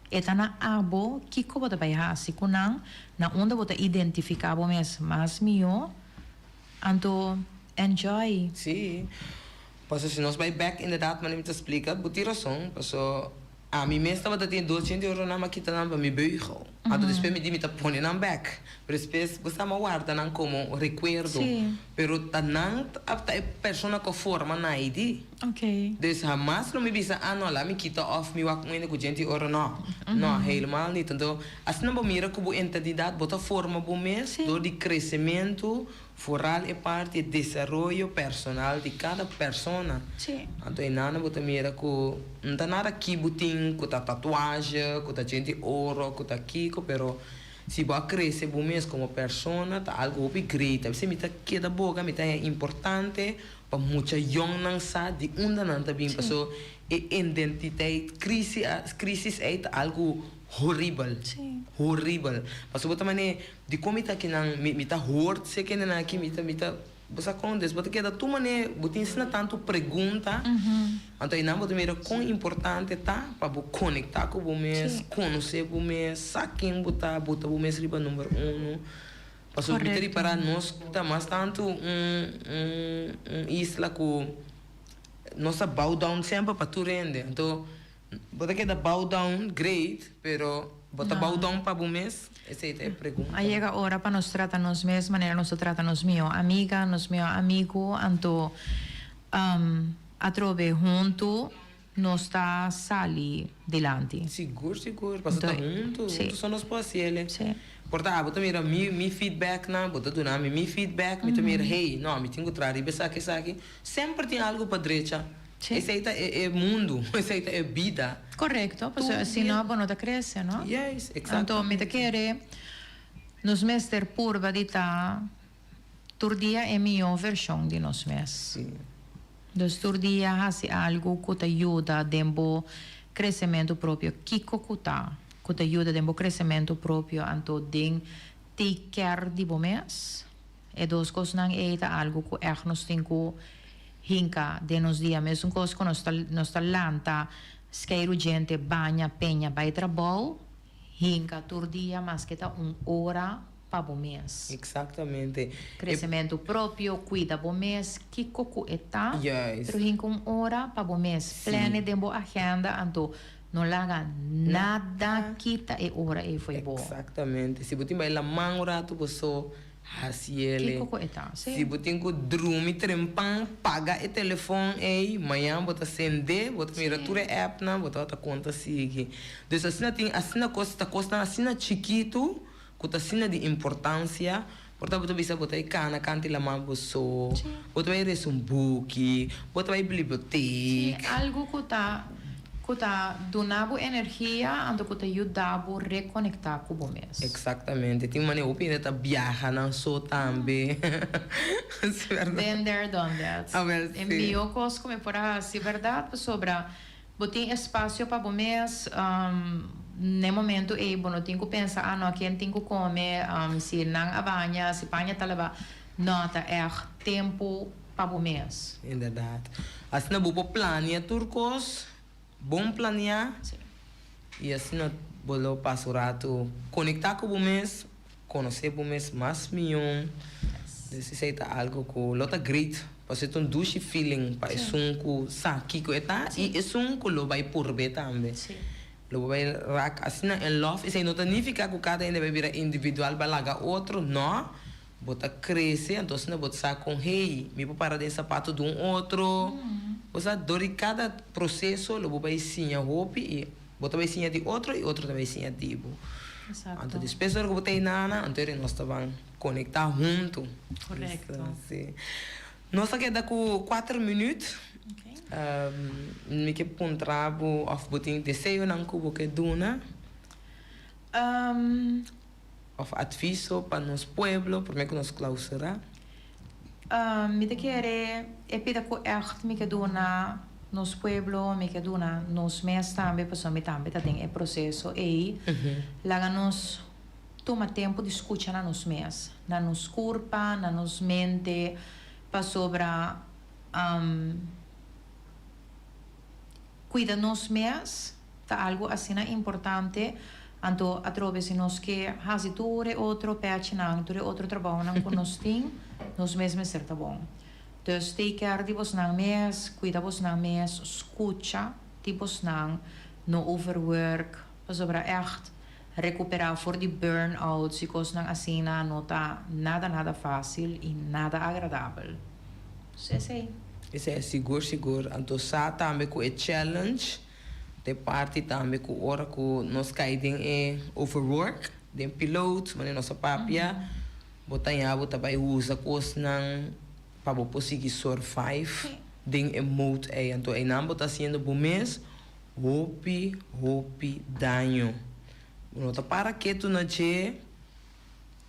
E ta na abo kiko bo ta bai hasi ku nan, na unda bo ta identifiká bo mes mas mihó, anto enjoy. Sí, paso si nos bai bèk inderdat manera mi ta splika, bo tin rason, paso Ami mes tabata tin 200 euronan m'a kita nan pa mi beugel. Anto despues mi di mi ta pone nan bek. Pero despues bo sa m'a warda nan como recuerdo. Pero ta nan ta e persona cu a forma Naidy. Dus hamas lo mi bisa ah no la mi kita of mi wak un hende cu djenti oro no. No helemaal niet. Anto asina bo mira cu bo entidad bo ta forma bo mes door di crecemento Vooral e parti e desaroyo personal di kada persona. Anto einan bo ta mira ku no ta nada ki bo tin ku ta tatuaje, ku ta djenti oro, ku ta kiko, pero si bo a krese bo mes komo persona ta algu hopi great. A bisei mi ta keda boga, mi ta haña importante pa mucha yòngnan sa di unda nan ta bin, paso e identiteit crisis ei ta algu horibel, horibel. Paso bo ta manera. Dikon mi ta akinan? Mi mi ta hoort si e kendenan aki, mi ta mi ta bo sa kon? Des bo ta keda tur manera bo tin asina tantu pregunta, anto einan bo ta mira kon importante ta pa bo konektá ku bo mes, konosé bo mes, sa ken bo ta, bo ta bo mes riba number uno. Pasobra mi ta ripará nos ta mas tantu un un un isla ku nos ta bow down semper pa tur hende, anto Bo ta keda bow down, great, pero bo ta bow down pa bo mes? Esei ta e pregunta. A yega ora pa nos trata nos mes manera nos ta trata nos mihó amiga, nos mihó amigu, anto atrobe huntu nos ta sali dilanti. Sigur, sigur, pasobra ta huntu, huntu so nos por hasi el. Por ta abo ta mira mi mi feedbacknan, bo ta duna mi mi feedback, mi ta mira, hey, no, mi tin ku traha riba esaki, esaki. Semper tin algu pa drecha. Esei ta e mundu, esei ta e bida. Korekto, pasobra si no bo no ta krese, no? Juist, eksaktamente. Anto mi ta kere nos mester purba di ta tur dia e mihó vershon di nos mes. Si. Dus tur dia hasi algu ku ta yuda den bo kresementu propio, kiko ku ta ku ta yuda den bo kresementu propio anto den take care di bo mes. E dos kosnan ei ta algu ku ègt nos tin ku hinka den nos dia. Mesun kos ku nos ta nos ta lanta skeiru djente, baña, peña, bai trabou, hinka tur dia maske ta un ora pa bo mes. Exactamente. E. Kresementu propio, kuida bo mes, kiko ku e ta, Juist. pero hinka un ora pa bo mes. Si. Plane den bo agenda anto no laga nada kita e ora ei fo'i bo. Exactamente. Si bo tin bai laman un ratu bo so. Hasiele. Kiko ku e ta hasi? Si bo tin ku drumi trempan, paga e telefon ei, mañan bo ta sende, bo ta mira tur e appnan, bo tabata kon ta sigui. Dus asina tin asina kos, ta kosnan asina chikitu ku ta asina di importansia, por ta bo ta bisa bo ta bai kana kanta i laman bo so, bo ta bai resa un buki, bo ta bai bibliotek. Sí, algu ku ta Ku ta duna bo energia anto ku ta yuda bo rekonektá ku bo mes. Eksaktamente. Tin manera hopi hende ta biaha nan so tambe. Si bèrdat. Been there, done that. Awel si. E mihó kos ku mi por a hasi, bèrdat, pasobra bo tin espasio pa bo mes, n'e momentu ei bo no tin ku pensa, ah no, ken tin ku kome, si nan a baña, si paña ta labá. No, ta ègt tempu pa bo mes. Inderdaad. Asina bo por plania tur kos, bon plania, i asina bo lo pasa un ratu konektá ku bo mes, konosé bo mes mas mihó. Dus esei ta algu ku lo ta great, pasobra e ta un dushi feeling pa esun ku sa kiko e ta i esun ku lo bai purb'é tambe. Lo bo bai rak asina in love, esei no ta nifiká ku kada hende bai bira individual bai laga otro, no. Bo ta crece, anto asina bo ta sa con hey, mi por para den sapato di un otro. Bo sa, dor di cada proceso lo bo bay siña hopi y bo ta bay siña di otro y otro ta bay siña di bo. Anto despues ora cu bo ta eynana, anto eri nos ta ban conecta hunto. Correcto. Si. Nos a keda cu cuater minuut. Mi ke puntra bo of bo tin deseonan cu bo ke duna. Of adviso pa nos pueblo prome ku nos clausura? Mi ta kere e pida ku ègt mi ke duna nos pueblo, mi ke duna nos mes tambe pasobra mi tambe ta den e proseso ei. Laga nos tuma tempu di skucha na nos mes, na nos kurpa, na nos mente pasobra kuida nos mes ta algu asina importante, anto atrobe si nos ke hasi tur e otro pèchinan, tur e otro trabounan ku nos tin, nos mes mester ta bon. Dus take care di bosnan mes, kuida bosnan mes, skucha di bosnan, no overwork, pasobra ègt rekuperá for di burn-outs i kosnan asina no ta nada nada fásil i nada agradabel. Dus esei. Esei sigur sigur. Anto sa tambe ku e challenge Ta e parti tambe ku ora ku nos kai den e overwork, den piloot, manera nos a papia, bo ta haña bo ta bai usa kosnan pa bo por sigui survive den e mode ei. Anto einan bo ta hasiendo bo mes hopi, hopi daño. Bo no ta para ketu na dje,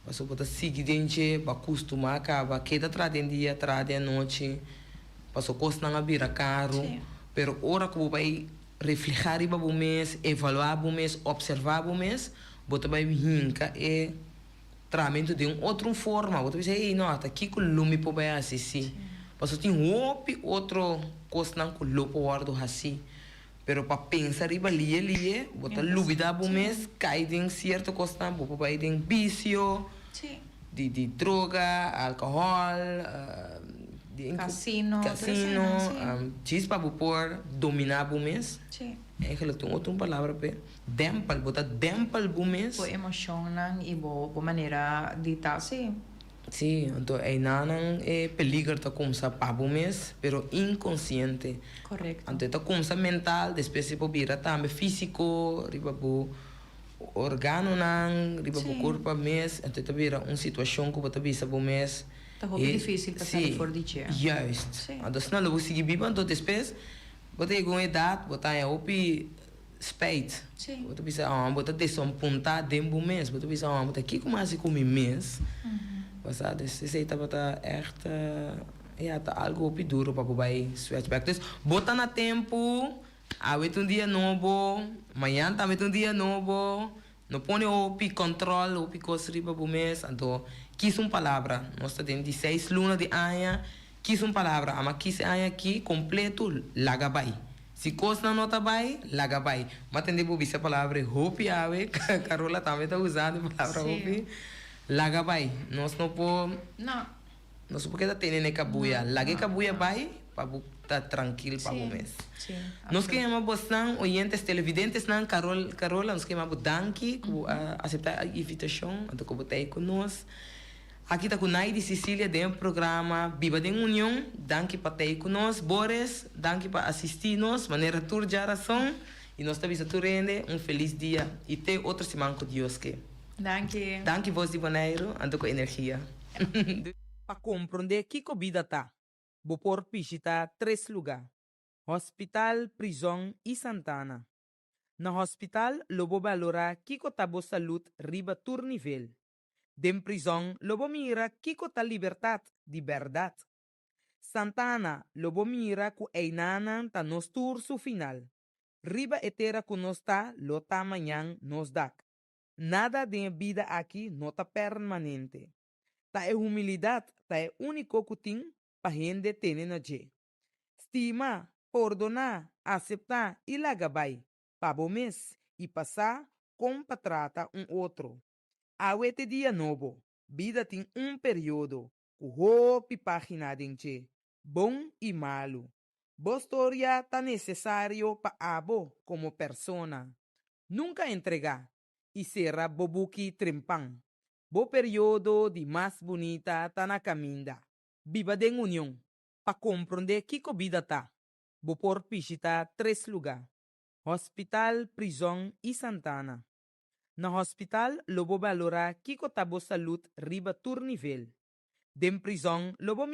pasobra bo ta sigui den dje, bo a kustumá kaba, keda traha den dia, traha den anochi. Paso kosnan a bira karu, pero ora ku bo bai reflehá riba bo mes, evaluá bo mes, opservá bo mes, bo ta bai hinka e trahamentu den un otro forma. Bo ta bisa, ey, no, ta kiko lo mi por bai hasi si? Paso tin hopi otro kosnan ku lo por wòrdu hasí, pero pa pensa riba liye liye, bo ta lubidá bo mes, kai den sierto kosnan, bo por bai den bisio, di di droga, alcohol, di Casino, casino, djis pa bo por domina bo mes. Eigenlijk tin otro un palabra p'e, dempel, bo ta dempel bo mes. Bo emocionnan y bo bo manera di ta, si. Si, anto einanan e peliger ta kumsa pa bo mes, pero inkonsiente. Korekto. Anto e ta kumsa mental, despues e por bira tambe físiko riba bo organonan, riba bo kurpa mes. Anto e ta bira un situashon ku bo ta bisa bo mes. Ta hopi difísil pa sali for di dje. Juist. Anto asina lo bo sigui biba, anto despues bo ta yega un edat bo ta haña hopi spijt. Bo ta bisa, oh, bo ta desampuntá den bo mes. Bo ta bisa, oh, ta kiko mi hasi ku mi mes? Bo sa, dus esei tabata ègt, ya, ta algu hopi duro pa bo bai switch bèk. Dus, bo ta na tempu, awe ta un dia nobo, mañan tambe ta un dia nobo. No pone hopi kòntròl, hopi kos riba bo mes. Anto, kis un palabra. Nos ta den di seis luna di aña. Kis un palabra. Ama kis e aña aki kompleto, laga bai. Si kosnan no ta bai, laga bai. M'a tende bo bisa e palabra ei hopi awe. Carola tambe ta usando e palabra hopi. Laga bai. Nos no por. Nos no por keda tene na e kabuya. Laga e kabuya bai pa bo ta trankil pa bo mes. Nos ke yama bosnan oyentes, televidentesnan, Carol, Carola, nos ke yama bo danki ku bo a aseptá e invitashon, anto ku bo ta ei ku nos. Aki ta ku Naidy Cicilia den e programa Biba den Union. Danki pa ta ei ku nos. Boris, danki pa asistí nos manera tur djarason. I nos ta bisa tur hende un felis dia i te otro siman ku Dios ke. Danki. Danki Voz di Boneiru, anto ku energia. Pa komprondé kiko bida ta, bo por bishitá tres lugá, hospital, prizòn i santana. Na hospital lo bo balorá kiko ta bo salud riba tur nivel. Den prizòn lo bo mira kiko ta libertat di bèrdat. Santana lo bo mira ku einanan ta nos tur su final. Riba e tera ku nos ta lo ta mañan nos dak. Nada den e bida aki no ta permanente. Ta e humilidat ta e úniko ku tin pa hende tene na dje. Stima, pordoná, aseptá i laga bai, pa bo mes i pa sa kon pa trata un otro. Awe t'e dia nobo, bida tin un periodo ku hopi página den dje, bon i malu. Bo storia ta nesesario pa abo komo persona. Nunka entregá i sera bo buki trempan. Bo periodo di mas bunita ta na kaminda. Biba den union. Pa komprondé kiko bida ta, bo por bishitá tres lugá, hospital, prizòn i santana. Na hospital lo bo balorá kiko ta bo salud riba tur nivel. Den prizòn lo bo.